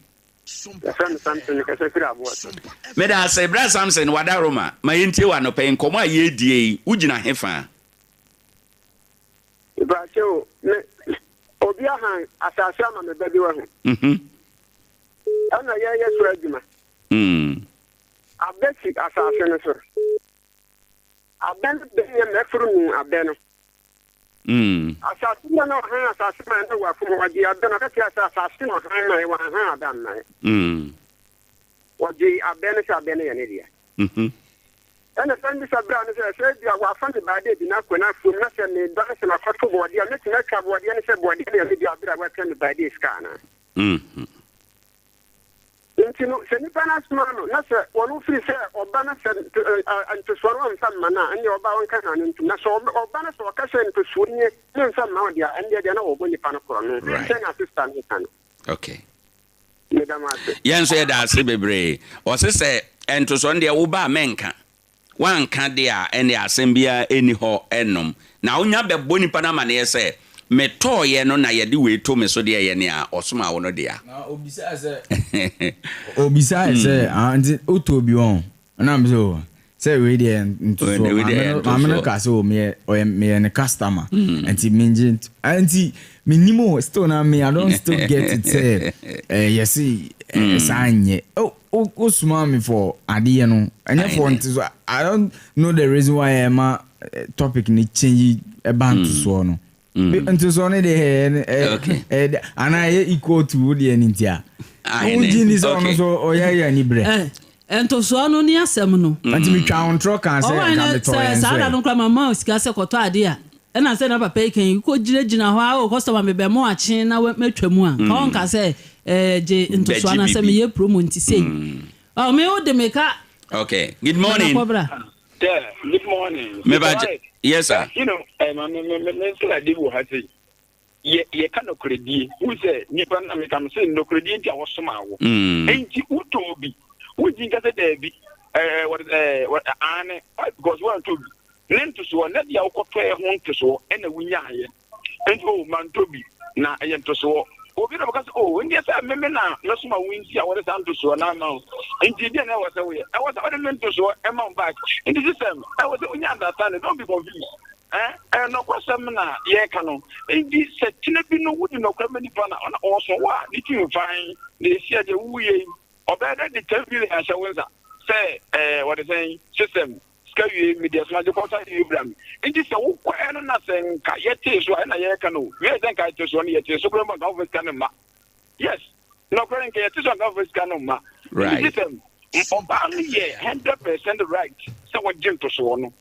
S3: Yɛfrɛ me Samson, mekasa firi Aboɔso.
S1: Meda ase, Bra Samson, wada Roma. Ma yɛntie wo anɔpa yi, nkɔmmɔ a yɛredie yi, wogyina hefa?
S3: Mepakyɛ o, me, obi ahan asase ama me ba bi wahu. Ɛna yɛyɛ so adwuma. Abɛ si asase no so. Abɛ no bɛnyɛ mɛforo nu abɛ no. Asase no na ɔhan asase ma na wɔ afom ɔgye abɛ no ɔka kyerɛ sɛ asase na ɔhan ma yɛ wɔanhan abɛ amma yɛ. Ɔgye abɛ no sɛ abɛ no yɛ ne dea. Ɛna san bisa bra no sɛ, sɛ ebia wɔafa me baade bi na akɔ n'afuom na sɛ meba na sɛ makɔto bɔɔdeɛ a, mɛtumi atwa bɔɔdeɛ no sɛ bɔɔdeɛ no yɛ me dea berɛ a wɔatwa me baade sika anaa? Nti no, sɛ nipa no asoma no na sɛ ɔno firi sɛ ɔba na sɛ ntosoɔ no ɔmfa mma no a, ɛnneɛ ɔba ɔnka n'ano ntom. Na sɛ ɔba na sɛ ɔka sɛ ntosoɔ nie memfa mma wo deɛ a, ɛnneɛ deɛ na wɔbɔ nipa no korɔno sɛnea sista no ka no.
S1: Okay.
S3: Meda mo ase.
S1: Yɛn nso yɛda ase bebree. Ɔse sɛ ntosoɔ no deɛ woba a mɛnka. Woanka deɛ a ɛnneɛ asɛm biara nni hɔ nom. Na wonya bɛbɔ nipa no amaneɛ sɛ metɔeɛ no na yɛde wei to me so deɛ ɛyɛ nea ɔsomaa wo no dea.
S14: Na obisae sɛ, obisae sɛ, ah, nti wotɔɔ bi wɔn? Ɛna me sɛ oh, sɛ wei deɛ ntosoɔ.
S1: Wei deɛ
S14: Maame no, maame no
S1: ntosoɔ.
S14: kaa sɛ oh, meyɛ, ɔyɛ, meyɛ ne customer. Nti mengye nto. Ah, nti mennim o, still na me, I don't still get it sɛ, eh, yɛse, eh, saa nyɛ. Oh, wo, wosomaa me for adeɛ no, ɛnyɛ for ntosoɔ. I don't know the reason why ɛma eh, topic no change ɛba ntosoɔ no. Ntosoɔ no deɛ ɛyɛ ɛyɛ anaa ɛyɛ equal to wo deɛ no nti a. Wogye nni sɛ ɔno nso ɔyɛ yɛ ani berɛ.
S15: Ntosoɔ no ne asɛm no.
S14: Nti metwaa wo ntorɔ kaa sɛ nka metɔɔ yɛn nso
S15: Saa da
S14: ɛ.
S15: no koraa mama wo sika sɛ kɔtɔ adeɛ a ɛna sɛ na papa yi kan yi kɔ gyina gyina hɔ a o customer mebɛ mo akye na matwa mu a nka ɔnka sɛ ɛɛ gye ntosoɔ
S1: Bɛgye
S15: anaa sɛ
S1: biribi.
S15: meyɛ promo nti sei. Ɔ me wo de me ka.
S1: Okay, good morning.
S15: Nana kɔ bra.
S19: Yeah, good morning.
S1: Me ba yes sir.
S19: You know, eh, ma me me me nsra de wɔ ha sei. Yɛ yɛ ka nɔkorɛdie. Wo sɛ nipa na me ka me sɛ nɔkorɛdie nti a wɔsoma wo. Enti wotɔ obi. Wogye nka sɛ daabi. Eh, what eh, what ane because wɔntɔ bi. Ne ntosoɔ na deɛ wokɔtɔɛ ho ntosoɔ ɛna wonyaayɛ. Enti o mantɔ bi, na ɛyɛ ntosoɔ. Obi na ɔbɛka sɛ, o ndeɛ sɛ meme na mɛsoma wo nti a wɔde saa ntosoɔ no ama wo. Nti deɛ na ɛwɔ sɛ woyɛ? Ɛwɔ sɛ wode me ntosoɔ ɛma wo back. Nti system, ɛwɔ sɛ wonya understanding, don't be confused. Eh, ɛyɛ nɔkwasɛm na yɛreka no. Nti sɛ kyena bi no wodi nɔkorɛ ma nipa na ɔna ɔsɔ wo a, ne ti mfan, na ɛsi a deɛ woyɛ yi, ɔbɛyɛ dɛ de 10 million ahyɛ wo nsa sɛ ɛɛ wɔde sɛn system. Sika wie me deɛ soma gye kɔ sa wie bra me nti sɛ wo kɔɛ no na sɛ nka yɛ tee so a ɛna yɛ ka no wie sɛ nka yɛ te soɔ no yɛ tee so kora mu nka wo fɛ sika no mma yes nɔkorɛ nka yɛ te so nka wo fɛ sika no mma nti sɛ ɔbaa no yɛ 100% right sɛ wɔgye ntosoɔ no.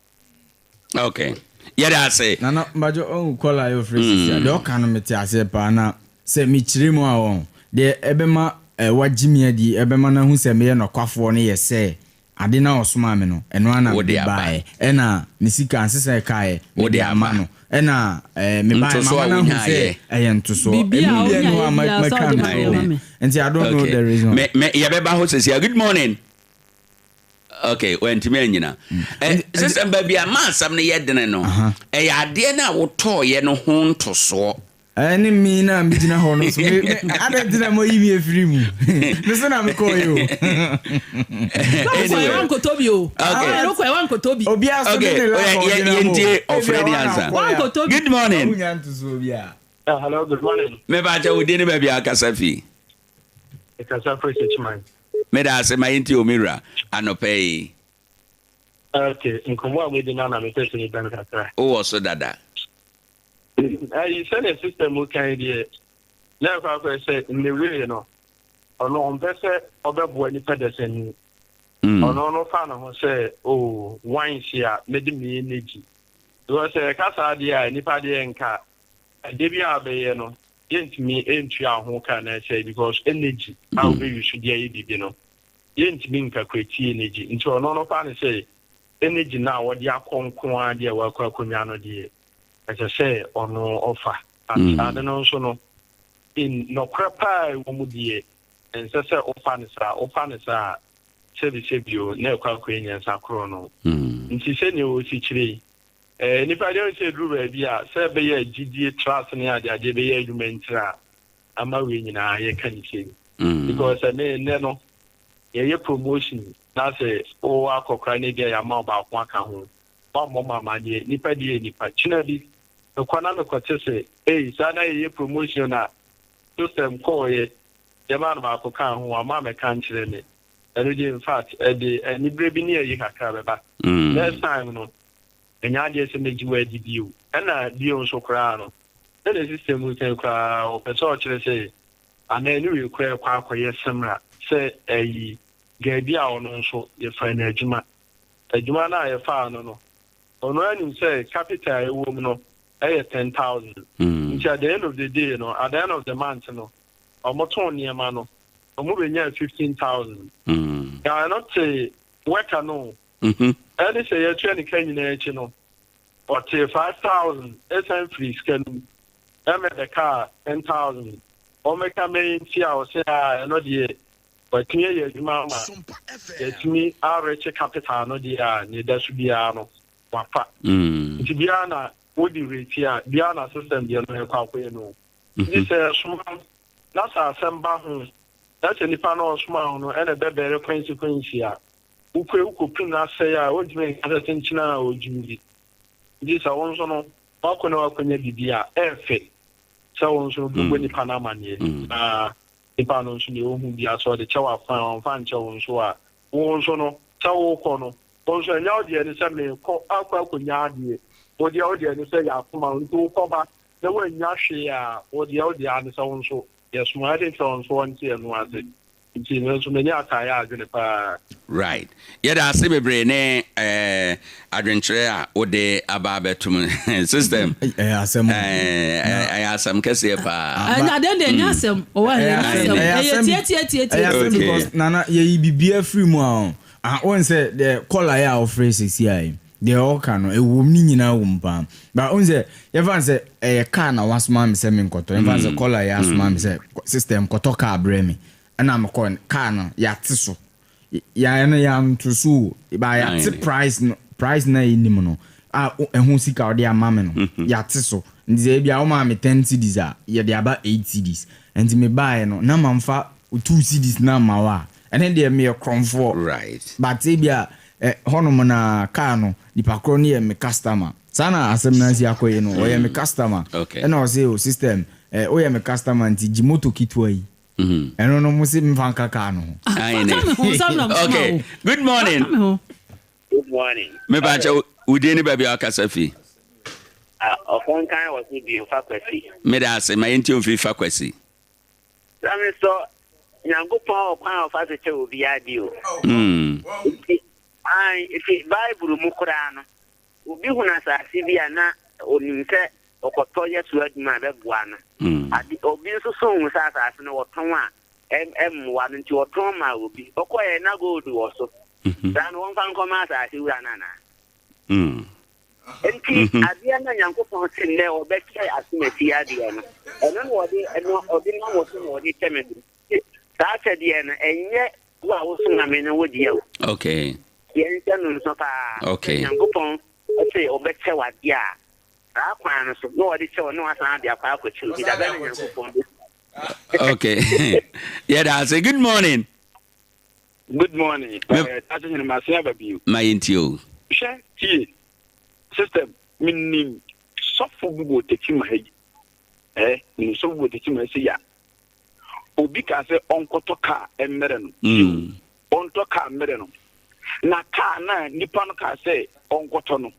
S1: Okay yɛda ase.
S14: Nana mpakyɛ ɔhu kɔla yɛ ɔfrɛ sisi a deɛ ɔka no mete aseɛ paa na sɛ mekyerɛ mu a ɔho deɛ ɛbɛma wagye me adi ɛbɛma no ahu sɛ meyɛ nɔkwafoɔ no yɛ sɛ Ade no a ɔsomaa me no, ɛno ara na
S1: Wode
S14: mede
S1: aba.
S14: baeɛ, ɛnna ne sika nsesa a ɛkaeɛ,
S1: Wode
S14: mede ama
S1: aba.
S14: no. Ɛnna ɛɛ, mebaeɛ,
S1: Ntosoɔ
S14: mama
S1: a
S14: no ahu sɛ
S1: wonyaeɛ.
S14: ɛyɛ ntosoɔ.
S15: Biribi a
S14: Emu biara nni hɔ a
S15: wonyaeɛ
S14: ma-
S15: biara sɛ
S14: matwa
S15: wode ma
S14: ntorɔ
S15: deɛ
S14: wɔ
S15: ma
S14: ho.
S15: me.
S14: Nti I don't know
S1: Okay.
S14: the reason.
S1: Me, me, yɛbɛba hɔ sɛsi a. Good morning. Okay, wantumi anyina. Eh, sisɛm baabi a ma asɛm no yɛ dene no, ɛyɛ adeɛ no a wotɔɔyɛ no ho ntosoɔ.
S14: Ɛne me na megyina hɔ no so me me adɛn nti na moyi me afiri mu me so na mekɔɔyɛ o.
S15: Anyway. Wankɔtɔ bi o.
S1: Okay.
S15: Wokɔɛ wankɔtɔ bi.
S14: Obiara so ne ne life a ɔgyina mu.
S1: Yɛntie ɔfrɛ ni ansa.
S15: Wankɔtɔ bi.
S1: Good morning.
S14: Wonya ntosoɔ biara.
S4: Hello, good morning.
S1: Mepa kyɛ wo din ne baabi a akasa fi.
S4: Mekasa firi Sekyman.
S1: Meda ase ma yɛntie omi wura anɔpa yi.
S4: Okay, nkɔmmɔ a modi no na mepɛ sɛ mebɛn kakra.
S1: Wowɔ so dada.
S4: Ayi sɛdeɛ sister mu kan deɛ na ɛkɔ akɔyɛ sɛ in the way no ɔno ɔmpɛ sɛ ɔbɛboa nipa dasani. Ɔno no fa ne ho sɛ oh wine si a mede me energy. Because sɛ yɛka saa deɛ a nipa deɛ nka adeɛ bi a bɛyɛ no yɛntumi ntua ho ka na ɛsɛ because energy a wobɛyi so de ayɛ biribi no yɛntumi nkakurati energy nti ɔno no fa ne sɛ. Energy no a wɔde akɔ nko ara deɛ wakɔ akɔnya no deɛ, ɛsɛ sɛ ɔno ɔfa. But ade no nso no, in nɔkorɛ paa a ɛwɔ mu deɛ, ɛnsɛ sɛ wofa no saa. Wofa no saa a, sɛbi sɛbi o, na ɛkɔ akɔyɛ nyansa korɔ no. Nti sɛdeɛ ɔsi kyerɛ yi, eh, nnipa deɛ wohu sɛ ɛduru baabi a, sɛ ɛbɛyɛ a gyidie, trust ne adeadeɛ bɛyɛ adwuma ntira a, ama wei nyinaa yɛka no sei. Because ɛne nnɛ no, yɛyɛ promotion na sɛ wowɔ akɔkora na ebia yɛama wo baako aka ho, woammɔ me amaneɛ, nnipa deɛ yɛ nnipa. Kyena bi, mekɔ na mekɔte sɛ, ei, saa na yɛyɛ promotion a, system kɔɔeɛ, yɛmaa no baako kaa ho, wamma ammɛka ankyerɛ me. Ɛno deɛ in fact, ɛde aniberɛ bi ne ayi kakra bɛba. Next time no, ɛnyɛ adeɛ sɛ mɛgye wo adi bio. Ɛna bio nso koraa no, sɛdeɛ system mu sɛn koraa, ɔpɛ sɛ ɔkyerɛ sɛ, anaa ɛne wei koraa ɛkɔ akɔyɛ similar sɛ ayi, guy bi a ɔno nso yɛfaa no adwuma. Adwuma no a yɛfaa no no, ɔno ara nim sɛ capital a ɛwɔ mu no yɛ 10,000. Nti at the end of the day no, at the end of the month no, wɔtɔn nneɛma no, wɔbɛnyaa 15,000. Na ɛno te worker no o. Ɛne sɛ yɛatua ne ka nyinaa akyi no, ɔtee 5,000 san firii sika no mu ɛmɛ bɛkaa 10,000. Wɔmmɛka mmɛn nti a ɔse a ɛno deɛ watumi ayɛ adwuma ama yɛatumi arekye capital no deɛ a nea ɛda so biara no wafa. Nti biara na wodi rate a biara na system deɛ no ɛkɔ akɔyɛ no. Nti sɛ ɛsoma na sɛ asɛm ba ho na sɛ nipa no a ɔsoma wo no ɛna ɛbɛbɛre kwansi a, wokɔ wokɔpem no asɛe a wontumi nka sɛ kyenkyena a ɔgyim bi. Nti sɛ wo nso no woakɔ na woakɔnya biribi a ɛɛfɛ sɛ wo nso no wobɛbɔ nipa no amanneɛ na nipa no nso deɛ ɔhu biara sɛ ɔde kyɛ wo a fine, ɔmfa nkyɛ wo nso a, wo nso no sɛ wokɔ no wo nso ɛnyɛ wo deɛ ne sɛ meekɔ akɔ akɔnya adeɛ, wo deɛ wo deɛ ne sɛ yɛasoma wo nti wokɔba na woannya hwee a, wo deɛ wo deɛ ara ne sɛ wo nso yɛsoma wo, ɛde nti ɔno nso ɔnte ɛno ase. Nti me nso m'ani aka ayɛ adwene paa.
S1: Right. Yɛda ase bebree ne eh, adwenkyerɛ a wode aba abɛto mu. System.
S14: Ɛyɛ asɛm o.
S1: Eh, ɛyɛ asɛm kɛseɛ paa.
S15: Ɛnyɛ adeɛ deɛ ɛnyɛ asɛm. Ɔwɔ ɛnyɛ asɛm. Ɛyɛ tie tie tie tie.
S14: Ɛyɛ asɛm because nana yɛyi biribiara firi mu a ah wɔn sɛ deɛ kɔla yɛ a wɔfrɛ sɛsi a yi deɛ ɔka no ɛwom ne nyinaa wom paa but wɔn sɛ yɛfa no sɛ ɛyɛ car na wasoma me sɛ menkɔtɔ yɛfa no sɛ kɔla yɛ asoma me sɛ system kɔtɔ car brɛ me ɛna mekɔ car no yɛate so yɛn no yɛanto so o ba yɛate price no price na yɛnim no a ɛho sika ɔde ama me no yɛate so nti sɛ ebi a womaa me ten cedis a yɛde aba eight cedis nti mebaeɛ no na mamfa two cedis na amma wo a ɛne deɛ meyɛ korɔmfoɔ
S1: right
S14: but ebi a ɛ hɔnom na car no nipa korɔ no yɛ me customer saa na asɛm no asi akɔyɛ no ɔyɛ me customer
S1: okay
S14: ɛna ɔse o system ɛ woyɛ me customer nti gye moto ketewa yi ɛno no mo se mfa nka car no ho.
S15: Ah, fa ka me ho nsɛm na mesoma
S1: okay
S15: wo.
S1: Good morning.
S15: Fa ka me ho.
S21: Good morning.
S1: Mepa kyɛw wo din ne baabi a wakasa fi.
S21: Ah, ɔfɔnkan wɔ so bio fa kwasi.
S1: Meda ase ma yɛntie wo mfiri fa kwasi.
S21: Sɛ me sɔ Nyankopɔn wɔ kwan a ɔfa so kyɛ obiara ade o. Nti, ae, nti Bible mu koraa no, obi hunu asase bi a na onim sɛ ɔkɔtɔ yɛ so adwuma a ɛbɛboa no. Ade, obi nso so hu sɛ asase no wɔtɔn a ɛmmoa no nti ɔtɔn maa obi. Ɔkɔeɛ na gold wɔ so. Saa no wɔmfa nkɔma asase wura no anaa? Enti adeɛ no a Nyankopɔn se nnɛ ɔbɛkyɛ asomasi adeɛ no, ɛno na ɔde ɛno ɔde nam wo so na ɔde kyɛ me no. Nti saa akyɛdeɛ no, ɛnyɛ wo a wosoma me no wo deɛ o.
S1: Okay.
S21: Yɛnhyɛ no nso paa.
S1: Okay.
S21: Sɛ Nyankopɔn se ɔbɛkyɛ wo adeɛ a, saa kwan no so na ɔde kyɛ wo na wasan de akɔ akɔkyɛ obi. Da bɛn na Nyankopɔn bɛ.
S1: Okay. Yɛda ase. Good morning.
S19: Good morning.
S1: Me.
S19: Tase hene ma se aba bio.
S1: Ma yɛntie o.
S19: Hwɛ tie sister menim sɔfo bi wɔ Tekyima ha yi eh menim sɔfo bi wɔ Tekyima ha sei a obi kaa sɛ ɔnkɔtɔ kaa mmerɛ no tie o ɔntɔ kaa mmerɛ no na kaa no a nipa no kaa sɛ ɔnkɔtɔ no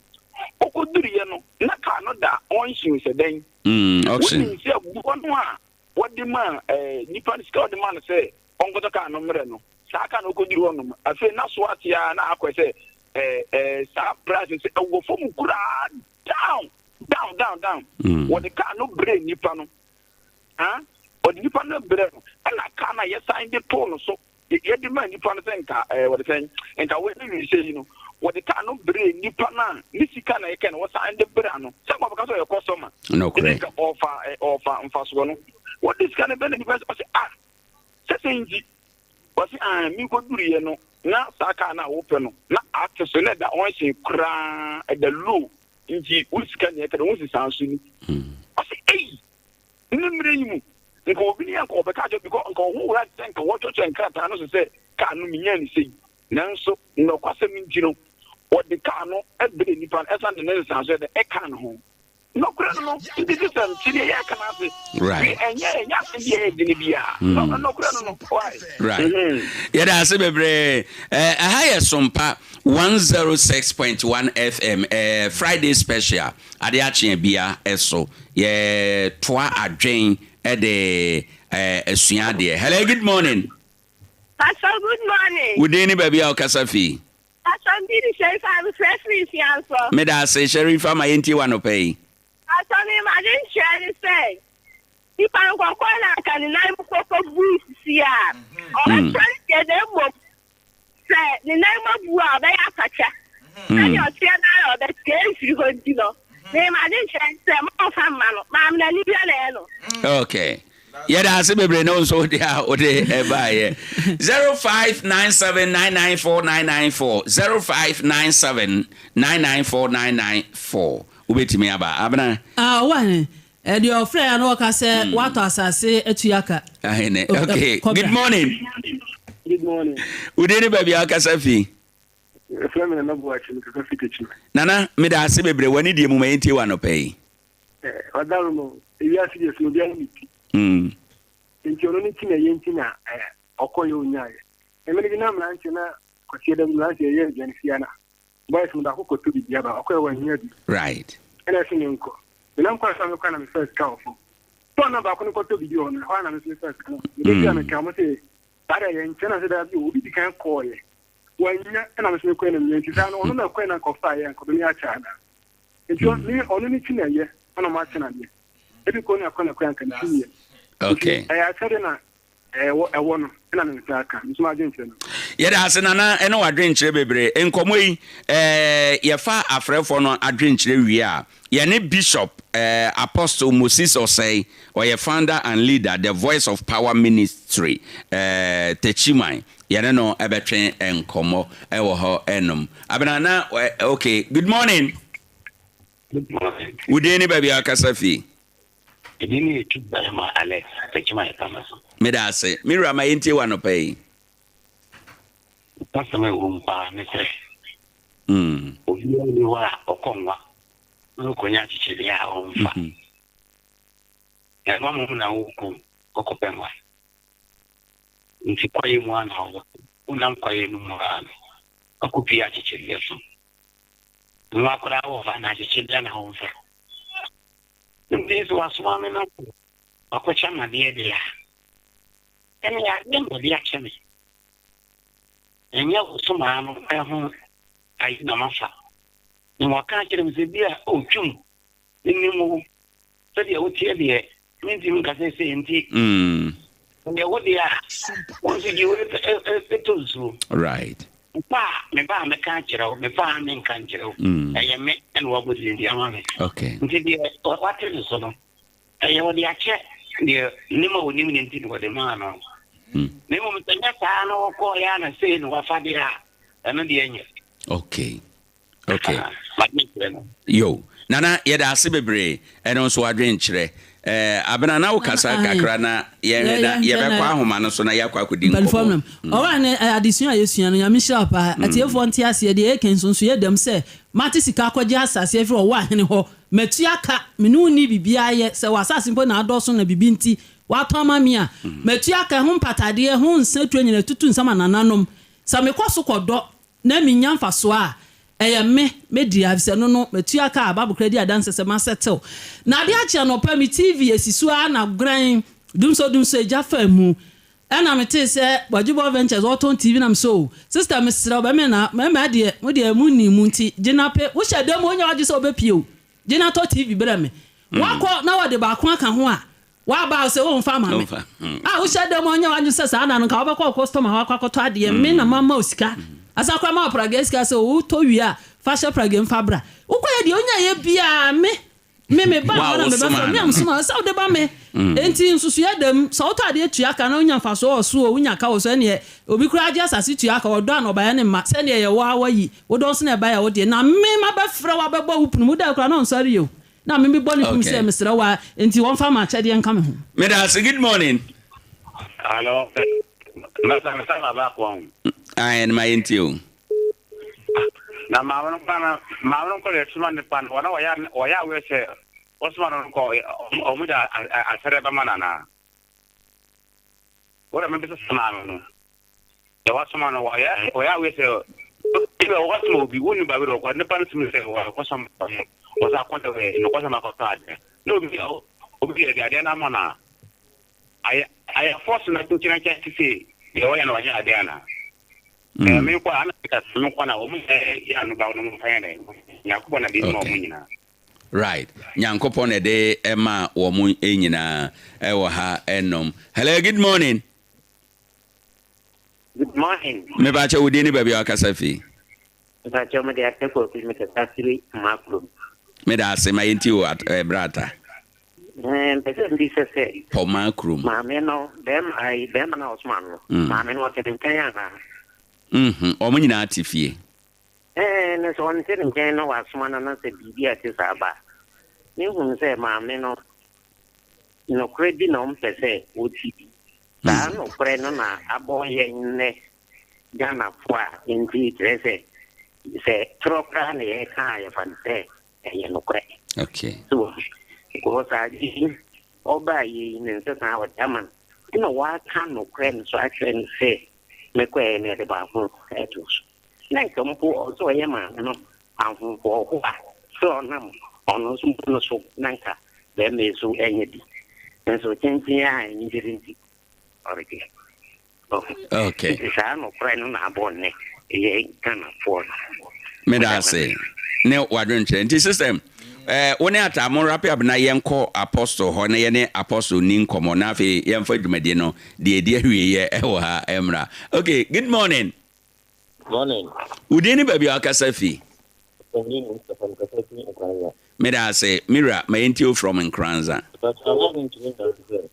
S19: ɔkɔduruyɛ no na kaa no da ɔnhyew sɛ dɛn
S1: auction
S19: wonim sɛ boɔ no a wɔde maa eh, nipa no sika a wɔde maa no sɛ ɔnkɔtɔ kaa no mmerɛ no, saa kaa no ɔkɔduru hɔ nom, afei na so ate ara na akɔ sɛ eh, eh, saa price no sɛ ɛwɔ fam koraa down down down down. Wɔde kaa no brɛ nipa no, ah, wɔde nipa no brɛ no, ɛna kaa no a yɛsan de too no so yɛde maa nipa no sɛ nka eh, wɔde sɛn nka wɔde no sɛ yi no. Wɔde kaa no brɛɛ nipa no a ne sika na ɛkɛ no wɔsan de bra no sɛ nka ɔbɛka sɛ ɔyɛ customer.
S1: Nokorɛ.
S19: Ɛnti nka ɔfa ɔfa mfasoɔ no. Wɔde sika no brɛ na nipa no ɔse ah sɛ sɛ nti ɔse ah me kɔ duruiɛ no na saa kaa no a wopɛ no na ate so na ɛda ɔnhye koraa ɛda low nti wo sika na ɛkɛ no wo nsesaa nso ni. Ɔse ei ne mmerɛ yi mu nka obi ne yɛ nka ɔbɛka akyerɛ because nka ɔho wura sɛ nka wɔtwɛtwɛ nkrataa no so sɛ kaa no menyaa ne sei. Nanso nokwasɛm nti no, wɔde kaa no brɛɛ nnipa no ɛsan de ne nsaso yɛ dɛ ɛkaa ne ho. Nokorɛ no no, nti gye sɛ nte deɛ yɛreka no ase.
S1: Right.
S19: Ɛnyɛ ɛnyɛ asɛm bi a ɛyɛ dene biara. Mm. Nokorɛ no no, why?
S1: Right. Mm-hmm. Yɛda ase bebree. Eh, ɛha yɛ Sompa 106.1 FM eh, Friday special ade akye bia ɛso yɛtoa adwen ɛde eh, asua adeɛ. Hello, good morning.
S6: Pastor good morning.
S1: Wo din ne baabi a wokasa fi?
S6: Pastor me din de Sherifa me frɛ firi Nsuansɔ.
S1: Meda ase Sherifa ma yɛntie wo anɔpa yi.
S6: Pastor me m'adwenkyerɛ ne sɛ nipa no kɔkɔɔ na anka ne nan mu kɔkɔ bui sisi a ɔbɛtra ne deɛ na mmom sɛ ne nan mu abu a ɔbɛyɛ apakya sɛdeɛ ɔteɛ no ara ɔbɛteɛ mfiri hɔ nti no me m'adwenkyerɛ ne sɛ momfa mma no maame n'ani bia na ɛyɛ no.
S1: Okay. Yɛda ase bebree ne wo nso wode a wode ɛbaeɛ. 0597994994 0597994994 wobɛtumi aba. Abena.
S15: Ah, ɔwɔ he? Ɛdeɛ ɔfrɛ ya na ɔka sɛ hmm. watɔ asase atua ka.
S1: Ahene. Okay. Good morning.
S7: Good morning.
S1: Wode ne baabi a wokasa fi?
S7: Ɛfrɛ me Nana Boakye, mekasa fi Tekyima.
S1: Nana, meda ase bebree w'ani deɛ mu ma yɛntie wɔ anɔpa yi.
S7: Ɔdaro no, ewiase deɛ sono obiara ne ti. Nti ɔno ne ti na ɛyɛ nti na ɔkɔ yɛ onyaayɛ. Mmere bi na mmeranteɛ na kɔseɛ da bi mmeranteɛ yɛ aduane fie na boys no baako kɔtɔ biribi aba ɔkɔɛ wannya bi.
S1: Right.
S7: Ɛna ɛsɛ menkɔ. Menam kwan so a mekɔ na mefaa sika wɔ fam. Tɔn na baako no kɔtɔ biribi wɔ no ɛhɔ a na me nso mefaa sika no. Mede a meka ɔmo se saa deɛ yɛnkyɛ na sɛ daabi obi di kan kɔɔyɛ. Wannya ɛna me nso mekɔɛ na menya nti saa no ɔno na ɛkɔɛ na nkɔfaeɛ ankɔbɛmi akyɛ anaa. Nti ɔ me ɔno ne ti na ɛyɛ ɛna ɔmo akyɛ no adeɛ. Ebi kɔ ne akɔ na kɔ anka ne ti nyɛ.
S1: Okay.
S7: Nti ɛyɛ akyɛde na ɛwɔ ɛwɔ no ɛna me nsa aka. Me nso m'adwenkyerɛ no.
S1: Yɛda ase Nana ɛne w'adwenkyerɛ bebree. Nkɔmmɔ yi eh, yɛfa afrɛfoɔ no adwenkyerɛ wie a, yɛne Bishop eh, Apostle Moses Osei, ɔyɛ founder and leader The Voice of Power Ministry eh, Techiman, Yɛne no bɛtwe nkɔmmɔ wɔ hɔ nom. Abena na okay. Good morning.
S9: Good morning.
S1: Wo din ne baabi a wakasa fi?
S9: Me din ne Etu Barima Alex, Techiman Kama so.
S1: Meda ase. Me wura ma yɛntie wo anɔpa yi.
S9: Nokwasɛm a ɛwɔ mu paa ne sɛ, obiara nni hɔ a ɔkɔ nwa na ɔkɔnya akyekyedeɛ a ɔmfa. Ɛno mmom na wokɔ kɔkɔpɛ nwa. Nti kwaeɛ mu ara na wobɛkɔ. Wonam kwaeɛ no mu ara no, woakɔpue akyekyedeɛ so. Mmoa koraa wɔ hɔ a, na akyekyedeɛ na womfa. Nti sɛ wasoma me na wakɔkyɛ me adeɛ deɛ a, ɛnneɛ adeɛ na ɔde akyɛ me. Ɛnyɛ wo somaa no ho ayi na mafa. Na waka akyerɛ me sɛ bi a ɔtwam Menim wo sɛdeɛ woteɛ deɛ, mentumi nka sɛ sei nti. Ɛyɛ wo deɛ a, wo nso gye wei tɔ nsuo.
S1: Right.
S9: Mepa a, meba a mɛka akyerɛ wo, mepa a menka nkyerɛ wo. Ɛyɛ me na wabɔ din de ama me.
S1: Okay.
S9: Nti deɛ wate ne so no, ɛyɛ wɔde akyɛ deɛ nim a onim ne nti na wɔde maa no. Na mmom sɛ nyɛ saa na wɔkɔɔeɛ a na sei na wafa deɛ a, ɛno deɛ nyɛ.
S1: Okay. Okay. Yo, Nana yɛda ase bebree ɛno nso wadwenkyerɛ. Eh, Abena na wokasa kakra na yɛnhwɛ na yɛbɛkɔ ahoma no so na yɛakɔ akɔdi nkɔmmɔ.
S15: Ɔwɔ ne eh, adesua a yɛsua no Nyame nhyira wo paa. Mm. Atiefoɔ nte aseɛ deɛ yɛka nso nso yɛ dɛm sɛ mate sika akɔgye asase afiri ɔwɔ ahene hɔ matua ka me ne wo nni biribiara yɛ sɛ wɔ asase mpo na adɔɔso na biribi nti watɔn ama me a mm. matua ka ho mpatadeɛ ho nsatuo nyina tutu nsam anananom sɛ mekɔ so kɔdɔ na minnya mfasoɔ a, ɛyɛ me, me dea, efisɛ ɛno no, matua ka a Bible koraa di adanse sɛ masɛtew. Na ade akye anɔpa, me TV esi so ara na grann, dumsɔ-dumsɔ egya faa mu. Ɛna metee sɛ Bɔgyebɔ Ventures wɔtɔn TV na mese oh, sister mesrɛ wo, bɛmɛ na, mɛma deɛ, mo deɛ monni mu nti, gye na pe, wohyɛ dan mu a wonnya w'adwene sɛ wobɛpie o, gye na tɔ TV brɛ me. Woakɔ na wɔde baako aka ho a, W'aba wo sɛ wo nfa ma me a wo hyɛ da mu ɔnyɛ w'adwene sɛ saa da no nka wobɛkɔ wo customer hɔ akɔ akɔtɔ adeɛ me na mama wo sika. Asa koraa ma wo pragea sika sɛ wotɔ wie a fa hyɛ pragea mu fa bra. Wokɔyɛ deɛ wonyaeɛ biara me me me ba hɔ na mebɛfrɛ me a mesoma sɛ wode ba me. Enti nsusuiɛ da mu sɛ wotɔ adeɛ tua ka na wonya mfasoɔ wɔ so o wonya ka wɔ so ɛneɛ obi koraa gye asase tua ka ɔdɔ a na ɔbaeɛ ne mma sɛdeɛ ɛyɛ wo ara wayi wodɔ nso na ɛbaeɛ a wodeɛ na me mabɛfrɛ wo abɛbɔ wo pono mu da koraa na ɔnsɔre o Na me mebɔ ne kum sɛ mesrɛ wo a enti wɔmfa m'akyɛdeɛ nka me ho.
S1: Medase good morning.
S2: Hello, masa mesa ma ba ko.
S1: Ah, en ma yenti o.
S2: Na ma wono kwa na ma wono ko le suma ne pan wana wa ya wa ya we se osuma no ko o mu da asere ba mana na. Wora me bisa sama no. Deɛ wasoma no wɔyɛ wɔyɛ awɛ sɛ ebi a wɔkɔsoma obi wo nipa bi de ɔkɔ nipa no sum sɛ wɔkɔsoma ɔmo wɔsɛ akɔda wɛ nokɔsɛm akɔtɔ adeɛ na obi obi yɛ de adeɛ no ama no a ayɛ ayɛ fɔs na nkyɛn nkyɛn te sɛ deɛ wɔyɛ no wɔnyɛ adeɛ ana ɛɛ me kɔ ana ka me kɔ na wɔn yɛ yɛ ano ba wɔn fa yɛ dɛ nyakubɔ na de ma wɔn nyinaa.
S1: Right nyankopɔn na ɛde ɛma wɔn nyinaa ɛwɔ ha ɛnom hello good morning.
S21: Good morning.
S1: Mepakyɛ wo din ne baabi a wakasa fi.
S21: Mepakyɛ mo de ase kɔ fi me kasa firi Kumakurom.
S1: Meda ase ma yɛnti o eh, brata.
S21: Eh, mpɛ sɛ mbisa sɛ.
S1: Pɔmaa kurom.
S21: Maame no bɛrima ayi bɛrima na ɔsoma no. Mm. Maame no ɔte ne nkyɛn anaa?
S1: Mhm, wɔn nyinaa te fie.
S21: Ɛɛ, na sɛ ɔnte ne nkyɛn na wasoma no na sɛ biribi a ɛte saa ba a, mehunu sɛ maame no nokorɛ bi na ɔmpɛ sɛ ɔti. Saa nokorɛ no na abɔ yɛn nnɛ Ghanafoɔ a nti kyerɛ sɛ sɛ torɔ koraa na yɛka a yɛfa no sɛ ɛyɛ nokorɛ.
S1: Okay.
S21: So because ade yi ɔbaa yɛ yi ne nsesa a ɔde ama no ɛna waka nokorɛ no so akyerɛ no sɛ mekɔɛ na ɛde baako ɛto so. Na nka mpo ɔsɛ ɔyɛ maame no ahohoahoa sɛ ɔnam ɔno nso mpo no so na nka bɛrima yi so ɛnyɛ bi. Nso kyenkyen a anibere nti ɔregye.
S1: Okay.
S21: Nti saa nokorɛ no na abɔ nnɛ yɛ Ghanafoɔ no.
S1: Meda ase ne wadwenkyerɛ. Nti system eh, wo ne ataa mo wrap up na yɛnkɔ apostle hɔ na yɛne apostle ni nkɔmmɔ na afei yɛmfa dwumadie no deɛ ɛdi awieɛ ɛwɔ ha mmra. Okay, good morning.
S10: Morning.
S1: Wo din ne baabi a wakasa fi?
S10: Ɛni Mustapha mekasa fi Nkoranza.
S1: Meda ase, me wura, ma yɛntie wo from Nkoranza.
S10: Mepakyɛw na mentumi nka nso sɛ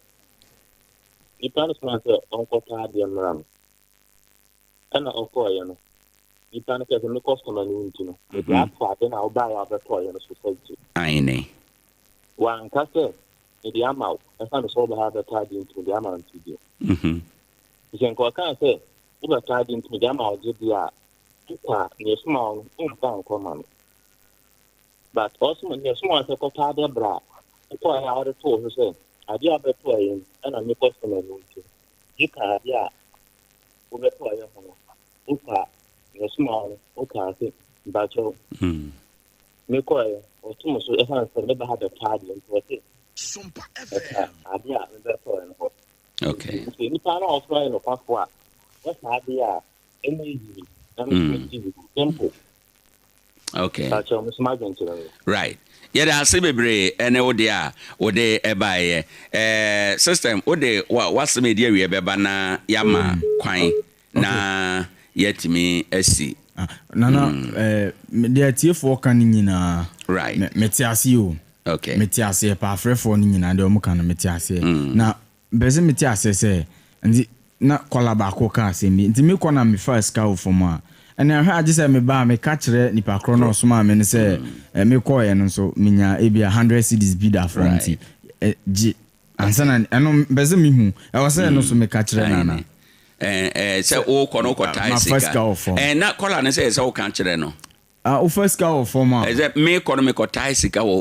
S10: nipa no somaa sɛ ɔnkɔtɔ adeɛ mmra no ɛna ɔkɔɔeɛ no nipa no kɛ sɛ me customer no nti no mede mhm. ato ade no a wobaeɛ a wobɛtɔɔeɛ no so sɛ gye.
S1: Aane.
S10: Wanka sɛ mede ama wo ɛfa ne sɛ wobɛha bɛtɔ adeɛ nti mede ama wo nti deɛ.
S1: Mhm.
S10: Sɛ nka ɔkaa sɛ Wobɛtɔ ade nti mede ama wo gye deɛ a, wokɔ a, nea ɛsoma wo no, womfa nkɔ ma no. But ɔsoma nea ɛsoma wo sɛ kɔtɔ ade bra a, wokɔɛ a wode too so sɛ adeɛ a wobɛtɔɔ yɛ no ɛna me customer no nti, gye ka adeɛ a wobɛtɔɔ yɛ ho no, wokɔ a, nea ɛsoma wo no, wokaa sɛ mpakyɛw, mekɔɛ, ɔtom so ɛsiane sɛ meba ha bɛtɔ adeɛ nti ɔse ɛka adeɛ a mebɛtɔɔ no hɔ.
S1: Okay.
S10: Nti nipa na ɔsoro ayɛ nokwafo a wɔ saa adeɛ a ɛnyɛ easy na me mm. gye bi simple.
S1: Okay.
S10: Akyɛ ɔmo soma adwenkyerɛ no.
S1: Right. Yɛda ase bebree ɛne wo deɛ a wode ɛbaeɛ. Ɛɛ system wode w'asɛm edi awie bɛba na yɛama mm. kwan na yɛatumi asi.
S14: Ah, nana mm. eh, deɛ atiefoɔ ka no nyinaa
S1: right.
S14: mete aseɛ o
S1: okay.
S14: mete aseɛ pa afrɛfoɔ no nyinaa deɛ ɔmo ka no mete aseɛ mm. na mpɛ sɛ mete aseɛ sɛ nti na kɔla baako ka asɛm bi nti mekɔ na mefa sika wɔ fam a ɛne ahwɛ agye sɛ meba a meka kyerɛ nipa korɔ na ɔsomaa me no sɛ mm. eh, mekɔɔɛ no nso menya ebia 100 cedis bi da fam nti eh, gye Ansa na ɛno mpɛ sɛ mehu ɛwɔ sɛ ɛno so meka kyerɛ no anaa.
S1: Sɛ wokɔ no wokɔtae
S14: Mafa sika wɔ fam.
S1: Na kɔla no sɛ ɛsɛ woka kyerɛ no.
S14: Ah, wofa sika wɔ fam a.
S1: Ɛsɛ mekɔ no mekɔtae sika wɔ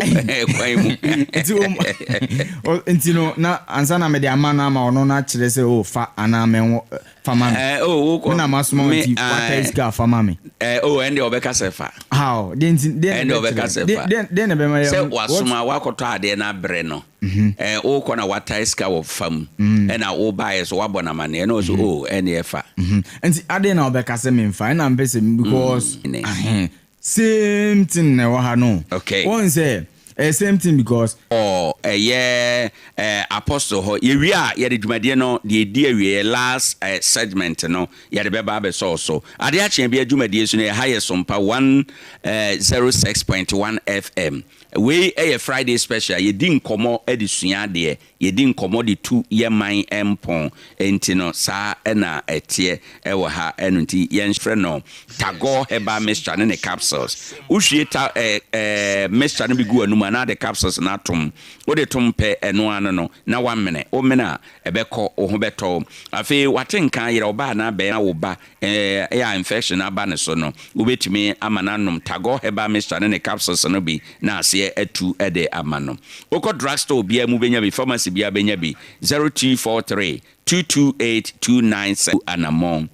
S1: kwan mu.
S14: Nti nti no na ansa na mede ama no ama ɔno no akyerɛ sɛ o fa anaa mɛnwɔ fa ma me.
S1: Oh, wokɔ.
S14: Me na masoma wo nti watae sika fa ma me.
S1: Oh, ɛnde ɔbɛka sɛ fa.
S14: How? Deɛ nti deɛ na ɛbɛkyerɛ. Deɛ na ɛbɛma yɛ.
S1: Sɛ wasoma wakɔtɔ adeɛ no abrɛ no. Eh, wokɔ na watae sika wɔ fam ɛna wobaeɛ so woabɔ no amanneɛ na ɔsɛ o ɛne ɛfa.
S14: Nti adeɛ na wobɛka sɛ memfa ɛna mpɛ sɛ because ahe same thing na ɛwɔ ha no.
S1: Okay.
S14: Wɔn sɛ Ɛyɛ same thing because.
S1: Wɔ ɛyɛ eh, Apostle hɔ. Yɛwie a, yɛde dwumadie no deɛ ɛdi awieɛ, last eh, segment no, yɛde bɛba abɛsɔɔ so. Adeɛ akye abia dwumadie so no, ɛha yɛ Sompa 106.1 FM. Wei yɛ Friday special, yɛdi nkɔmmɔ de sua adeɛ. Yɛdi nkɔmmɔ de tu yɛn man mpɔn. Enti no, saa na ɛteɛ wɔ ha. Ɛno nti, yɛfrɛ no Tagore Herbal Mixture ne ne capsules. Wohwie ta ɛ ɛ mixture no bi gu w'anum anaa de capsules no atom. Wode tom pɛ, ɛno ara no no, na woamene. Womene a, ɛbɛkɔ, wo ho bɛtɔ wo. Afei, wate nka, yerɛ wo ba anaa bɛrima, wo ba, Ɛɛ a infection aba ne so no, wobɛtumi ama no anom Tagore Herbal Mixture ne ne capsules no bi na aseɛ atu de ama no. Wokɔ drugstore biara mu bɛnya bi, pharmacy biara bɛnya bi. 0243 228 297 Anammɔn.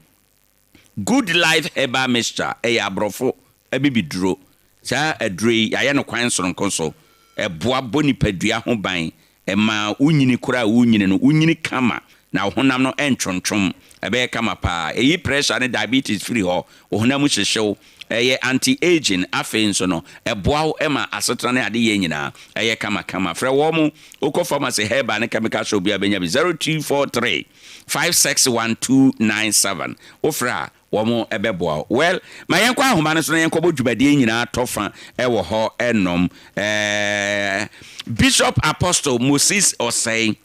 S1: Good Life Herbal Mixture ɛyɛ aborɔfo abibiduro. Saa aduro yi, yɛayɛ no kwan sononko so. Ɛboa bɔ nipadua ho ban Ɛma wo nyini koraa a worenyini no, wonyini kama, na wo honam no ntwontwom. Ɛbɛyɛ kama paa. Ɛyi pressure ne diabetes firi hɔ. Wo honam mu hyehye wo. Ɛyɛ anti-aging. Afei nso no, ɛboa wo ma asetena ne adeyɛ nyinaa yɛ kamakama. Frɛ wɔn. Wokɔ pharmacy, herbal ne chemical shop biara bɛnya bi. 0243 561 297. Wofrɛ a, Wɔn bɛboa wo. Well, ma yɛnkɔ ahoma no so na yɛnkɔbɔ dwumadie nyinaa tɔ fa wɔ hɔ nom. Eh, Bishop Apostle Moses Osei,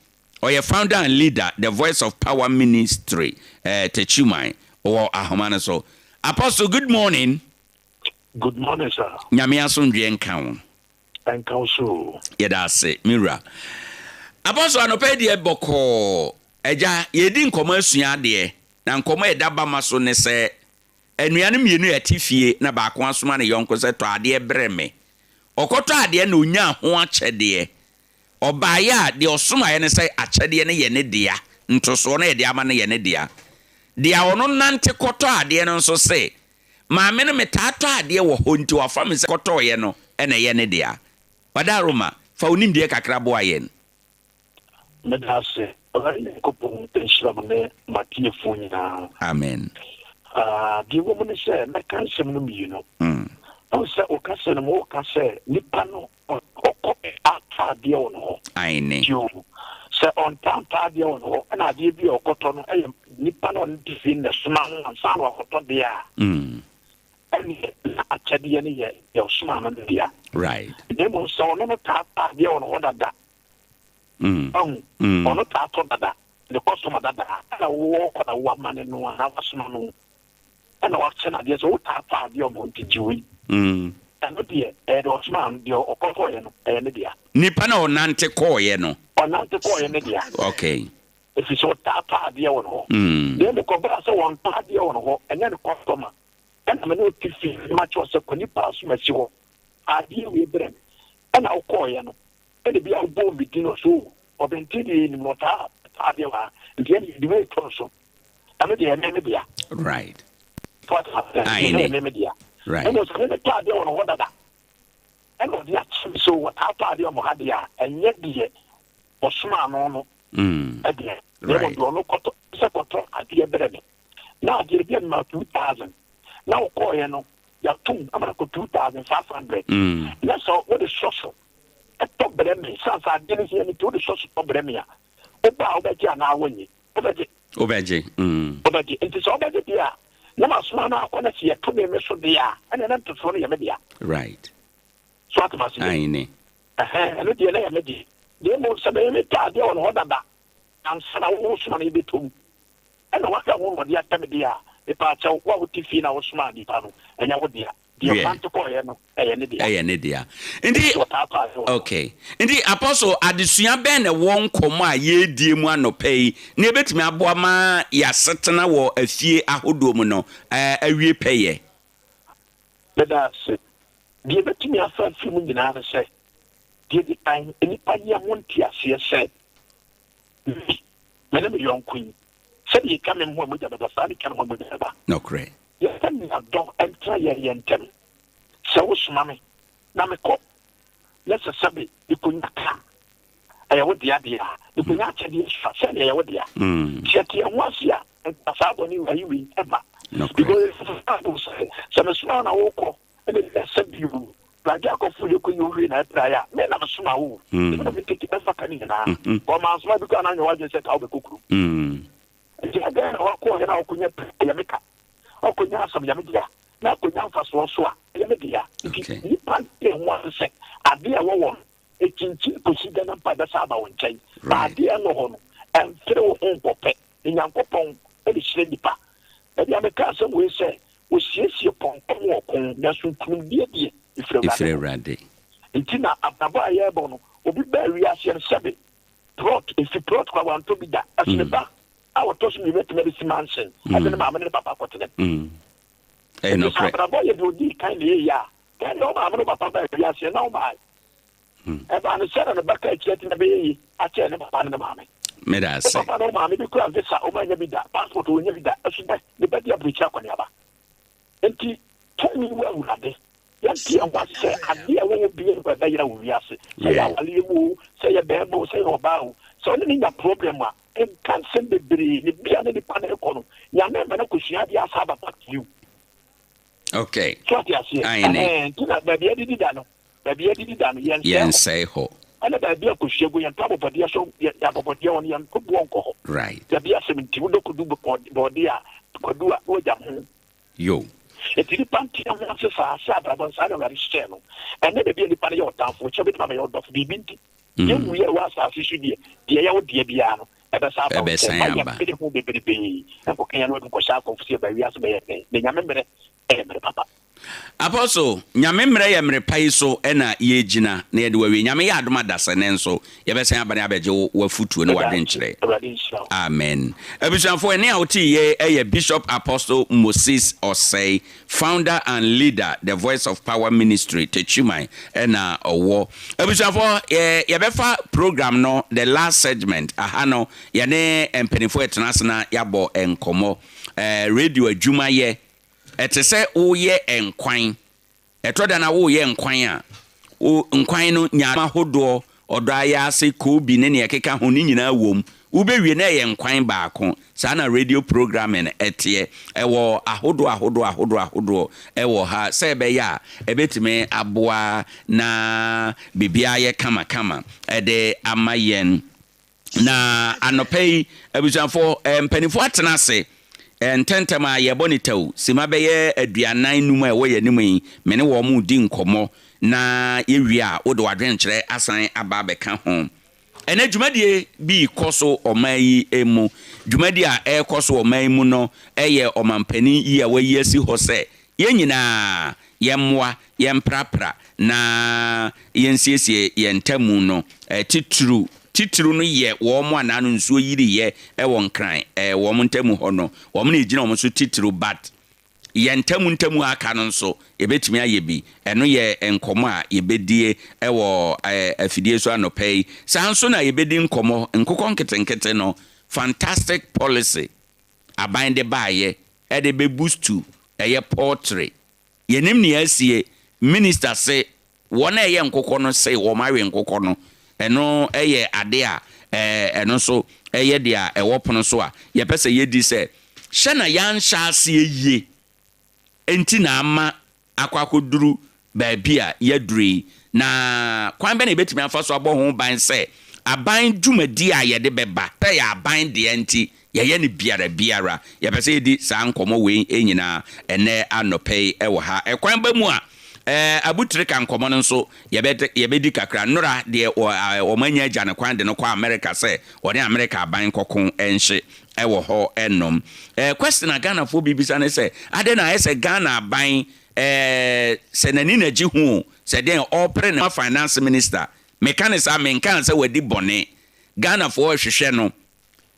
S1: ɔyɛ founder and leader, The Voice of Power Ministry, eh, Techiman, wɔ ahoma no so. Apostle, good morning.
S5: Good morning, sir.
S1: Nyame asomdwoeɛ nka wo.
S5: Ɛnka wo so o.
S1: Yɛda ase, me wura. Apostle, anɔpa yi deɛ bɔkɔɔ. Agya, yɛredi nkɔmmɔ asua adeɛ. Na nkɔmmɔ a ɛda bamma so ne sɛ, anuanom mmienu a ɛte fie na baako asoma ne yɔnko sɛ tɔ adeɛ brɛ me. Ɔkɔtɔɔ adeɛ na ɔnyaa ho akyɛdeɛ. Ɔbaeɛ a, deɛ ɔsomaeɛ ne sɛ akyɛdeɛ no yɛ ne dea, ntosoɔ no a yɛde ama no yɛ ne dea. Deɛ ɔno nante kɔtɔɔ adeɛ no nso se, Maame no metaa tɔ adeɛ wɔ hɔ nti wafa me sɛ kɔtɔeɛ no na ɛyɛ ne dea. Wadaroma, fa wo nimdeɛ kakra boa yɛn.
S5: Meda ase. Awurade Nyankopɔn nhyira mo ne m'atiefoɔ nyinaa.
S1: Amen.
S5: Ah, deɛ ɛwɔ mu ne sɛ mɛka nsɛm no mmienu. Wohu sɛ wo kasa no mu woka sɛ nipa no ɔkɔ atɔ adeɛ wɔ ne hɔ.
S1: Aine.
S5: Tio, sɛ ɔntaa ntɔ adeɛ wɔ ne hɔ ɛna adeɛ bi a ɔkɔtɔ no ɛyɛ nipa no ɔne te fie no na ɛsoma no ansa na wakɔtɔ deɛ a. Ɛneɛ na akyɛdeɛ no yɛ deɛ ɔsomaa no no dea.
S1: Right.
S5: Na mmom sɛ ɔno no taa tɔ adeɛ wɔ ne hɔ dada. Wahu? Ɔno taa tɔ dada, ne customer dada, ɛna wo ɔkɔ na woamane no anaa woasoma no, ɛna wakyɛ no adeɛ sɛ wotaa tɔ adeɛ ɔmo nti gye wei. Ɛno deɛ, ɛyɛ deɛ ɔsomaa no, deɛ ɔkɔtɔeɛ no, ɛyɛ ne dea.
S1: Nipa no a ɔnante kɔeɛ no.
S5: Ɔnante kɔeɛ ne dea.
S1: Okay.
S5: Ɛfiri sɛ ɔtaa tɔ adeɛ wɔ ne hɔ. Na mmom kɔbaa sɛ wɔntɔ adeɛ wɔ ne hɔ, ɛnyɛ ne customer. Ɛna me ne wo te fie na makyerɛ wo sɛ kɔ nipa asomasi hɔ, adeɛ wei brɛ me. Ɛna wokɔeɛ no, ɛna bi a wobɔɔ me din ɔsɛ o, ɔbɛnten deɛ yɛnim no ɔtaa tɔ adeɛ wɔ ha, nti ɛne yɛde wei to no so. Ɛno deɛ ɛyɛ me me dea.
S1: Right.
S5: So ate aseɛ?
S1: Ae
S5: Ɛno
S1: ne.
S5: yɛ me me dea.
S1: Right.
S5: Ɛna ɔsɛ me metɔ adeɛ wɔ ne hɔ dada. Ɛna ɔde akyɛ me sɛ o, ɔtaa tɔ adeɛ wɔ mo ha deɛ a, ɛnyɛ deɛ ɔsomaa no no deɛ, na mmom deɛ ɔno kɔtɔ, sɛ kɔtɔ adeɛ brɛ me. Na adeɛ bi a mema 2000 na wokɔɔeɛ no, yɛatom ama no kɔ 2500. Na sɛ wode sɔ so tɔ brɛ me, sane sɛ adeɛ no hia me nti wode sɔ so tɔ brɛ me a, woba a wobɛgye anaa wonnye? Wobɛgye.
S1: Wobɛgye.
S5: Wobɛgye. Nti sɛ wobɛgye deɛ a, na masoma no akɔ na sɛ yɛto me me so deɛ a, ɛnneɛ na ntosoɔ no yɛ me dea.
S1: Right.
S5: So ate m'ase deɛ?
S1: Aane.
S5: Ɛhɛn, ɛno deɛ na ɛyɛ me deɛ. Na mmom sɛ me metɔ adeɛ wɔ ne hɔ dada ansa na wo wosoma no rebɛtɔ mu, ɛna waka ho na ɔde akyɛ me deɛ a, mepaakyɛw, wo a wote fie na wosomaa nipa no, ɛnyɛ wo dea. Deɛ ɔnante kɔeɛ no, ɛyɛ ne dea.
S1: Ɛyɛ ne dea. Nti,
S5: Nti ɔtaa tɔ adeɛ wɔ hɔ.
S1: okay. Nti Apostle, adesua bɛn na ɛwɔ nkɔmmɔ a yɛredie mu anɔpa yi na ɛbɛtumi aboa ma yɛasetena wɔ afie ahodoɔ mu no awie pɛyɛ?
S5: Meda ase. Deɛ yɛbɛtumi afa afiri mu nyinaa ne sɛ, deɛ ɛdi kan, nnipa nnya ho nteaseɛ sɛ, me, me ne me yɔnko yi, sɛdeɛ ɛtwa me ho a mogya bɛba, saa ara na ɛtwa ne ho a mogya bɛba.
S1: Nokorɛ.
S5: Yɛpɛ nea dɔ ntra yɛn yɛn ntam. Sɛ wosoma me na mekɔ, na sɛ sɛbe mikonya ka a, ɛyɛ wo dea deɛ a, mikonya akyɛdeɛ nso a, sɛdeɛ ɛyɛ wo dea. Sɛ yɛte yɛn ho ase a, nka saa bɔne wei wei mma. Because Bible sɛ, sɛ mesoma wo na wokɔ, ɛna ebia sɛbe o. Pragya akɔfo yɛ kɔ yi ohwie na ɛpra yɛ a, me na mesoma wo. Ebi na me tete bɛfa ka ne nyinaa. Ɔma asoma bi kɔ ananyɛ wadwen sɛ ka wobɛkɔ kurom. Nti adɛn na wakɔ yɛ na ɔkɔnya pɛ yɛ me ka. Ɔkɔnya asɛm yɛ me dea. Na akɔnya mfasoɔ so a ɛyɛ me dea. Nti nipa de ho ase sɛ adeɛ a ɛwɔ wɔ no ɛkyinkyin kɔsi dɛn ampa ɛbɛsa aba wo nkyɛn. Ba adeɛ ɛnɔ hɔ no ɛmfere wo ho nkɔpɛ. Ne Nyankopɔn de hyira nipa. Baabi a meka asɛm wei sɛ Wɔsiesie pɔnkɔ ma ɔko, nanso nkonimdie deɛ, ɛfiri
S1: Ɛfiri
S5: Awurade hɔ.
S1: Awurade.
S5: Nti na abrabɔ a yɛrebɔ no, obi baa wiaseɛ no, sɛbe, plot, ɛfi plot koraa wantɔ bi da, ɛso ne ba a ɔtɔ so mmienu atumi abɛsi mansion de ne maame ne ne papa akɔtena mu.
S1: Ɛyɛ
S5: Nti sɛ
S1: nokorɛ.
S5: abrabɔ yɛ deɛ ɔdii kan na ɛyɛ a, dɛn na wo maame ne wo papa baa wiaseɛ na womae? Ɛbaa no sɛ na ne ba ka akyire atumi abɛyɛ yie akyɛn ne papa ne ne maame.
S1: Meda
S5: Ne
S1: ase.
S5: papa ne wo maame bi kura visa, wɔn annya bi da, passport wɔnnya bi da, ɛso dɛ ne ba di aburokyire akɔneaba. Enti tumi wɔ Awurade. Yɛnte yɛn ho ase sɛ adeɛ a ɛwɔ hɔ biara nkɔ ɛbɛyera wɔ wiase. Sɛ yɛ awareɛ mu o, sɛ yɛ bɛrima o, sɛ yɛ ɔbaa o, sɛ ɔne ne nya problem a, nka nsɛm bebree. Ne bia ne nipa no rekɔ no, Nyame mma no akɔsua adeɛ asa aba back to you.
S1: Okay.
S5: So ate aseɛ?
S1: Aane.
S5: Ɛhɛn, nti na baabi adidi da no, Baabi a yɛdidi da no, yɛnsɛe hɔ.
S1: Yɛnsɛe hɔ.
S5: Ɛna baabi a kosua gu, yɛntɔ abɔbɔdeɛ so, yɛ abɔbɔdeɛ hɔ no, yɛntɔ boɔ nkɔ hɔ.
S1: Right.
S5: Dabi asɛm nti, wodɔ kodu bɔɔdeɛ a, kwadu a, na wagya ho.
S1: Yo.
S5: Enti nipa nte ho ase saa, sɛ abrabɔ no, saa na Awurade hyehyɛɛ no. Ɛnnɛ baabi a nipa no yɛ ɔtamfo, ɔkyena obetumi abɛyɛ ɔdɔfo, biribi nti. Yɛn wuiɛ a ɛwɔ asase so deɛ, deɛ ɛyɛ wo dea biara no, ɛbɛsan aba wo nkyɛn.
S1: Ɛbɛsan
S5: Mma
S1: aba.
S5: yɛmpere ho bebrebe nkɔka yɛn ano adu nkɔhyɛ akɔmfo sɛ yɛbaa wiase bɛyɛ dɛn. Na Nyame mmerɛ yɛ mmerɛ papa.
S1: Apostle, Nyame mmerɛ yɛ mmere pa yi so na yɛgyina na yɛde wo awie. Nyame yɛ adom a dasɛ nɛ nso yɛbɛsan aba na yɛabɛgye wo w'afutuo ne w'adwenkyerɛ. Amen. Abusuafoɔ ɛnne a wotee yei yɛ Bishop Apostle Moses Osei, Founder and Leader, The Voice of Power Ministry, Techiman na ɔwɔ. Abusuafoɔ yɛ yɛbɛfa program no the last segment, aha no yɛne mpaninfoɔ ɛtena ase na yɛabɔ nkɔmmɔ. Eh, radio adwuma yɛ Ɛte sɛ woreyɛ nkwan. Ɛtɔ da na woreyɛ nkwan a, wo nkwan no nya ahodoɔ, ɔdɔ ayaase, koobi ne nea ɛkeka ho ne nyinaa wom. Wobɛwie na ɛyɛ nkwan baako. Saa na radio programming teɛ. Ɛwɔ ahodoɔ ahodoɔ ahodoɔ ahodoɔ wɔ ha sɛ ɛbɛyɛ a ɛbɛtumi aboa na biribiara ayɛ kamakama de ama yɛn. Na anɔpa yi, abusuafo, eh, mpanyimfo atena ase eh, ntɛmntɛm a yɛbɔ ne tɛw, simma bɛyɛ 45 a ɛwɔ yɛn anim yi, me ne wɔn redi nkɔmmɔ, na yɛwie a, wode w'adwenkyerɛ asan aba abɛka ho. Ɛnnɛ, dwumadie bi rekɔ so ɔman yi mu. Dwumadie a ɛrekɔ so ɔman yi mu no yɛ ɔmampanin yi a wayi asi hɔ sɛ yɛn nyinaa yɛmmoa, yɛmprapra na yɛnsiesie yɛn ntamu no. Titiriw titiriw no yɛ wɔn a n'ano nsuo yiriiɛ wɔ Nkran wɔn ntamu hɔ no. Wɔn na ɛgyina wɔn so titiriw but yɛn ntamu ntamu a aka no nso yɛbɛtumi ayɛ bi. Ɛno yɛ nkɔmmɔ a yɛbɛdie wɔ afidie so anɔpa yi. Saa nso na yɛbɛdi nkɔmmɔ nkokɔ nketenkete no, fantastic policy aban de baeɛ de bɛ boostu ɛyɛ poultry. Yɛnim nea asie, minister se wɔn a ɛyɛ nkokɔ no se wɔn awe nkokɔ no, ɛno yɛ ade a ɛno nso yɛ deɛ ɛwɔ pono so a yɛpɛ sɛ yɛdi sɛ hyɛ na yɛanhyɛ aseɛ yie nti na ama akɔ akɔduru baabi a yɛaduru yi, na kwan bɛn na yɛbɛtumi afa so abɔ ho ban sɛ aban dwumadi a yɛde bɛba, sɛ ɛyɛ aban dea nti yɛyɛ no biara biara? Yɛpɛ sɛ yɛdi saa nkɔmmɔ wei nyinaa ɛnnɛ anɔpa yi wɔ ha. Ɛkwan ba mu a, Abu Trika nkɔmmɔ no nso yɛbɛdi kakra. Nnora deɛ wɔanya agya no kwan de no kɔ Amerika sɛ ɔne Amerika aban nkɔko nhye wɔ hɔ nom. Question a Ghanafoɔ bi bisa ne sɛ, adɛn na ayɛ sɛ Ghana aban sɛ n'ani na gye ho o, sɛ deɛn ɔrepere ne finance minister. Meka no saa, menkaa sɛ wadi bɔne. Ghanafoɔ rehwehwɛ no.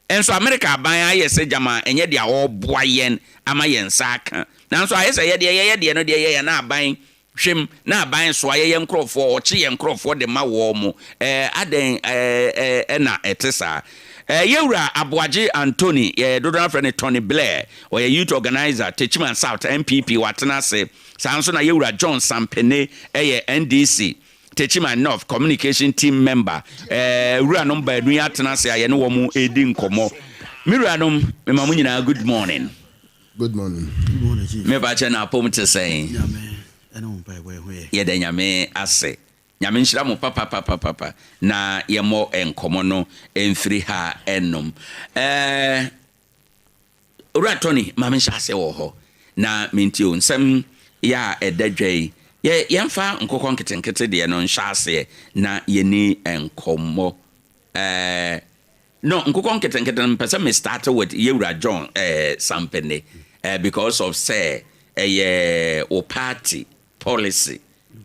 S1: Nso Amerika aban ayɛ sɛ gyama ɛnyɛ deɛ ɔreboa yɛn ama yɛn nsa aka. Nanso ayɛ sɛ yɛdeɛ yɛyɛ deɛ no deɛ yɛyɛ na aban Hwem, na aban soa yɛyɛ nkorɔfoɔ, ɔkye yɛn nkorɔfoɔ de ma wɔn mo, ɛɛ adɛn ɛɛ na ɛte saa? Ɛɛ yɛwura Aboagye Anthony, yɛ dodoɔ no ara frɛ no Tony Blair, ɔyɛ Youth Organiser, Techiman South NPP, watena ase. Saa nso na yɛwura John Sampene yɛ NDC, Techiman North Communication Team Member. Ɛɛ wuranom baanu yi atena ase a yɛne wɔn redi nkɔmmɔ. Me wuranom, mema mo nyinaa good morning.
S11: Good morning.
S1: Me ba kyɛ na apom te sɛn?
S11: Ɛne wo mpaebɔ yɛ ho yɛ.
S1: Yɛda Nyame ase. Nyame nhyira mo papapapapa na yɛmmɔ nkɔmmɔ no mfiri ha nnom. Ɛɛ Owura Tony, ma menhyɛ aseɛ wɔ hɔ na mentie wo nsɛm yɛ a ɛda dwa yi. Yɛ yɛmfa nkokɔ nketenkete deɛ no nhyɛ aseɛ na yɛni nkɔmmɔ. Ɛɛ no nkokɔ nketenkete no mepɛ sɛ me start with Yɛwura John ɛɛ Sampene ɛɛ because of sɛ ɛyɛ wo party policy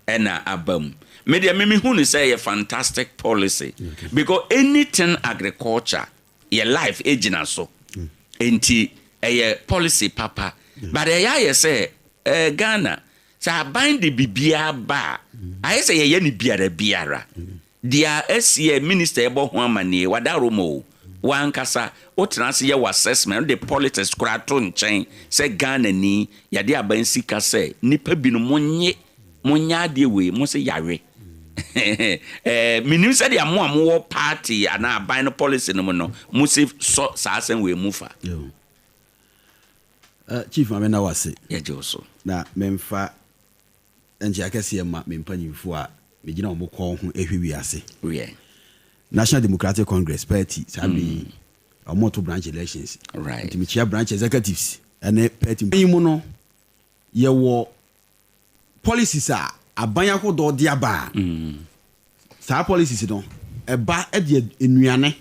S1: ɛna aba mu. Me deɛ me mehu no sɛ ɛyɛ fantastic policy because anything agriculture yɛ life gyina so nti ɛyɛ policy papa but ɛyɛ ayɛ sɛ eh, Ghana sɛ aban de biribiara ba a ayɛ sɛ yɛyɛ no biara biara deɛ asi yɛ minister ɛbɔ ho amannie wadaroma o wankasa wotena ase yɛ wɔ assessment wode politics koraa to nkyɛn sɛ Ghana ni yɛde aban sika sɛ nipa binom monye Monyɛ adeɛ wei, mo se yawe. Eh, menim sɛdeɛ mo a mowɔ party anaa aban no policy no mu no, mo se sɔ saa asɛm wei mu fa.
S11: Uh, Chief, ma menna wo ase.
S1: Yɛgye wo so.
S11: Na memfa nkyea kɛseɛ ma me mpanyimfoɔ a megyina wɔn kɔn ho hwɛ wiase.
S1: Yeah.
S11: National Democratic Congress party saa bere yi mm. wɔn to branch elections.
S1: Right.
S11: Nti mekyia branch executives ɛne party. Yi mu no yɛwɔ policies a aban ahodoɔ de aba a, saa policies no, ɛba de nnuane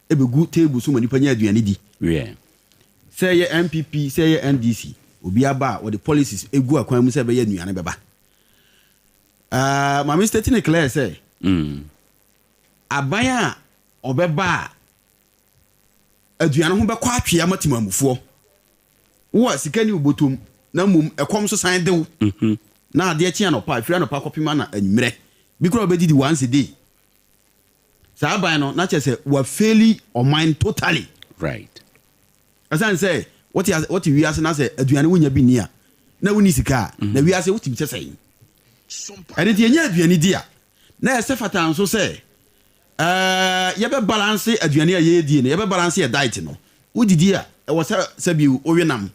S11: bɛgu table so ma nipa nya aduane di. Sɛ ɛyɛ NPP, sɛ ɛyɛ NDC, obi aba a wɔde policies gu akwan mu sɛ ɛbɛyɛ nnuane bɛba. Uh, Maame state ne clear sɛ, mm. aban a ɔbɛba a aduane ho bɛkɔ atwe ama temamufoɔ. Wo a sika nni wo bɔtɔm na mmom ɛkɔm nso san de wo, na adeɛ kye anɔpa, ɛfiri anɔpa kɔpem ana anwummerɛ, bi koraa wobɛdidi once a day. Saa aban no, na kyerɛ sɛ wafeeli ɔman totally.
S1: Right.
S11: Ɛsiane sɛ wote ase, wote wiase na sɛ aduane wonya bi nni a, na wonni sika a, na wiase wotumi sɛ sɛn? Ɛno nti yɛnya aduane di a, na ɛsɛ fata nso sɛ Ɛɛ yɛbɛ balance aduane a yɛredie no, yɛbɛ balance yɛ diet no. Wodidi a, ɛwɔ sɛ sɛbi wowe nam.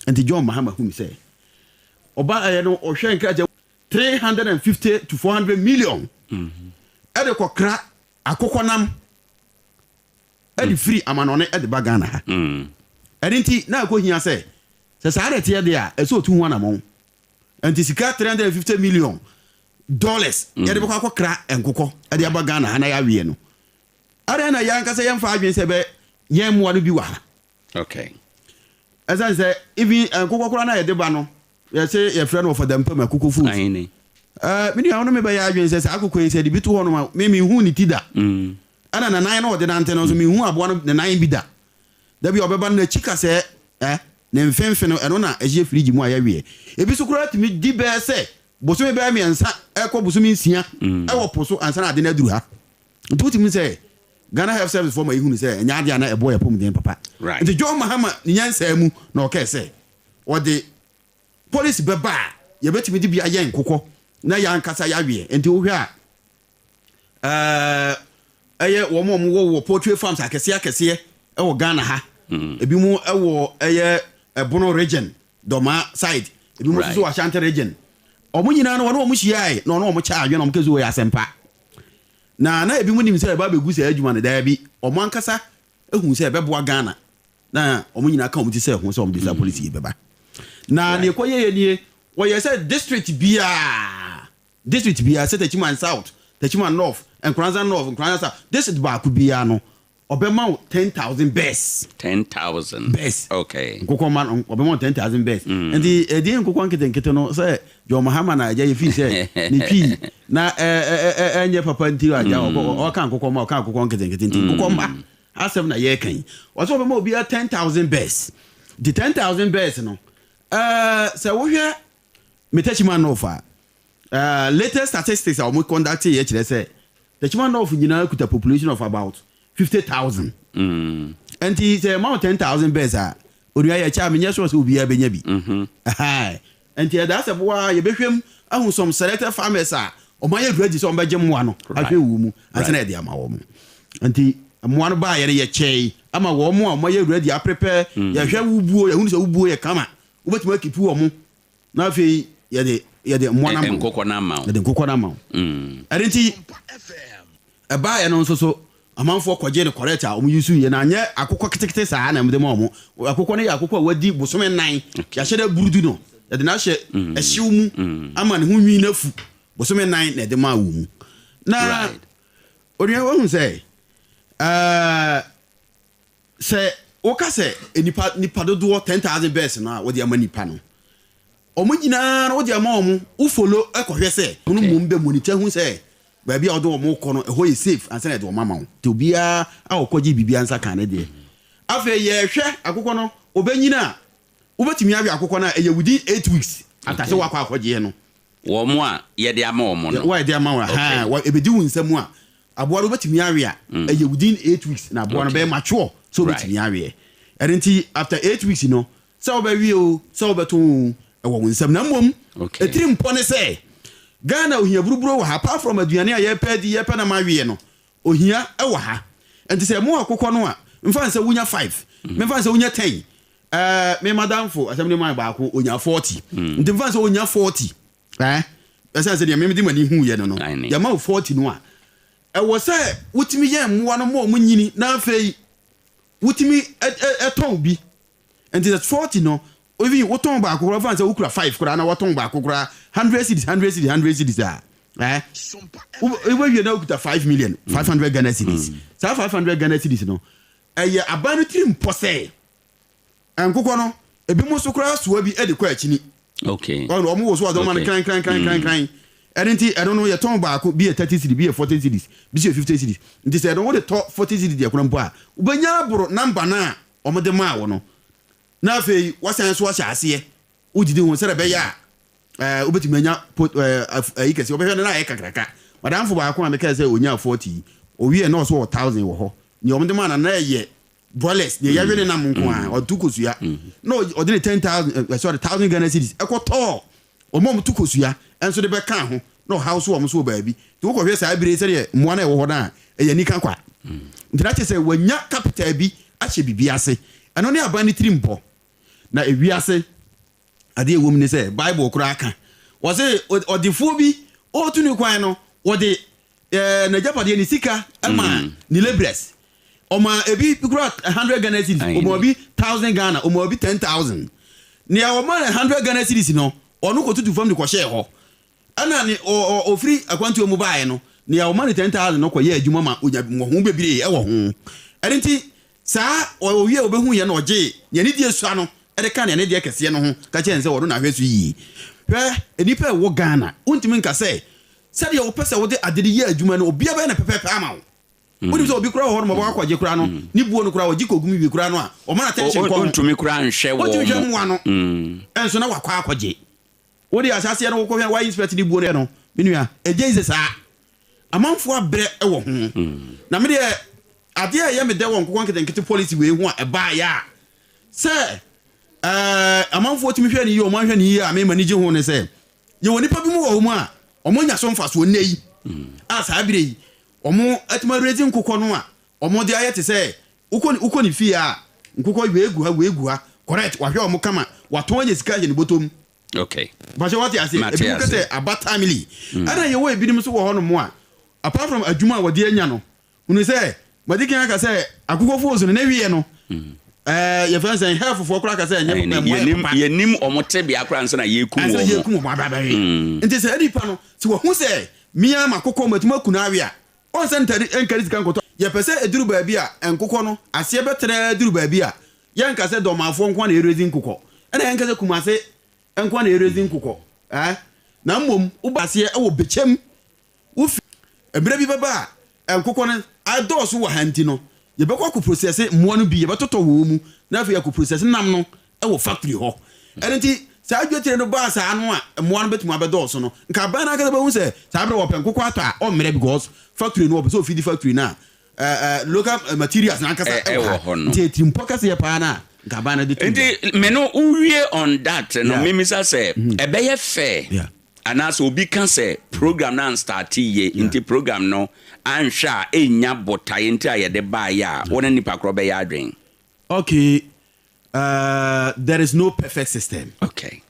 S11: Nti John Mahama hunu sɛ ɔba ɛyɛ no ɔhwɛ nkrakyɛ 350 to 400 million ɛde kɔkra akokɔnam ɛde firi amanɔne ɛde ba Ghana ha. Ɛno nti na ɛkɔ hia sɛ sɛ saa na ɛteɛ deɛ a ɛsɛ otu ho anamɔn. Nti sika 350 million dollars yɛde bɛkɔ akɔkra nkokɔ de aba Ghana ha na yɛaweɛ no, adɛn na yɛn ankasa yɛmfa adwene sɛ bɛ yɛn mmoa no bi wɔ ha?
S1: Okay.
S11: Ɛsiane sɛ even nkokɔ koraa na yɛde ba no, yɛse yɛfrɛ no ɔfadampam akokɔ food.
S1: Ahene.
S11: Uh, me nua wo ne me bɛyɛ adwene sɛ saa akokɔ yi sɛ de bi to hɔ nom a me menhu ne ti da.
S1: Mm.
S11: Ɛna ne nan no ɔde nante no nso menhu aboa no ne nan bi da. Da bi a ɔbɛba no n'akyi kasɛɛ eh, ne mfemfe no ɛno na ɛhyɛ firigye mu a yɛweɛ. Ebi so koraa tumi di bɛɛ sɛ Bosome bɛyɛ miɛnsa ɛkɔ bosome nsia ɛwɔ po so ansa na ade no aduru ha. Nti wotumi hu sɛ Ghana Health Service foɔ ma yɛhunu sɛ ɛnyɛ adeɛ a na ɛboa yɛn apɔmuden papa. Nti John Mahama ne nyansaa mu na ɔkɛɛ sɛ ɔde policy bɛba a yɛbɛtumi de bi ayɛ nkokɔ na yɛn ankasa yɛaweɛ. Nti wohwɛ a ɛɛ ɛyɛ wɔn a wɔwɔ wɔ poultry farms akɛseɛ akɛseɛ ɛwɔ Ghana ha. Ebi mu ɛwɔ ɛyɛ Ɛbono region Dɔmaa side, ebinom nso so wɔ Ashanti region. Wɔn nyinaa no wɔne wɔn hyiae na wɔne wɔn kyɛɛ adwene na wɔka sɛ wɔyɛ asɛmpa. Na na ebinom nim sɛ ɛba abɛgu saa adwuma no, daabi, wɔn ankasa hu sɛ ɛbɛboa Ghana na wɔn nyinaa ka wɔn ti sɛ ho sɛ wɔde saa policy yi bɛba. Na nea ɛkɔyɛeɛ nie, wɔyɛ sɛ district biara, district biara sɛ Techiman South, Techiman North, Nkoranza North, Nkoranza South, district baako biara no, Ɔbɛma wo 10,000 birds.
S1: 10,000.
S11: Birds.
S1: Okay.
S11: Nkokɔ ma no, ɔbɛma wo 10,000 birds. Nti ɛdeɛ nkokɔ nketenkete no sɛ John Mahama na agya yɛfii sɛ ne twi na ɛnyɛ papa nti agya ɔka nkokɔ ma ɔka nkokɔ nketenkete nti nkokɔ mma asɛm na yɛreka yi. Ɔsɛ ɔbɛma obiara 10,000 birds. Nti 10,000 birds no sɛ wohwɛ me Techiman North a latest statistics a wɔn conduct yɛ kyerɛ sɛ Techiman North nyinaa kuta population of about 50,000. Nti sɛ yɛma wo 10,000 birds a, onua yɛkyɛ a menyɛ sure sɛ obiara bɛnya bi. Ɛhɛn. Nti ɛda sɛ boa yɛbɛhwɛ mu ahu some selected farmers a wɔn ayɛ ready sɛ wɔbɛgye mmoa no ahwɛ wɔn mu ansa na yɛde ama wɔn. Nti mmoa no baeɛ no yɛkyɛe ama wɔn a wɔayɛ ready aprepare, yɛhwɛ wo buo, yɛhunu sɛ wo buo yɛ kama, wobɛtumi akipu wɔn na afei yɛde. yɛde mmoa no ama wo.
S1: Nkokɔ no ama wo.
S11: Yɛde nkokɔ no ama wo. Ɛno nti ɛbaeɛ no nso so amanfoɔ kɔgyee no correct a wɔn use yɛ na anyɛ akokɔ ketekete saa na wɔde ma wɔn. Akokɔ no yɛ akokɔ a wadi bosome nnan. Yɛahyɛ da burudu no. Yɛde no ahyɛ ɛhyew mu ama ne ho nwi no afu. Bosome nnan na yɛde maa wɔn mu. Na onua wahu sɛ ɛɛ Sɛ woka sɛ nnipa nnipa dodoɔ 10,000 birds no a wode ama nnipa no, wɔn nyinaa no wode ama wɔn, wo follow kɔhwɛ sɛ wɔn mmom bɛ monitor hu sɛ baabi a wode wɔn kɔ no ɛhɔ yɛ safe ansa na yɛde wɔn ama wo. Nti obiara a ɔkɔgye biribiara nsa ka ne deɛ. Afei yɛhwɛ akokɔ no, ɔbɛnyini a, wobɛtumi awe akokɔ no a ɛyɛ within 8 weeks after sɛ woakɔ akɔgyeɛ no.
S1: Wɔn a yɛde ama wɔn no.
S11: Wo a yɛde ama wɔn, ahaa, ɛbɛdi wo nsa mu a, Aboa no wobɛtumi awe a, ɛyɛ within 8 weeks na aboa no bɛyɛ mature sɛ wobɛtumi aweɛ. Ɛno nti after 8 weeks no, sɛ wobɛwe o, sɛ wobɛtɔn o, ɛwɔ wo nsam. Na mmom, ɛtiri mpɔ ne sɛ, Ghana ohia buruburo wɔ ha. Apart from aduane a yɛpɛ adi, yɛpɛ nam aweɛ no, ohia wɔ ha. Nti sɛ ɛmo akokɔ no a, mfa no sɛ wonya 5, memfa no sɛ wonya 10, ɛɛ, me madamfo, asɛm no man baako, onya 40. Nti mfa no sɛ onya 40. Eh, ɛsiane sɛ deɛ mede m'ani huiɛ no no, yɛma wo 40 no a, ɛwɔ sɛ wotumi yɛ mmoa no ma wɔn nyini na afei wotumi tɔn bi. Nti sɛ 40 no, even wotɔn baako koraa, fa sɛ wokura 5 koraa na wɔtɔn baako koraa 100 cedis, 100 cedis, 100 cedis a, eh, wobɛwie na wokuta 5 million, 500 Ghana cedis. Saa 500 Ghana cedis no, ɛyɛ aban no tirim pɔ sɛ Nkokɔ no, ebinom nso koraa soa bi de kɔ akyini.
S1: Okay.
S11: Ɔno wɔn wɔ so a wɔn no kran kran kran kran kran. Ɛno nti ɛno no yɛtɔn baako bi yɛ 30 cedis, bi yɛ 40 cedis, bi nso yɛ 50 cedis. Nti sɛ ɛno wode tɔ 40 cedis deɛ koraa mpo a, wobɛnya aboro namba no a wɔde maa wo no. Na afei wasan nso ahyɛ aseɛ wodidi ho sɛdeɛ ɛbɛyɛ a ɛɛ wobɛtumi anya po ɛɛ ayi kɛseɛ. Wobɛhwɛ no na ayɛ kakraka. Madamfo baako a mekae sɛ ɔnyaa 40 yi, ɔwieɛ na ɔso wɔ 1000 wɔ hɔ. Nea wɔde maa no na ɛyɛ broilers deɛ yɛwe ne nam nko a ɔto kosua na ɔde ne 10,000 eh, sorry 1,000 Ghana cedis ɛkɔtɔɔ wɔn a wɔto kosua nso de bɛka ho na ɔhaw so wɔn so wɔ baabi nti wokɔhwɛ saa bere sɛdeɛ mmoa no a ɛwɔ hɔ no a ɛyɛ anika kwa nti na kyerɛ sɛ wanya capital bi ahyɛ biribi ase. Ɛno ne aban no tirim pɔ. Na ewiase adeɛ ɛwɔ mu ne sɛ Bible koraa ka wɔse ɔdefoɔ bi ɔretu ne kwan no wɔde eh, n'agyapadeɛ ne sika ma mm. ne labourers. Ɔma ebi kura 100 Ghana cedis, ɔma obi 1000 Ghana, ɔma obi 10,000. Nea ɔma no 100 Ghana cedis no, ɔno kɔtutu fam de kɔhyɛɛ hɔ. Ɛna ne ɔfiri akwantuo mu baeɛ no, nea ɔma no 10,000 no kɔyɛɛ adwuma ma ɔnya mmɔho bebree ɛwɔ ho. Ɛno nti, saa ɔwie a ɔbɛhuiɛ no ɔgyee nea ne deɛ sua no de ka nea ne deɛ kɛseɛ no ho ka kyerɛɛ no sɛ ɔno na ahwɛ so yie. Hwɛ, nnipa a ɛwɔ Ghana, wontumi nka sɛ sɛdeɛ wopɛ sɛ wode ade no yɛ adwuma no, obiara bɛyɛ no pɛpɛɛpɛ ama wo. Wonim sɛ obi koraa wɔ hɔ nom ɔbɛkɔ akɔgye koraa no, ne buo no koraa ɔgye kɔgum wie koraa no a, ɔma no attention kɔ ho.
S1: Ɔntumi koraa nhwɛ wɔn.
S11: Ɔntumi nhwɛ mmoa no nso na wakɔ akɔgye. Wode ahyɛaseɛ no wokɔhwɛ no, wa inspect ne buo no no, me nua, ɛgye nse saa. Amanfoɔ abrɛ wɔ ho. Na me deɛ, adeɛ a ɛyɛ me dɛ wɔ nkokɔ nketenkete policy wei ho a ɛbaeɛ a, sɛ ɛɛ amanfoɔ tumi hwɛ no yie, wɔn anhwɛ no yie a me m'ani gye ho ne sɛ, yɛwɔ nnipa bi mu wɔ hɔ mu a, wɔn anya so mfasoɔ nnɛ yi, a saa berɛ yi, wɔn atumi arezi nkokɔ no a, wɔn de ayɛ te sɛ wokɔ wokɔ ne fie a, nkokɔ wei gu ha, wei gu ha, correct, wahwɛ wɔn kama, watɔn anya sika ahyɛ ne bɔtɔ mu.
S1: Okay.
S11: Mpakyɛ wate ase? Ebinom ka sɛ aba timely. Ɛna yɛwɔ ebinom nso wɔ hɔnom a, apart from adwuma a wɔde anya no, hunu sɛ, madi kan aka sɛ akokɔ foosu no ne weɛ no, ɛɛ yɛfrɛ no sɛn, health foɔ koraa ka sɛ ɛnyɛ papa, ɛmmoa yɛ papa.
S1: Yɛnim wɔn tebea koraa ansa na yɛrekum wɔn.
S11: Ansa na yɛrekum wɔn aba abɛwe. Nti sɛ nipa no, sɛ wahu sɛ me ara m'akokɔ matumi aku no awe a, ɔnsɛ ntade nkari sika nkɔtɔ. Yɛpɛ sɛ ɛduru baabi a nkokɔ no aseɛ bɛtrɛ aduru baabi a, yɛnka sɛ Dɔmafoɔ nko ara na ɛrezi nkokɔ, ɛna yɛnka sɛ Kumase nko ara na ɛrezi nkokɔ, eh, na mmom woba aseɛ wɔ Bɛkyɛm, wofi. Mmerɛ bi bɛba a nkokɔ no adɔɔso wɔ ha nti no, yɛbɛkɔ akɔ processe mmoa no bi, yɛbɛtotɔ wɔ mu, na afei yɛakɔ processe nam no wɔ factory hɔ. Ɛno nti saa dwetire no baa saa no a mmoa no bɛtumi abɛdɔɔso no, nka aban no ankasa bɛhu sɛ saa berɛ wɔpɛ nkokɔ atɔ a ɔmmerɛ because factory no wɔpɛ sɛ wɔfidi factory no a local materials no ankasa wɔ ha. Nti atirimpɔ kɛseɛ paa no a nka aban no de to dwa.
S1: Nti me no wowie on that no memisa sɛ ɛbɛyɛ fair anaasɛ obi ka sɛ program no anstarte yie nti program no anhwɛ a ɛnnya botaeɛ nti a yɛde baeɛ a, wo ne nipa korɔ bɛyɛ adwen?
S11: Okay, there is no perfect system.
S1: Okay.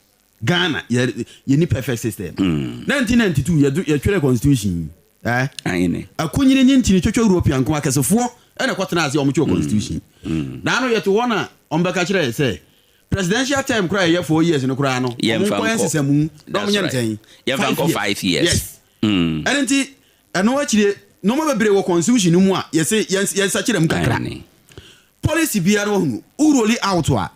S11: Ghana yɛ yɛni perfect system. 1992 yɛdo yɛtwerɛ constitution yi eh?
S1: Aane.
S11: Akunyini nye ntini twotwo European nko akɛsefoɔ ɛna ɛkɔtena ase a wɔtwerɛ constitution. Na ano yɛte hɔ na wɔbɛka kyerɛ yɛ sɛ presidential term koraa yɛyɛ 4 years no koraa no wɔn
S1: Yɛmfa
S11: nkɔyɛ
S1: nkɔ.
S11: nsesamu na
S1: That's
S11: wɔnyɛ no
S1: right.
S11: sɛn?
S1: Yɛmfa nkɔ 5 years.
S11: Yes. Ɛno nti ɛno akyire nneɛma bebree wɔ constitution no mu a yɛse yɛnsakyera mu kakra. Policy biara no wahunu wo roll out a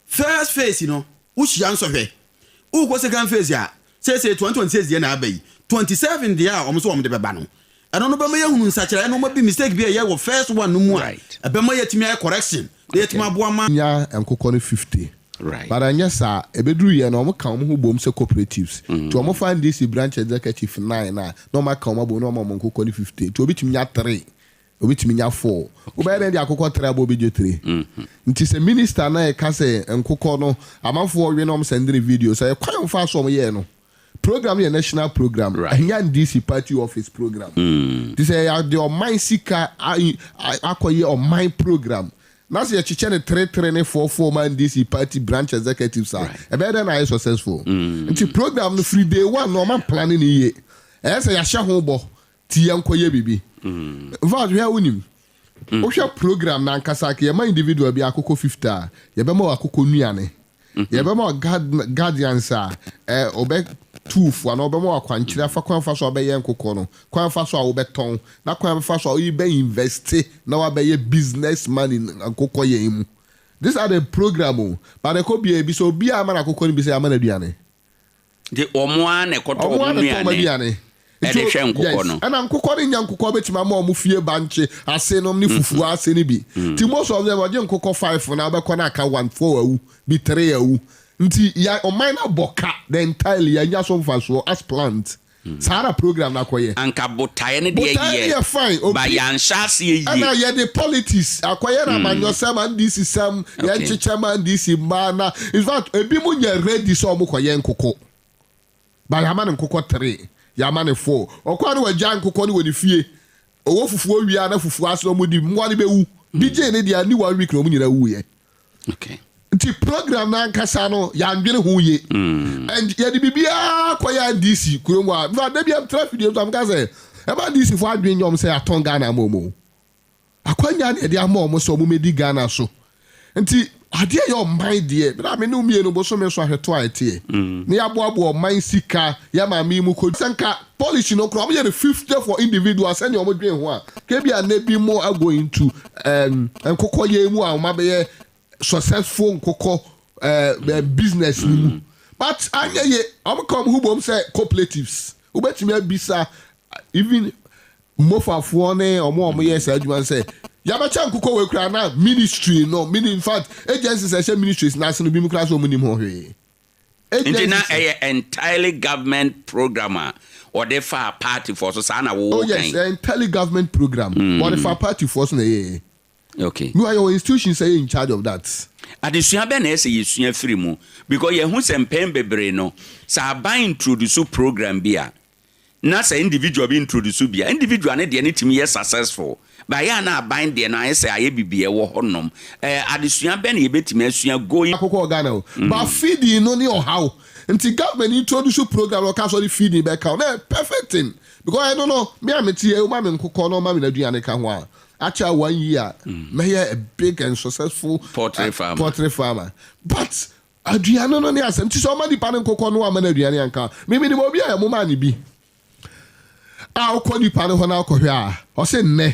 S11: first phase no wohyia nsɔhwɛ wokɔ second phase a seesei 2026 deɛ na aba yi 27 deɛ a wɔn nso wɔn de bɛba no ɛno no bɛma yɛhunu nsakyera nneɛma bi mistake bi a ɛyɛ wɔ first one no mu a ɛbɛma yɛatumi ayɛ correction na yɛatumi aboa ma.
S8: Nya nkokɔ no 50. But ɛnyɛ saa, ɛbɛduru yɛ no wɔn ka wɔn ho bom sɛ cooperatives. Nti wɔn fa NDC branch executive 9 a na wɔn aka wɔn abom na wɔn ama wɔn nkokɔ no 50. Nti obi tumi nya 3, obi tumi nya 4. Wobɛyɛ dɛn de akokɔ 3 abɔ obi gye 3? Nti sɛ minister no ɛka sɛ nkokɔ no amanfoɔ we na wɔn sɛnde ne video sɛ ɛyɛ kwan a wɔn fa so wɔn yɛɛ no. Program no yɛ national program, ɛnyɛ NDC party office program. Nti sɛ yɛde ɔman sika akɔyɛ ɔman program na sɛ yɛkyekyɛ no three three ne four four ma NDC party branch executives a, ɛbɛyɛ dɛn na ayɛ successful? Nti program no firi day one no ɔman planning no yie. Ɛyɛ sɛ yɛahyɛ ho bɔ ti yɛnkɔyɛ biribi. In fact, hwɛ wonim, wohwɛ program no ankasa nka yɛma individual bi akokɔ 50 a, yɛbɛma wɔ akokɔ nnuane. Yɛbɛma wɔ guardians a ɔbɛ tu fo anaa ɔbɛma wɔ akwankyerɛ afa kwan fa so a wobɛyɛ nkokɔ no, kwan fa so a wobɛtɔn, na kwan fa so a woyi bɛ invest na wabɛyɛ business man in nkokɔ yɛn mu. These are the program o. But ɛkɔ bia ebi sɛ obi a ama no akokɔ no bi sɛ ama no aduane.
S1: Nti wɔn ara na ɛkɔtɔ
S8: Ɔmo
S1: wɔn
S8: ara na ɛtɔ wɔn
S1: nnuane
S8: aduane.
S1: ɛde hwɛ nkokɔ
S8: Yes.
S1: no.
S8: Ɛna nkokɔ no nya nkokɔ bɛtumi ama ɔmo fie bankye ase nom ne fufuo ase no bi. Nti most of them ɔgye nkokɔ 5 na wobɛkɔ no aka 1, 4 awu, bi 3 awu. Nti ya ɔman no abɔ ka the entirely yɛanya so mfasoɔ as plant. Saa na program no akɔyɛ.
S1: Anka botaeɛ no deɛ
S8: Botaeɛ no
S1: yɛ,
S8: yɛ fine. Obi
S1: but yɛanhyɛ aseɛ yie.
S8: Ɛna yɛde politics akɔyɛ no amanyɔsɛm, NDC sɛm, yɛnkyekyɛ ma NDC mmaa na in fact ebi mo nyɛ ready sɛ ɔmo kɔyɛ nkokɔ. But yɛama no nkokɔ 3, yɛama no 4. Ɔkɔ a na wagya nkokɔ no wɔ ne fie. Ɔwɔ fufuo wie a na fufuo ase na ɔmo di, mmoa no bɛwu. Bi gyee ne deɛ ni one week na ɔmo nyinaa wuiɛ. Nti program no ankasa no yɛandwene ho yie. And yɛde biribiara kɔyɛ NDC kurom a, in fact da bi tra fidie so a meka sɛ ɛma NDC fo adwene nyɛ ɔmo sɛ yɛatɔn Ghana ama ɔmo o. Akwanya na yɛde ama ɔmo sɛ ɔmo mɛdi Ghana so. Nti adeɛ yɛ ɔman deɛ, bere a me ne wo mmienu bosome so ahwɛto a ɛteɛ. Na yɛaboaboa ɔman sika, yɛ maame yi mu kɔ. Sɛ nka policy no koraa ɔmo yɛ no 50 for individual sɛnea ɔmo dwen ho a, kebi a nnɛ bi mo ago into nkokɔ yɛn mu a ɔmo abɛyɛ successful nkokɔ business ni mu. But anyɛ ye, ɔmo ka ɔmo ho bom sɛ cooperatives. Wobɛtumi abisa even mmofafoɔ ne ɔmo a ɔmo yɛ saa adwuma no sɛ yɛabɛkyɛ nkokɔ wei koraa na ministry no mini in fact agencies a ɛhyɛ ministries n'ase no bi mu koraa sɛ ɔmo nim ho hwee.
S1: Nti na
S8: Agencies
S1: ɛyɛ entirely government program a ɔde fa party foɔ so saa na
S8: Oh
S1: wowɔ
S8: yes,
S1: kan.
S8: ɛyɛ entirely government program. Wɔde fa party foɔ so na ɛyɛ. Meanwhile, yɛwɔ institutions a ɛyɛ in charge of that.
S1: Adesua bɛn na ɛsɛ yɛsua firi mu? Because yɛhu sɛ mpɛn bebree no, sɛ aban introduce program bi a, na sɛ individual bi introduce bi a, individual ne deɛ no tumi yɛ successful. But ɛyɛ a na aban deɛ no ayɛ sɛ ayɛ biribi ɛwɔ hɔnom. Adesua bɛn na yɛbɛtumi asua going.
S8: Akokɔ wɔ Ghana o, but feeding no ne ɔhaw. Nti government introduce program na ɔka sɛ ɔde feeding bɛka ho, na ɛyɛ perfect thing. Because ɛno no, me a mete ha yi, woma me nkokɔ na ɔma me n'aduane ka ho a, akyɛ one year, mɛyɛ a big and successful
S1: poultry farmer.
S8: Poultry farmer. But aduane no ne asɛm. Nti sɛ ɔma nipa no nkokɔ no wama no aduane anka. Me menim obi a ɛmomaa ne bi. A wokɔ nipa no hɔ na wokɔhwɛ a, ɔse nnɛ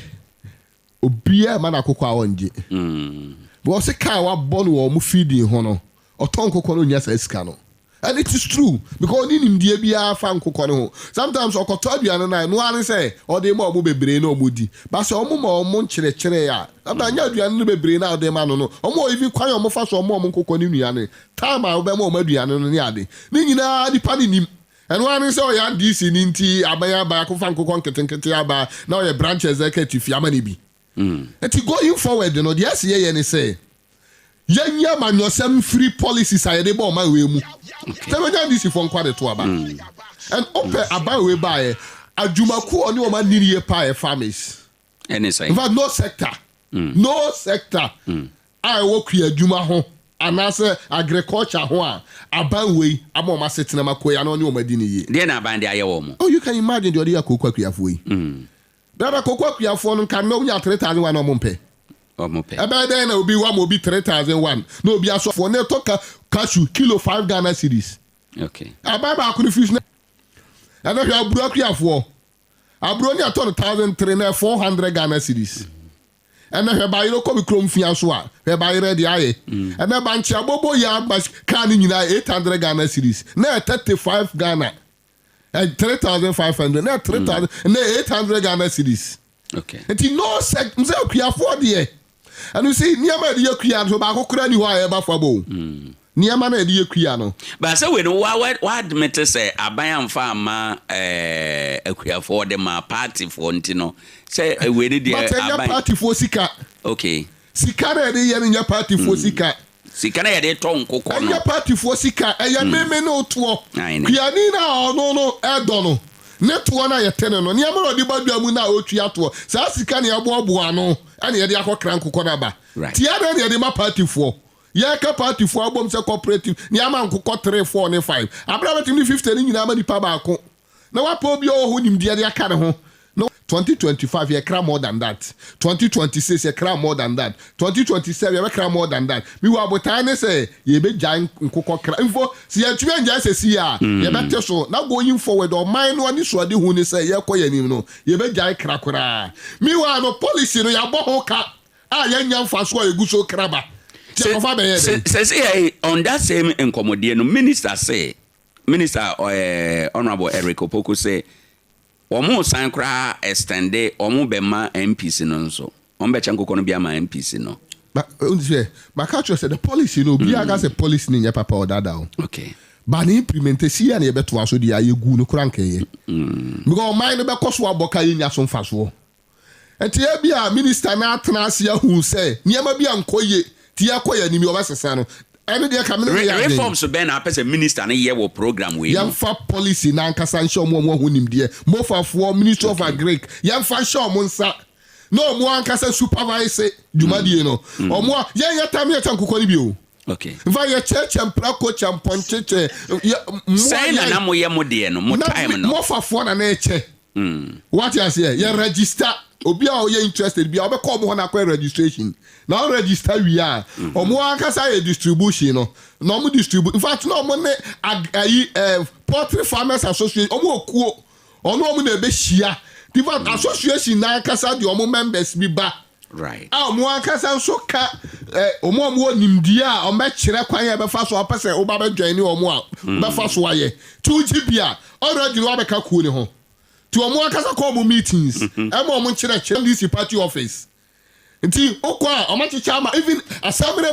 S8: obiara ma no akokɔ a ɔngye. Because ɔse kaa wabɔ no wɔ ɔmo feeding ho no, ɔtɔ nkokɔ no onya saa sika no. And it is true because ɔne nimdeɛ biara fa nkokɔ no ho. Sometimes ɔkɔtɔ aduane no a ɛno ara ne sɛ ɔde ma ɔmo bebree na ɔmo di. But sɛ ɔmo ma ɔmo nkyerɛkyerɛ a, sometimes nyɛ aduane no bebree na ɔde ma no no. Ɔmo wɔ even kwan a ɔmo fa so ɔmo ɔmo nkokɔ no nnuane, time a wobɛma ɔmo aduane no ne ade. Ne nyinaa nipa no nim. Ɛno ara ne sɛ ɔyɛ NDC ni nti aban aba akɔfa nkokɔ nketenkete aba na ɔyɛ branch executive ama no bi. Nti going forward no, deɛ ɛsɛ yɛyɛ ne sɛ yɛnyi amanyɔsɛm firi policies a yɛde bɔ ɔman wei mu. Sɛ bɛnya NDC foɔ nkwa de to aba. And wopɛ aban wei baeɛ, adwumakuo a ɔne wɔn anni yie paa yɛ farmers.
S1: Ɛne sɛn?
S8: In fact, no sector, no sector a ɛwɔ kua adwuma ho. anaasɛ agriculture ho a aban wei ama wɔn asetena mu akɔ yi anaa ɔne wɔn adi no yie.
S1: Deɛ na aban de ayɛ wɔn?
S8: Oh, you can imagine deɛ ɔde yɛ kooko akuafoɔ yi. Dada kooko akuafoɔ no nka nnɛ wonya 3001 a wɔn mpɛ.
S1: Wɔn pɛ.
S8: Ɛbɛyɛ dɛn na obi wama obi 3001 na obi asɔ foɔ na ɛtɔ ka cashew kilo 5 Ghana cedis.
S1: Okay.
S8: Aban baako no firi so na ɛnɛ hwɛ aburo akuafoɔ. Aburo ne ɛtɔ no 1003 na 400 Ghana cedis. Ɛnɛ hwɛ bayerɛ kɔ me kurom fia so a hwɛ bayerɛ deɛ ayɛ. Ɛnɛ bankye abobo yɛ ama kaa no nyinaa 800 Ghana cedis na 35 Ghana. 3500 na 3000 na 800 Ghana cedis.
S1: Okay.
S8: Nti no sɛ sɛ akuafoɔ deɛ ɛno sɛ nneɛma a yɛde yɛ kua no so baako koraa ni hɔ a ɛba fa bɔ o. Nneɛma no a yɛde yɛ kua no.
S1: Ba sɛ wei no wa wa wa admit sɛ aban amfa amma ɛɛ akuafoɔ ɔde maa partyfoɔ nti no sɛ wei no deɛ
S8: But ɛnyɛ
S1: aban.
S8: partyfoɔ sika.
S1: Okay.
S8: Sika no a yɛde yɛ no nyɛ partyfoɔ sika.
S1: Sika no a yɛde tɔ nkokɔ no.
S8: Ɛnyɛ partyfoɔ sika, ɛyɛ meme ne wo toɔ. Kuani no a ɔno no ɛdɔ no, ne toɔ no a yɛte no no, nneɛma na ɔde ba dwa mu no a ɔtua toɔ, saa sika na yɛboaboa ano ɛna yɛde akɔkra nkokɔ no aba. Nti adɛn na yɛde ma partyfoɔ? Yɛka partyfoɔ abom sɛ cooperative na yɛama nkokɔ three, four ne five. Aberɛ a bɛtumi de 50 no nyinaa ama nipa baako. Na wapɛ obi a ɔwɔ ho nimdeɛ de aka ne ho na 2025 yɛkra more than that, 2026 yɛkra more than that, 2027 yɛbɛkra more than that. Mewɔ abotae ne sɛ yɛbɛgyae nkokɔ kra mpo sɛ yɛantumi angyae sɛsi a yɛbɛte so na going forward ɔman no anisoadehu ne sɛ yɛkɔ yɛn anim no yɛbɛgyae kra koraa. Meanwhile no policy no yɛabɔ ho ka a yɛnnya mfasoɔ a yɛgu so kra ba nti akɔfa bɛyɛ dɛn?
S1: Sɛsi yɛ on that same nkɔmmɔdie no minister se Minister eh, Honourable Eric Opoku se wɔn resan koraa extende, wɔn bɛma MPs no nso, wɔn bɛkyɛ nkokɔ no bi ama MPs no.
S8: Ba, wonim sɛ, maka akyerɛ wo sɛ the policy no, obiara ka sɛ policy no nyɛ papa a, ɔdaadaa wo.
S1: Okay.
S8: But ne implementation yi a na yɛbɛtoa so deɛ a, yɛguu no koraa anka ɛyɛ. Because ɔman no bɛkɔ so abɔ ka yɛnnya so mfasoɔ. Nti ebia minister no atena ase ahu sɛ nneɛma bi ankɔ yie nti yɛkɔ yɛn anim yi ɔbɛsesa no. Ɛno deɛ ka me ne no yɛ adwene.
S1: Reforms bɛn na apɛ sɛ minister no yɛ wɔ program wei mu?
S8: Yɛmfa policy no ankasa nhyɛ wɔn a wɔn ho nimdeɛ, MOFA foɔ, Ministry of Agric, yɛmfa nhyɛ wɔn nsa na wɔn ankasa supervise dwumadie no. Wɔn a, yɛn yɛ tam yɛkyɛ nkokɔ no bi o.
S1: Okay.
S8: Nfa yɛkyɛ kyɛ mprako kyɛ mpɔnkye kyɛ yɛ mmoa
S1: Sɛn na
S8: yɛn.
S1: na moyɛ mo deɛ no, mo
S8: Na
S1: time no?
S8: MOFA foɔ na na ɛkyɛ. Wate aseɛ? Yɛ register. Obi a ɔyɛ interested bi a ɔbɛkɔ ɔmo hɔ na akɔyɛ registration. Na ɔ register wie a, ɔmo ankasa yɛ distribution no. Na ɔmo distribute. In fact, na ɔmo ne ag ayi eh, poultry farmers association, ɔmo wɔ kuo. Ɔno ɔmo na ɛbɛhyia. In fact, association no ankasa de ɔmo members bi ba.
S1: Right.
S8: A ɔmo ankasa nso ka eh, ɔmo a ɔmo wɔ nimdeɛ a ɔmo bɛkyerɛ kwan a ɛbɛfa so a ɔpɛ sɛ woba bɛ join ɔmo a wobɛfa so ayɛ. Nti wogye bi a, already no wabɛka kuo no ho. Nti ɔmo ankasa kɔ ɔmo meetings ɛma ɔmo nkyerɛkyerɛ NDC party office. Nti wokɔ a ɔmo akyekyɛ ama even assembly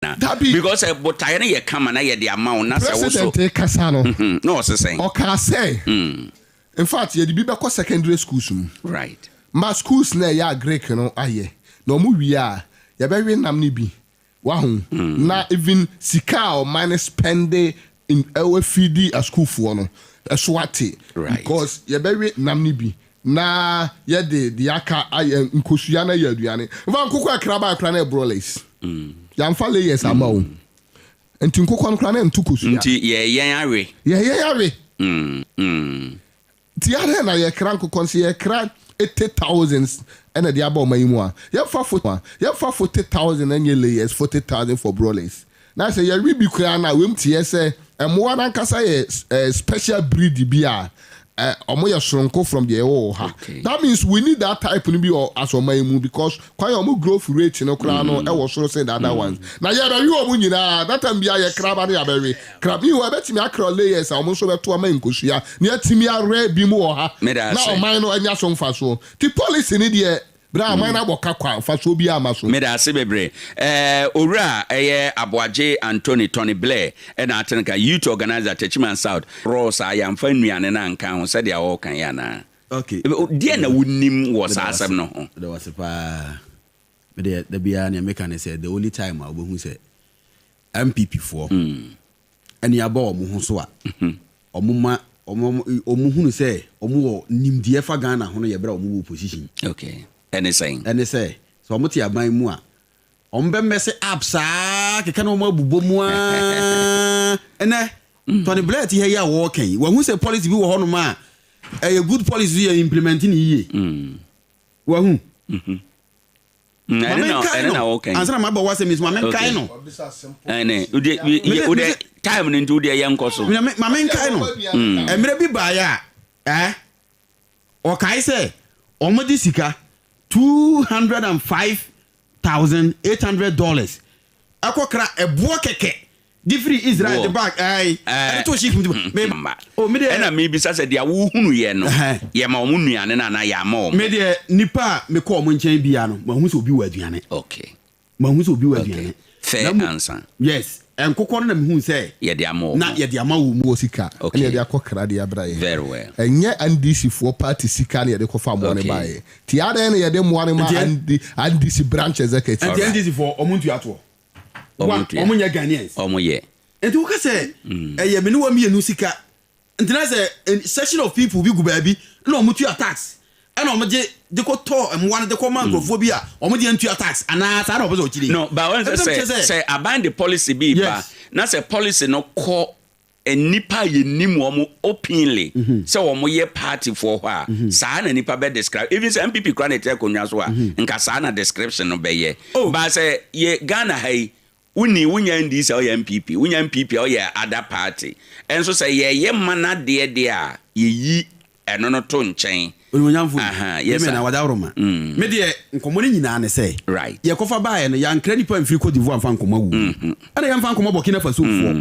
S1: Na
S8: Dabi.
S1: because sɛ botaeɛ no yɛ kama na yɛde ama wo na sɛ wo so.
S8: President rekasa no,
S1: Mhm, na ɔse sɛn?
S8: ɔkaa sɛ, in fact yɛde bi bɛkɔ secondary schools mu.
S1: Right.
S8: Ma schools no a ɛyɛ agric no ayɛ, na ɔmo wie a, yɛbɛwe nam no bi, wahu, na even sika a ɔman no spɛnde in ɛwɔ feedi asukuufoɔ no, ɛso ate.
S1: Right.
S8: Because yɛbɛwe nam no bi, na yɛde deɛ aka ayɛ nkosua no ayɛ aduane. Nfa nkokɔ a ɛkra bae koraa na ɛyɛ broilers. Yɛamfa layers amma o. Nti nkokɔ no koraa na ɛnto kosua.
S1: Nti yɛyɛn awe.
S8: Yɛyɛn awe. Nti adɛn na yɛkra nkokɔ no? Sɛ yɛkra 80,000 ɛna ɛde aba ɔman yi mu a, yɛmfa yɛmfa 40,000 nyɛ layers, 40,000 for broilers. Na sɛ yɛwe bi koraa no a, wei mu teɛ sɛ mmoa no ankasa yɛ special breed bi a wɔn yɛ soronko from deɛ yɛwɔ wɔ ha. That means we need that type no bi wɔ as ɔman yi mu because kwan a wɔn growth rate no koraa no ɛwɔ soro sen the other ones. Na yɛbɛwe wɔn nyinaa, that time biara yɛkra ba no yɛabɛwe. Kra, meanwhile yɛbɛtumi akra layers a wɔn nso bɛto ama nkosua na yɛatumi awɛ bi mu wɔ ha na ɔman no anya so mfasoɔ. Nti policy no deɛ Berɛ a ɔman no abɔ ka kwa, mfasoɔ biara mma so.
S1: Meda ase bebree. Eh, Owura a ɛyɛ Aboagye Anthony Tony Blair na ate nka, Youth Organiser, Techiman South. Rɔɔ saa, yɛamfa nnuane no anka ho sɛdeɛ ɔreka yi anaa?
S11: Okay.
S1: Deɛn na wonim wɔ
S11: Meda
S1: saa
S11: wo ase.
S1: asɛm no ho?
S11: Meda wo ase paa. Me deɛ, da biara nea meka ne sɛ, the only time a wobɛhu sɛ NPP foɔ ani aba wɔn ho so a, wɔn ma wɔn wɔn hunu sɛ wɔn wɔ nimdeɛ fa Ghana ho no yɛ berɛ a wɔn wɔ opposition.
S1: Okay. Ɛne sɛn?
S11: Ɛne sɛ. sɛ wɔte aban mu a, wɔbɛ mess up saa keka na wɔn abobɔ mu aa. Ɛnɛ, Tony Blair te ha yi a wɔreka yi, wahu sɛ policy bi wɔ hɔnom a ɛyɛ good policy so yɛ implement ne yie. Wahu. Ma menkae no ansa na mabɔ w'asɛm yi so, ma menkae no.
S1: Ɛne, wode time no nti wodeɛ yɛnkɔ so.
S11: Ma menkae no. Mmerɛ bi baeɛ a, eh, ɔkae sɛ wɔde sika $205,800 ɛkɔkra ɛboɔ kɛkɛ de firi Israel de ba ɛɛ ɛde to ship mu. Me
S1: o me deɛ. Ɛna mebisa sɛ deɛ wohunu yɛ no yɛma wɔn nnuane no anaa yɛama wɔn.
S11: Me deɛ nipa a mekɔ wɔn nkyɛn biara no mahu sɛ obi wɔ aduane.
S1: Okay.
S11: Mahu sɛ obi wɔ aduane.
S1: Fair answer.
S11: Yes, nkokɔ no na mehu sɛ.
S1: Yɛde ama wɔn.
S11: Na yɛde ama wɔn.
S8: Wɔ sika ɛna yɛde akɔ kra de abra yɛn.
S1: Very well.
S8: Ɛnyɛ NDC foɔ party sika na yɛde kɔfa mmoa no baeɛ. Nti adɛn na yɛde mmoa no ma NDC branch executive.
S11: Nti NDC foɔ wɔn ntua toɔ.
S1: Wɔn tua.
S11: Wɔn nyɛ Ghanaians.
S1: Wɔn yɛ.
S11: Nti woka sɛ ɛyɛ me ne wɔn mmienu sika. Nti na sɛ section of people bi gu baabi na wɔn tua tax ɛna wɔn gye de kɔ tɔ mmoa no de kɔ ma nkurɔfoɔ bi a wɔn deɛ ntua tax anaa saa na wɔpɛ sɛ wɔkyerɛ yi.
S1: No, but wɔn sɛ sɛ sɛ aban de policy bi ba na sɛ policy no kɔ nnipa a yɛnim wɔn openly sɛ wɔn yɛ party foɔ hɔ a, saa na nipa bɛ describe. Even sɛ NPP koraa na ɛte akonnwa so a, nka saa na description no bɛyɛ. But sɛ yɛ Ghana ha yi, wonni wonya NDC a woyɛ NPP, wonya NPP a woyɛ other party. Ɛnso sɛ yɛyɛ ma no adeɛ deɛ a, yɛyi ɛno no to nkyɛn.
S11: Onimuonyamfo yi,
S1: Aha, yes
S11: Amen
S1: sir.
S11: a wadaworoma. Me deɛ nkɔmmɔ no nyinaa ne sɛ,
S1: Right.
S11: yɛkɔfa baeɛ no, yɛankra nnipa amfiri Cote d'Ivoire amfa nkɔma wuo. Ɛna yɛmfa nkɔma Burkina Fasofoɔ.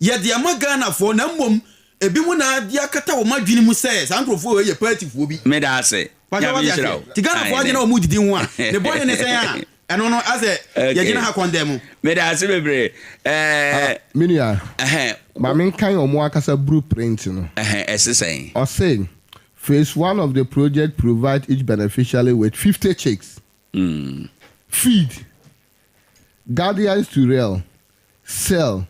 S11: Yɛde ama Ghanafoɔ na mmom ebinom na de akata wɔn adwene mu sɛ saa nkurɔfoɔ wei yɛ partyfoɔ bi.
S1: Meda ase.
S11: Pakyɛ
S1: Nyame
S11: wate
S1: nhyira
S11: aseɛ?
S1: wo.
S11: Nti Ghanafoɔ
S1: Ae
S11: adwene
S1: ne.
S11: a wɔdidi ho a, ne bɔne ne sɛn a, ɛno no asɛ
S1: Okay.
S11: yɛgyina ha kɔndɛm.
S1: Meda ase bebree.
S8: Ah,
S1: Ɛɛ,
S8: me nua,
S1: ɛhɛn,
S8: ma menkan wɔn ankasa blueprint no.
S1: ɛhɛn, ɛse sɛn?
S8: Ɔse, Phase one of the project provide each beneficiary with 50 chicks, feed, guardians to rear, sell,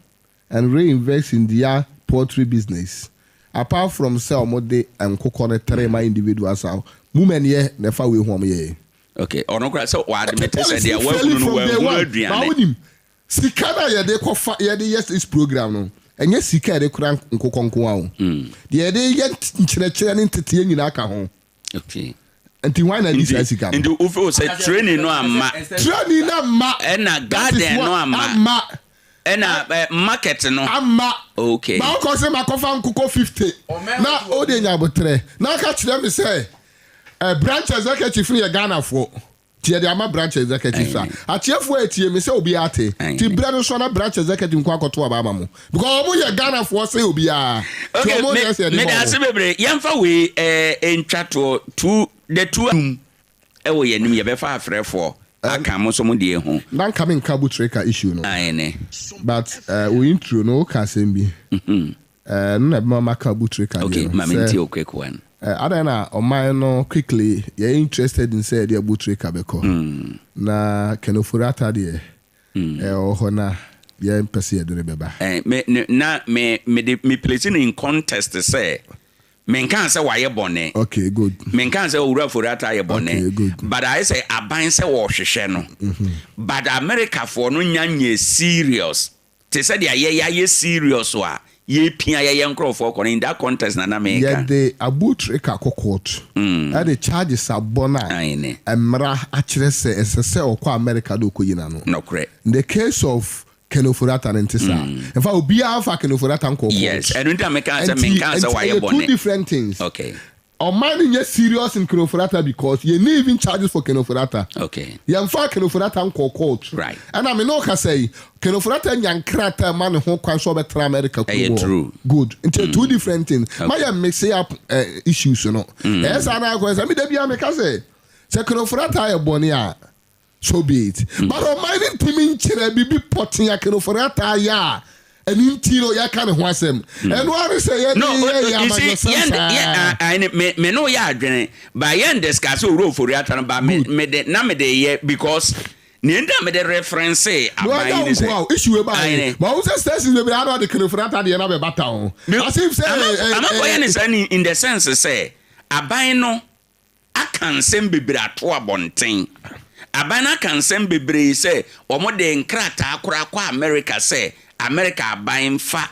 S8: and reinvest in their poultry business. Apart from sɛ wɔde nkokɔ no tere ma individuals a, women yɛ na ɛfa wei ho wɔn yɛɛ.
S1: Okay, ɔno koraa sɛ wɔadmit sɛ
S8: Policy
S1: deɛ
S8: failing
S1: wahunu no
S8: from day
S1: wahunu
S8: one. Ba
S1: aduane.
S8: wonim, sika no a yɛde kɔfa yɛde yɛ this program no, ɛnyɛ sika a yɛde kora nkokɔ nko ara o. Deɛ yɛde yɛ nkyerɛkyerɛ ne nteteɛ nyinaa ka ho.
S1: Okay.
S8: Nti hwan na di saa
S1: Nti
S8: sika no?
S1: nti wofeel sɛ training no amma.
S8: Training no amma.
S1: Ɛna
S8: That is
S1: garden no
S8: what
S1: amma.
S8: amma.
S1: Ɛna eh, market no.
S8: Amma.
S1: Okay.
S8: Ma wokɔ sɛ makɔfa nkokɔ 50 na wode nya aboterɛ na aka kyerɛ me sɛ eh, branch executive no yɛ Ghanafoɔ nti yɛde ama branch executive sa atiefoɔ atie me sɛ obiara te nti berɛ no so na branch executive nko akɔto aba ama mo because ɔmo yɛ Ghanafoɔ sɛ obiara nti
S1: Okay,
S8: ɔmo
S1: me
S8: nyɛ sɛ yɛde ma
S1: meda ase
S8: ɔmo.
S1: bebree. Yɛmfa wei eh, ntwa toɔ two the two num ɛwɔ yɛn anim yɛbɛfa afrɛfoɔ aka mo nso mo deɛ ho.
S8: Na nka menka Butreka issue no
S1: Aane.
S8: but eh, wo intro no woka asɛm bi eh, ɛno na ɛbɛma maka Butreka deɛ
S1: Okay,
S8: no
S1: ma
S8: sɛ
S1: mentie wo quick one.
S8: eh, adɛn na ɔman no quickly yɛ interested in sɛ yɛde Abutreka bɛkɔ na Ken Ofori-Atta deɛ ɛwɔ hɔ na yɛmpɛ sɛ yɛde no bɛba.
S1: Eh, me, ne, na me, me de, me place no in context sɛ, menkaa sɛ wayɛ bɔne.
S8: Okay, good.
S1: Menkaa sɛ Owura Ofori-Atta ayɛ bɔne.
S8: Okay, good.
S1: But ayɛ sɛ aban sɛ wɔrehwehwɛ no. But Americafoɔ no nya nyɛ serious. Te sɛ deɛ yɛyɛ ayɛ serious a yɛpia yɛyɛ nkorɔfoɔ kɔ no. In that context na na meka.
S8: Yɛde Abutreka kɔ court de charges abɔ no a mmara akyerɛ sɛ ɛsɛ sɛ ɔkɔ America na ɔkɔyi n'ano.
S1: Nokorɛ.
S8: In the case of Ken Ofori-Atta no nte saa. In fact obiara mfa Ken Ofori-Atta nkɔɔ court.
S1: Yes, ɛno nti na mekaa sɛ
S8: Nti
S1: menkaa sɛ
S8: nti
S1: wayɛ
S8: ɛyɛ two
S1: bɔne.
S8: different things.
S1: Okay.
S8: Ɔman no nyɛ serious in Ken Ofori-Atta because yɛnni even charges for Ken Ofori-Atta.
S1: Okay.
S8: Yɛmfaa Ken Ofori-Atta nkɔɔ court.
S1: Right.
S8: Ɛna me ne wo kasa yi, Ken Ofori-Atta nya nkrataa ma ne ho kwan sɛ ɔbɛtena America kurom
S1: Ɛyɛ
S8: hɔ.
S1: true.
S8: Good. Nti ɛyɛ two different things.
S1: Okay.
S8: Ma yɛ mix up eh, issues no. Ɛyɛ saa na akɔyɛ sɛ me da biara meka sɛ, sɛ Ken Ofori-Atta ayɛ bɔne a, So be it. But ɔman no ntumi nkyerɛ biribi pɔtee a Ken Ofori-Atta ayɛ a ɛno nti no yɛka ne ho asɛm. Ɛno ara ne sɛ yɛde
S1: No,
S8: yɛ yɛ
S1: you see,
S8: amanyɔsɛm
S1: yɛn yɛ
S8: saa.
S1: I me me no yɛ adwene ba yɛn discuss Owura Ofori-Atta no ba me
S8: Good.
S1: me de na me de yɛ because nea nti a me de reference
S8: No
S1: aban
S8: ɛnyɛ
S1: yi
S8: wo
S1: ne sɛ
S8: nko a o, issue wei baeɛ yi,
S1: ayi
S8: ma wo sɛ stations bebree ano ɔde Ken Ofori-Atta deɛ no abɛbata ho. As if sɛ
S1: ama
S8: ɛ
S1: ama kɔyɛ
S8: ɛ
S1: ne saa ni in the sense sɛ aban no aka nsɛm bebree ato abɔnten. Aban no aka nsɛm bebree sɛ wɔde nkrataa koraa kɔ Amerika sɛ Amerika aban mfa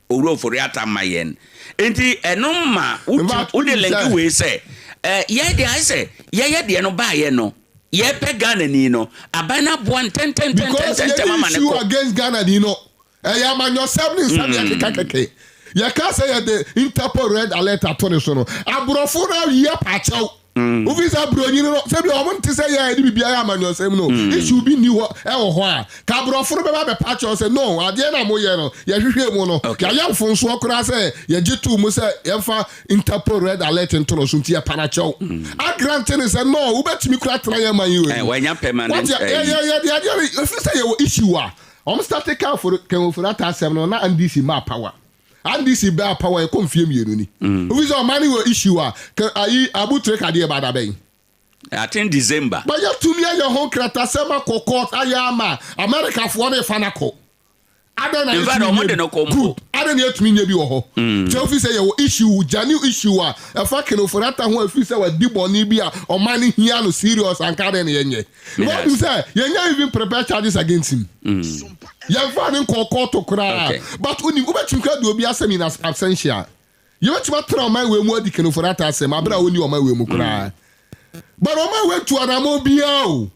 S1: Owura Ofori-Atta mma yɛn. Enti ɛno ma wotu wode link wei sɛ eh, yɛn deɛ ayɛ sɛ yɛyɛ deɛ no baayɛ no yɛpɛ Ghanani no, aban no aboa
S8: Because
S1: ntɛntɛntɛntɛntɛm
S8: yɛde
S1: ama no
S8: issue
S1: kɔ.
S8: against Ghanani no, ɛyɛ amanyɔsɛm ne nsɛm yɛkeka kɛkɛ. Yɛka sɛ yɛde Interpol red alert ato ne so no, aborɔfo no ayi apaakyɛw. Wofi sɛ aburonyini no, sɛbi wɔn nte sɛ yɛn a yɛde biribiara yɛ amanyɔsɛm no, issue bi nni hɔ ɛwɔ hɔ a, ka aborɔfo no bɛba abɛpa akyɛw sɛ no, adeɛ no a moyɛ no, yɛhwehwɛɛ mu no, yɛayɛ mfomsoɔ koraa sɛ yɛgye too mu sɛ yɛmfa Interpol red alert nto no so nti yɛpa no akyɛw. Agrante ne sɛ no, wobɛtumi koraa atena yɛn man yi wei mu.
S1: Wanya permanent
S8: Wate, yɛ, yɛ, yɛde adeɛ no, ɛfiri sɛ yɛwɔ issue a, wɔn starte kaa Ken Ofori-Atta asɛm no, na NDC maa power. NDC baa power ɛkɔ mfie mmienu ni. Wofi sɛ ɔman no wɔ issue a, kɛ ayi Abu Trika deɛ ɛbaa da bɛn?
S1: I think December.
S8: But yɛatumi ayɛ ho nkratasɛm akɔ court ayɛ ama Americafoɔ no refa no akɔ. Adɛn na
S1: In fact,
S8: yɛtumi
S1: wɔn
S8: nyɛ
S1: de
S8: bi?
S1: no kɔ mpo.
S8: Good. Adɛn na yɛtumi nyɛ bi wɔ hɔ? Sɛ wofi sɛ yɛwɔ issue, genuine issue a ɛfa Ken Ofori-Atta ho a ɛfiri sɛ wadi bɔne bi a ɔman no hia no serious anka adɛn na yɛnyɛ?
S1: Meda
S8: Wonim
S1: ase.
S8: sɛ yɛnyɛ even prepare charges against him. Yɛmfaa no nkɔɔ kɔɔto koraa.
S1: Okay.
S8: But wonim, wobɛtumi koraa de obi asɛm in absentia. Yɛbɛtumi atena ɔman wei mu adi Ken Ofori-Atta asɛm abere a ɔnni ɔman wei mu koraa. But ɔman wei ntu anammɔn biara o.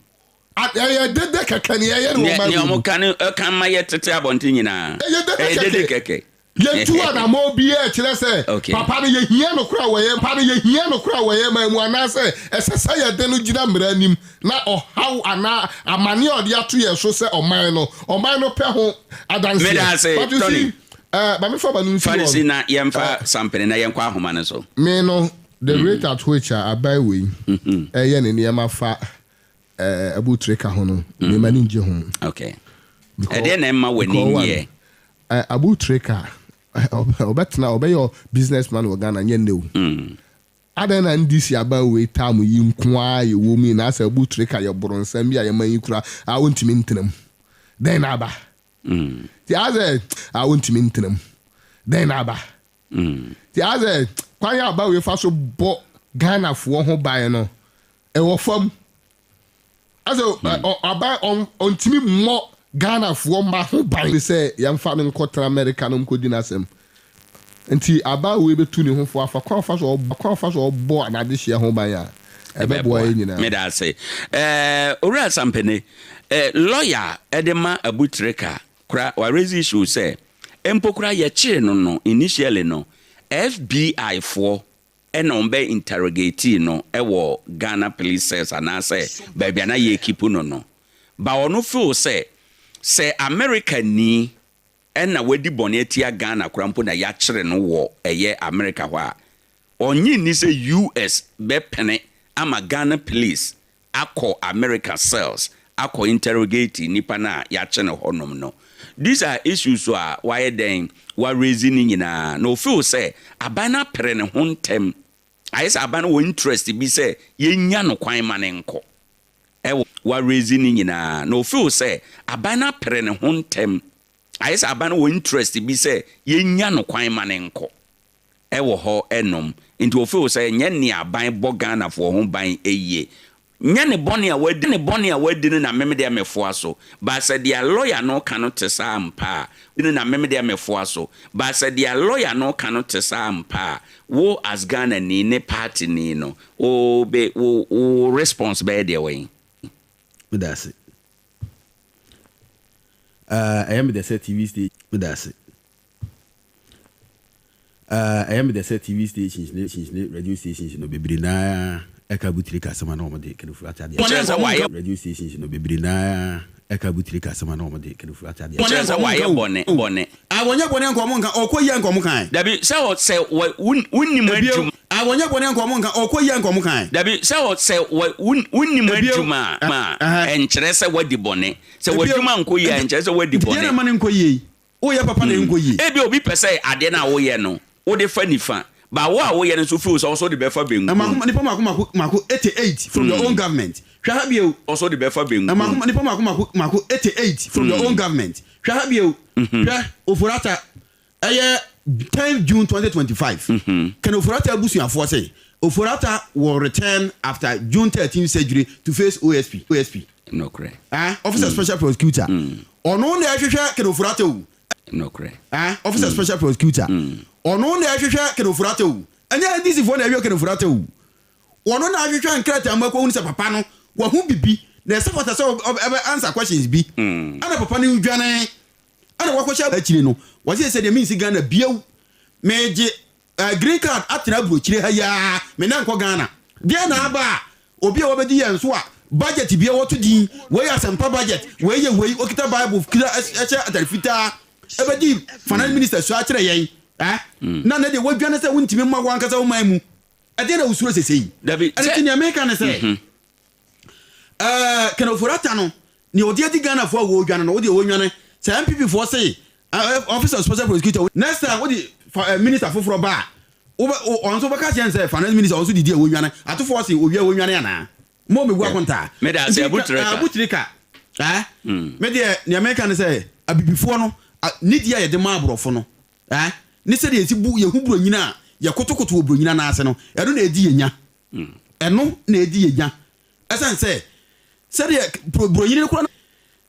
S8: Ɛyɛ dede kɛkɛ ne yɛyɛ no wɔ
S1: Nea
S8: ɔman
S1: nea
S8: wei mu.
S1: wɔn ka no ɛka ma yɛ tete abɔnten nyinaa.
S8: Ɛyɛ dede
S1: Ɛyɛ dede
S8: kɛkɛ.
S1: kɛkɛ.
S8: Yɛntu anammɔn biara a ɛkyerɛ sɛ
S1: Okay.
S8: papa no yɛhia no koraa wɔ yɛn papa no yɛhia no koraa wɔ yɛn man mu anaasɛ ɛsɛ sɛ yɛde no gyina mmara anim na ɔhaw anaa amane a ɔde ato yɛn so sɛ ɔman no ɔman no pɛ ho
S1: Meda
S8: adanseɛ.
S1: ase,
S8: But you
S1: Tony.
S8: see, eh, ma memfa m'ano nsi
S1: Fa no
S8: hɔ
S1: si
S8: no.
S1: na yɛmfa sampene na yɛnkɔ ahoma no so.
S8: Me no, the rate at which a aban wei ɛyɛ ne nneɛma fa eh, Abu Trika ho no, me m'ani ngye ho.
S1: Okay.
S8: Because,
S1: Ɛdeɛ na ɛmma w'ani
S8: because one,
S1: nnyeɛ?
S8: Abu Trika, ɔbɛtena, ɔbɛyɛ business man wɔ Ghana, nyɛ nnɛ o. Adɛn na NDC aban wei term yi nko ara a yɛwɔ mu yi na asɛ Abu Trika yɛ boronsam bi a yɛma yi kura a ɔntumi ntena mu? Dɛn na aba? Nti asɛ a ɔntumi ntena mu. Dɛn na aba? Nti asɛ kwan a aban wei fa so bɔ Ghanafoɔ ho ban no, ɛwɔ fam. Asɛ aban ɔntumi mmɔ Ghanafoɔ mma ho ban sɛ yɛmfa no nkɔtena Amerika na ɔnkɔdi n'asɛm. Nti aban wei bɛtu ne ho fo afa kwan ɔfa so kwan ɔfa so ɔbɔ n'adehyeɛ ho ban a, ɛbɛboa yɛn nyinaa.
S1: Meda ase. Eh, Owura Sampene, eh, lawyer de ma Abu Trica kora wa raise issue sɛ mpo kora yɛkyee no no initially no FBI foɔ ɛna wɔn bɛ interrogatee no wɔ Ghana police cells anaasɛ baabi a na yɛ keep no no but ɔno feel sɛ sɛ America ni ɛna wadi bɔne atia Ghana koraa mpo na yakyere no wɔ ɛyɛ America hɔ a ɔnnye nni sɛ US bɛpene ama Ghana police akɔ America cells akɔ interrogate nipa no a yakye no hɔ nom no. These are issues a wayɛ dɛn wa raise ne nyinaa na ofeel sɛ aban no apere ne ho ntɛm ayɛ sɛ aban no wɔ interest bi sɛ yɛnya no kwan ma no nkɔ ɛwɔ wa raise ne nyinaa na ofeel sɛ aban no apere ne ho ntɛm ayɛ sɛ aban no wɔ interest bi sɛ yɛnya no kwan ma no nkɔ wɔ hɔ nom nti o feel sɛ nyɛ nea aban bɔ Ghana foɔ ho ban yie nyɛ ne bɔne a wadi ne bɔne a wadi no na meme deɛ me foa so but sɛ deɛ lawyer no ka no te saa ampa a no na meme deɛ me foa so but sɛ deɛ lawyer no ka no te saa ampa a wo as Ghana ni ne party ni no wo be wo wo response bɛyɛ deɛ wɛn.
S11: Meda ase. Ah, ɛyɛ me dɛ sɛ TV station. Meda ase. Ah, ɛyɛ me dɛ sɛ TV stations ne stations ne radio stations no bebree no ara ɛka abotire ka asɛm a na wɔde Kanafuru atadeɛ.
S1: Kyerɛ sɛ wayɛ.
S11: Radio stations no bebree no ara ɛka abotire ka asɛm a na wɔde Kanafuru atadeɛ.
S1: Kyerɛ sɛ wayɛ bɔne, bɔne.
S11: Ah, wɔnyɛ bɔne anka wɔn nka, ɔkɔ yie anka wɔn kan.
S1: Dabi, sɛ ɔ, sɛ wɔ, wo, wonnim
S11: Ebio,
S1: adwuma.
S11: ah, wɔnyɛ bɔne anka wɔn nka, ɔkɔ yie anka wɔn kan.
S1: Dabi, sɛ ɔ, sɛ wɔ, wo, wonnim
S11: Ebio,
S1: adwuma a,
S11: ah, ɛhɛ.
S1: ɛnkyerɛ sɛ woadi bɔne. Sɛ
S11: Ebio,
S1: w'adwuma nkɔ yie a,
S11: nti,
S1: ɛnkyerɛ sɛ woadi
S11: nti deɛ na
S1: bɔne.
S11: ɛma no nkɔ yie yi? Woyɛ papa na ɛnkɔ yie.
S1: Ebia obi pɛ sɛ adeɛ no a woyɛ no, wode fa nifa, but wo a woyɛ no nso feel sɛ wo nso wode bɛfa benkum.
S11: Mmaako, nipa mmaako mmaako mmaako 88 from your own government. Hwɛ ha bio.
S1: Wo nso wode bɛfa benkum.
S11: Mmaako, nipa mmaako mmaako mmaako 88 from your own government. Hwɛ ha bio. Hwɛ, Ofori-Atta, ɛyɛ 10 June 2025. Ken Ofori-Atta abusuafoɔ se, Ofori-Atta will return after June 13 surgery to face OSP. OSP.
S1: Nokorɛ.
S11: Eh, Office of Special Prosecutor. Ɔno na ɛhwehwɛ Ken Ofori-Atta o.
S1: Nokorɛ.
S11: Eh, Office of Special Prosecutor. Ɔno na ɛhwehwɛ Ken Ofori-Atta o. Ɛnyɛ NDC foɔ na ɛhwehwɛ Ken Ofori-Atta o. Ɔno na ahwehwɛ nkrataa mu akɔhunu sɛ papa no wahu bibi na ɛsɛ fata sɛ ɔbɛ answer questions bi. Ɛna papa no dwane ɛna wakɔhyɛ akyire no wɔse sɛ deɛ mensi Ghana bio megye Eh, green card atena aburokyire ha yi ara, me nan nkɔ Ghana. Deɛn na aba a obi a wabɛdi yɛn so a budget bia wɔto din, wei yɛ asɛmpa budget, wei yɛ wei, okita bible, kura ɛhyɛ atare fitaa, ɛbɛdi finance minister sua akyerɛ yɛn, eh? Na ne deɛ wadwane sɛ wontumi mma wankasa wo man mu. Ɛdeɛn na wosuro sesei?
S1: Dabi,
S11: Ɛno
S1: sɛ.
S11: nti nea meka ne sɛ, eh, Ken Ofori-Atta no, nea ɔde adi Ghanafoɔ a wɔredwane no, wo deɛ wɔnwane. Sɛ NPP foɔ se Office of Special Prosecutor, next time wode fa minister foforɔ ba a, wobɛ ɔno nso wobɛka akyerɛ no sɛ finance minister ɔno nso didi a wɔnwane. Atofoɔ se owia wɔnwane anaa? Mo megu akontaa.
S1: Meda ase,
S11: Nti ka,
S1: Abu Trika.
S11: Abu Trika, eh, me deɛ nea meka ne sɛ abibifoɔ no, nidie a yɛde ma aborɔfo no, eh, ne sɛdeɛ yɛsi bu yɛhu buronyini a yɛkotokoto wɔ buronyini anan ase no, ɛno na ɛdi yɛn nya. Ɛno na ɛdi yɛn nya. Ɛsiane sɛ sɛdeɛ buronyini no koraa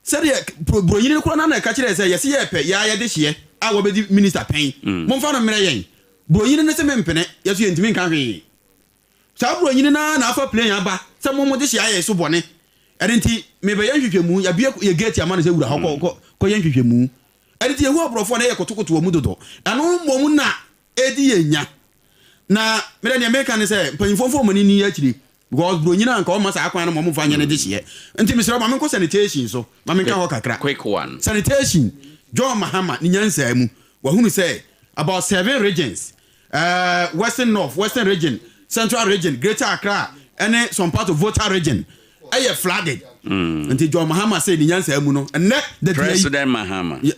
S11: sɛdeɛ buronyini no koraa na ɛka kyerɛɛ sɛ yɛse yɛpɛ yɛa yɛde hyeɛ a wɔbɛdi minista pɛn, momfa no mmerɛ yɛn. Buronyini no se mempene, yɛso yɛntumi nka hwee. Saa buronyini no ara na afa plane aba sɛ mo mode hyeɛ ayɛ so bɔne. Ɛno nti mebɛyɛ nhwehwɛmu, yɛabue yɛ gate ama no sɛ wura hɔ kɔ kɔ kɔyɛ nhwehwɛmu. Ɛno nti yɛhu aborɔfoɔ a na yɛkotokoto wɔn mu dodo. Ɛno mmom na ɛdi yɛn nya. Na me deɛ nea meka ne sɛ mpanyinfoɔ mfa wɔn ani nni akyire because buronyini a nka ɔmma saa kwan no ma wɔmfa nyɛ ne dehyeɛ. Nti mesrɛ wo ma menkɔ sanitation so ma menka hɔ kakra.
S1: Quick one.
S11: Sanitation, John Mahama ne nyansaa mu wahunu sɛ about seven regions, eh, Western North, Western region, Central region, Greater Accra ɛne some part of Volta region ɛyɛ flooded. Nti John Mahama sɛ ne nyansaa mu no ɛnnɛ da dua yi.
S1: President Mahama.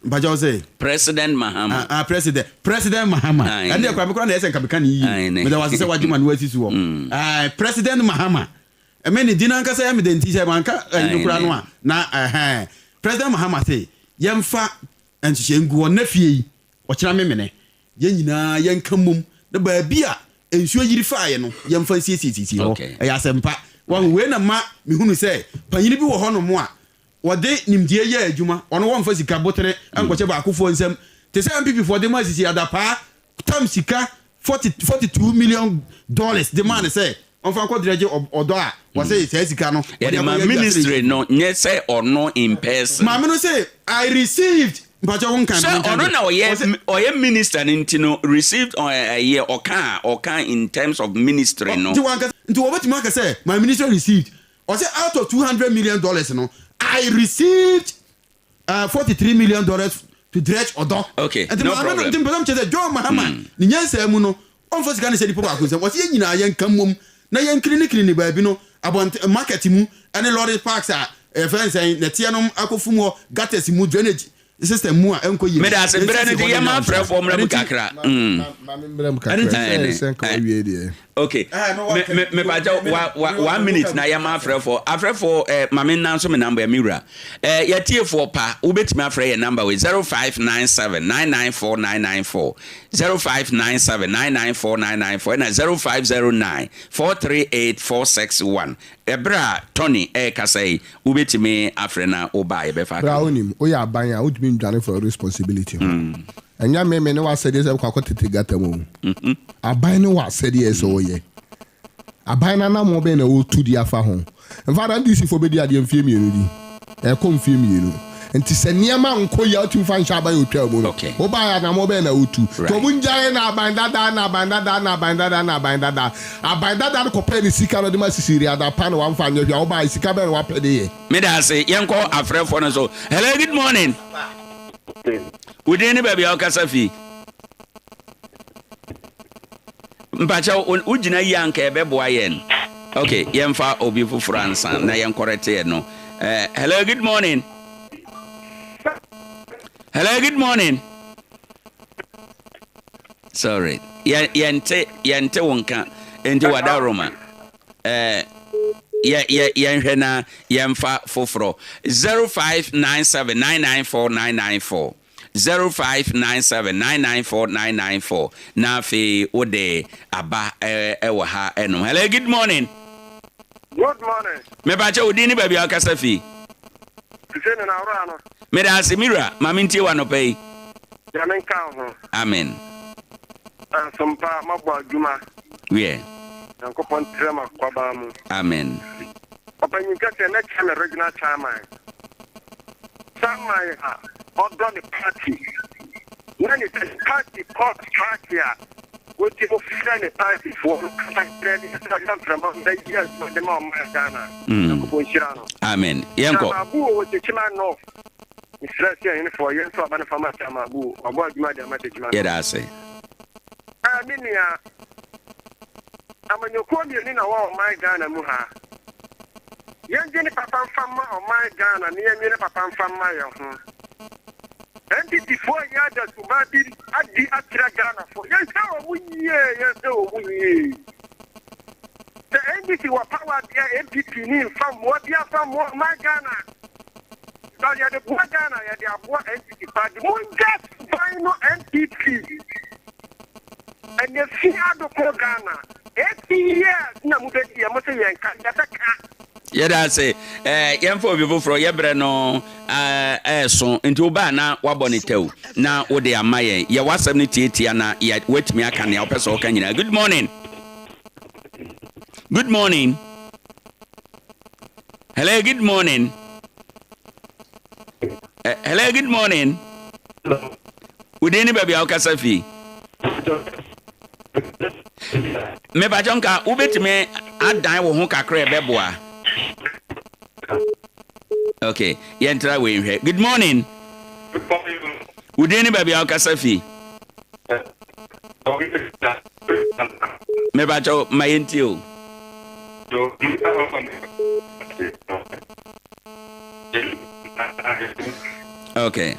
S11: Mpakyɛ wo se?
S1: President Mahama.
S11: Ah, ah, president. President Mahama. Ɛne deɛ kora me kora na ɛsɛ nka meka ne yie. Meda wase sɛ wagye ma no asi soɔ. Mm. Ah, President Mahama. Ɛmɛ ne din ankasa yɛ mede nti sɛ manka ɛyi no kora no a na ɛhɛn. President Mahama se yɛmfa nhyehyɛ ngu hɔ na fie yi ɔkyena memene yɛn nyinaa yɛnka mmom na baabi a nsuo yiri faeɛ no yɛmfa nsiesiesiesie hɔ. Ɛyɛ asɛmpa. Wahu wei na ma mehunu sɛ panyini bi wɔ hɔnom a Wɔde nimdeɛ yɛ adwuma, ɔno wɔmfa sika botene nkɔhyɛ baakofoɔ nsam te sɛ NPP foɔ de maa Sisi Adapaa tam sika 42 million dollars de maa no sɛ ɔmfa nkɔ dredge ɔdɔ a wɔse saa sika no wɔde
S1: Yɛde ma
S11: akɔyɛ aduasere
S1: ministry no nyɛ sɛ ɔno in person.
S11: Maame no se I received mpakyɛ wo nkan
S1: Sɛ
S11: ma menka
S1: ɔno
S11: nkyerɛ
S1: na ɔyɛ
S11: ɔse.
S1: ɔyɛ minister no nti no received ɛyɛ ɔka a ɔka in terms of ministry no.
S11: Nti wankasa nti wɔbɛtumi aka sɛ my ministry received Ɔsɛ out of $200 million no, I received $43 million to dredge ɔdɔ.
S1: Okay,
S11: Nti
S1: no
S11: maame no,
S1: problem.
S11: nti mpɛ sɛ mekyerɛ sɛ John Mahama ne nyansaa mu no, ɔmfa sika no nhyɛ nipa baako nsam. Ɔsɛ yɛn nyinaa yɛnka mmom na yɛnkliniklinini baabi no, abɔnten, market mu, ne lorry parks a yɛfrɛ no sɛn, nɛteɛ nom akɔfum hɔ, gutters mu, drainage system mu a ɛnkɔ yie no,
S1: Meda ase, berɛ no
S11: yɛnsiesie
S1: nti
S11: hɔ ne
S1: yɛma
S11: nea nso.
S1: afrɛfoɔ mmra
S11: Ɛno
S1: mu
S11: nti,
S1: kakra.
S8: Ma me mmra mu
S11: ɛno
S8: kakra
S11: nti,
S8: sɛ sɛ nka wawie deɛ.
S1: Ok, me me me pakyɛ wa wa one minute na yɛma afrɛfoɔ afrɛfoɔ eh, ma me nna nso me number me wura eh, yɛtiefoɔ pa wobɛtumi afrɛ yɛ number wei 0597 994 994 0597 994 994 ɛna 0509 438 461 ɛberɛ a Tony ɛrekasa yi wobɛtumi afrɛ na woba a yɛbɛfa aka
S8: Bra
S1: ho.
S8: wonim, woyɛ aban a, wontumi ndwane fa responsibility ho. Ɛnyɛ me, me ne w'asɛdeɛ sɛ wokɔ akɔtete gutter mu o. Aban ne w'asɛdeɛ sɛ woyɛ. Aban no anammɔn bɛn na ɔretu de afa ho? In fact, NDC foɔ bɛdi adeɛ mfeɛ mmienu ni. Ɛrekɔ mfeɛ mmienu. Nti sɛ nneɛma nkɔ yie a wotumi fa nhyɛ aban a ɔtwaa mu no. Wobaeɛ anammɔn bɛn na wotu? Nti wɔn ngyae na aban dada na aban dada na aban dada na aban dada. Aban dada no kɔpɛɛ ne sika na ɔde ma Sisiri Adapa na wamfa anyɛ hwee a wobaeɛ sika bɛn na wapɛ de yɛ?
S1: Meda ase. Yɛnkɔ afrɛfoɔ no so. Hello, good morning. Wo din ne baabi a wokasa fi? Mpakyɛ wogyina yie anka ɛbɛboa yɛn. Ok, yɛmfa obi foforɔ ansa na yɛnkɔrɛte yɛn no. Uh, hello, good morning. Hello, good morning. Sorry, yɛnte yɛnte wo nka nti wada Roma. Eh, yɛ yɛ yɛnhwɛ na yɛmfa foforɔ. 0597 994 994. 0597 994 994 na afei wode aba ɛwɔ ha ɛnom. Hello, good morning.
S12: Good morning.
S1: Mepakyɛ wo din ne baabi a wokasa fi.
S12: Sise ne na no.
S1: Meda ase me wura, ma mentie wo anɔpa yi.
S12: Nyame nka wo ho.
S1: Amen.
S12: Asompa mabɔ adwuma.
S1: Wiɛ.
S12: Nyankopɔn ntrɛ mo akwabaa mu.
S1: Amen.
S12: Ɔpanyin kɛseɛ mɛkyɛ me regional chairman. Chairman a ɔdɔ ne party na ne sɛ party kɔ strike a wɔti mo frɛ ne party foɔ no kasa kyerɛ ne sɛ ɔyɛ mframa bɛyɛ adwuma de ma ɔman Ghana. Nyankopɔn nhyira no.
S1: Amen. Yɛnkɔ.
S12: Chairman Abu wɔ Techiman North. Mesrɛ sɛ ahenefoɔ yɛn nso aba no fa ma Chairman Abu. Wabɔ adwuma de ama Techiman North.
S1: Yɛda ase.
S12: Ah, me nua, amanyɔkuo mmienu na wɔ ɔman Ghana mu ha. Yɛndwene papa mfa mma ɔman Ghana na yɛnnwene papa mfa mma yɛn ho. NPP foɔ reyɛ ada suban bi adi akyerɛ Ghana foɔ. Yɛnhwɛ wɔn yie, yɛnhwɛ wɔn yie. Sɛ NDC wɔ power deɛ NPP ni mfa mmoa bi afa mmoa ɔman Ghana. Because yɛde boa Ghana, yɛde aboa NPP party. Mongya suban no NPP. Ɛnɛ fi adoko Ghana. 80 years na mobɛdi yɛ mo se yɛnka, yɛbɛka.
S1: Yɛda ase. Eh, yɛmfa obi foforɔ, yɛ berɛ no ɛɛso, nti wobaa na wabɔ ne tɛw na wode ama yɛn. Yɛ w'asɛm no tiatia na yɛ woatumi aka nea wopɛ sɛ woka nyinaa. Good morning. Good morning. Hello, good morning. Eh, hello, good morning. Wodin ne baabi a wokasa fi? Mepakyɛ nka wobɛtumi adan wo ho kakra ɛbɛboa. Ok, yɛntra wei nhwɛ. Good morning. Wodin ne baabi a wokasa fi? Mepakyɛ ma yɛntie o. Okay.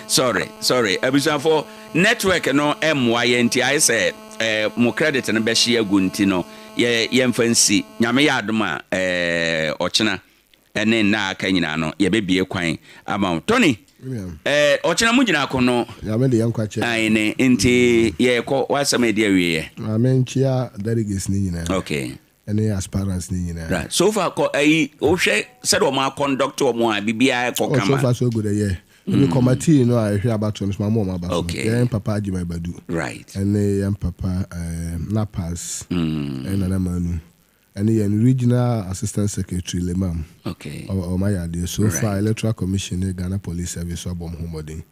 S1: Sorry, sorry. Abusuafo, network no mmoa yɛn nti ayɛ sɛ eh, mo credit no bɛhye agu nti no yɛ yɛmfa nsi. Nyame yɛ adom a eh, ɔkyena ɛne nna a aka nyinaa no yɛbɛbie kwan ama wo. Tony, eh, ɔkyena mo gyina ko no.
S8: Nyame de yɛn nkwa kyɛ.
S1: Aine, nti yɛkɔ w'asɛm a ɛdi awieɛ.
S8: Maame nkyia delegates no nyinaa.
S1: Okay.
S8: Ɛne aspirants no nyinaa.
S1: Right. So far kɔ ayi wohwɛ sɛdeɛ wɔn akɔndɔkte wɔn a biribiara kɔ kama.
S8: Oh, so far so good ɛyɛ. Ebi mm. committee no a ɛhwɛ abatoɔ no so ma mo wɔn aba so.
S1: Okay.
S8: Yɛn papa Agyima Badu.
S1: Right.
S8: Ɛne yɛn papa ɛɛ eh, Napas. Mm. Ɛne Nana Manu. Ɛne yɛn regional assistant secretary Lemam.
S1: Okay.
S8: Wɔn ayɛ adeɛ. So right. far electoral commission ne Ghana police service abɔ wɔn ho mmɔden.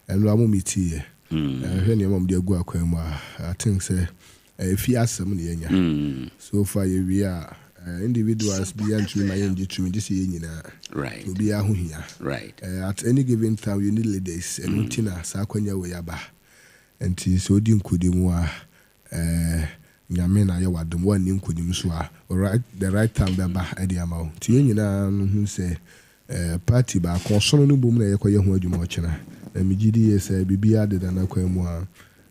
S8: Ɛnora mo meeting yɛ. Mm. Ɛhwɛ nneɛma wɔn de agu akwan mu a I think sɛ. Ɛyɛ fie asɛm na yɛanya. So far yɛwie a, individuals biara ntumi ma yɛngye tumi gye sɛ yɛn nyinaa.
S1: Right.
S8: Obiara ho hia.
S1: Right.
S8: At any given time you need leaders. Ɛno nti na saa akwanya wei aba. Nti sɛ wodi nkonim a, Nyame na ayɛ w'adom. Woanni nkonim nso a, right, the right time bɛba de ama wo. Nti yɛn nyinaa no hu sɛ Party baako, ɔsono no mmom na yɛkɔyɛ ho adwuma ɔkyena. Na megye di yie sɛ biribiara deda n'akwan mu a,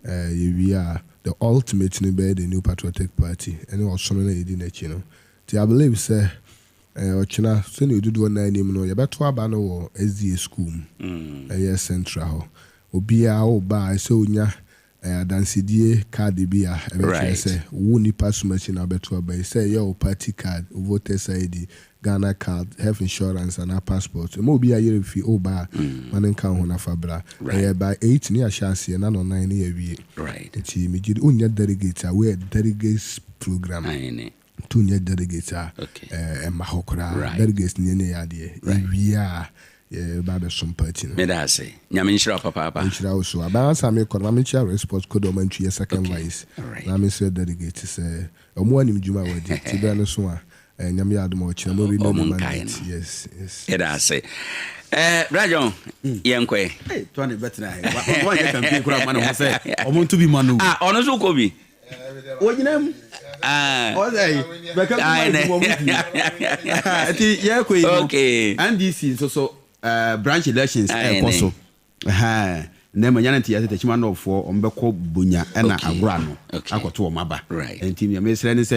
S8: yɛwie a, the ultimate no bɛyɛ the New Patriotic Party ne ɔsono no a yɛdi n'akyi no. Nti I believe sɛ ɔkyena, sɛdeɛ dodoɔ no ara nim no, yɛbɛto aba no wɔ SDA school mu, ɛyɛ Central hɔ. Obiara woba a, ɛsɛ sɛ wonya Ɛyɛ adansedie kaade bi a ɛbɛkyerɛ sɛ wo nipa somakyi na wobɛto aba yi, sɛ ɛyɛ wo party card, wo voters ID, Ghana card, health insurance anaa passport. Mma obi ayere mfi wo ba a, ma no nka wo ho na fa bra. Ɛyɛ by eight ne yɛahyɛ aseɛ na nɔnan ne yɛawie. Nti megye di wonyɛ delegate a, wei yɛ delegates program. To nyɛ delegates a ɛmma hɔ koraa. Delegates ne yɛn yɛ adeɛ. Yɛwie a yɛba abɛsom party no.
S1: Meda ase. Nyame nhyira wo papaapa.
S8: Nhyira wo so. Aban ansa mekɔ no ma menkyia Resport Kodo Ɔmantwi yɛ second vice na mesrɛ delegate sɛ ɔmo anim dwuma a wadi nti berɛ no so a Nyame yɛ adom a ɔkyena mo renew ne mandate. Yes yes.
S1: Yɛda ase. Eh, Bra John, yɛnkɔ ɛ.
S11: Hey, Tony bɛtena he. Wanyɛ campaign koraa ma ne ho sɛ ɔmo nto bi ma no.
S1: Ah, ɔno nso kɔ bi.
S11: Wɔgyina mu. Ɔsɛ yi bɛka bi ma yi wɔn di. Nti yɛkɔ yi no NDC nso so branch elections ɛkɔ so. Na ma nyane nti yɛsɛ Techiman North foɔ wɔn bɛkɔ Bonya ɛna Agorɔ ano akɔto wɔn aba. Nti nea mesrɛ ne sɛ.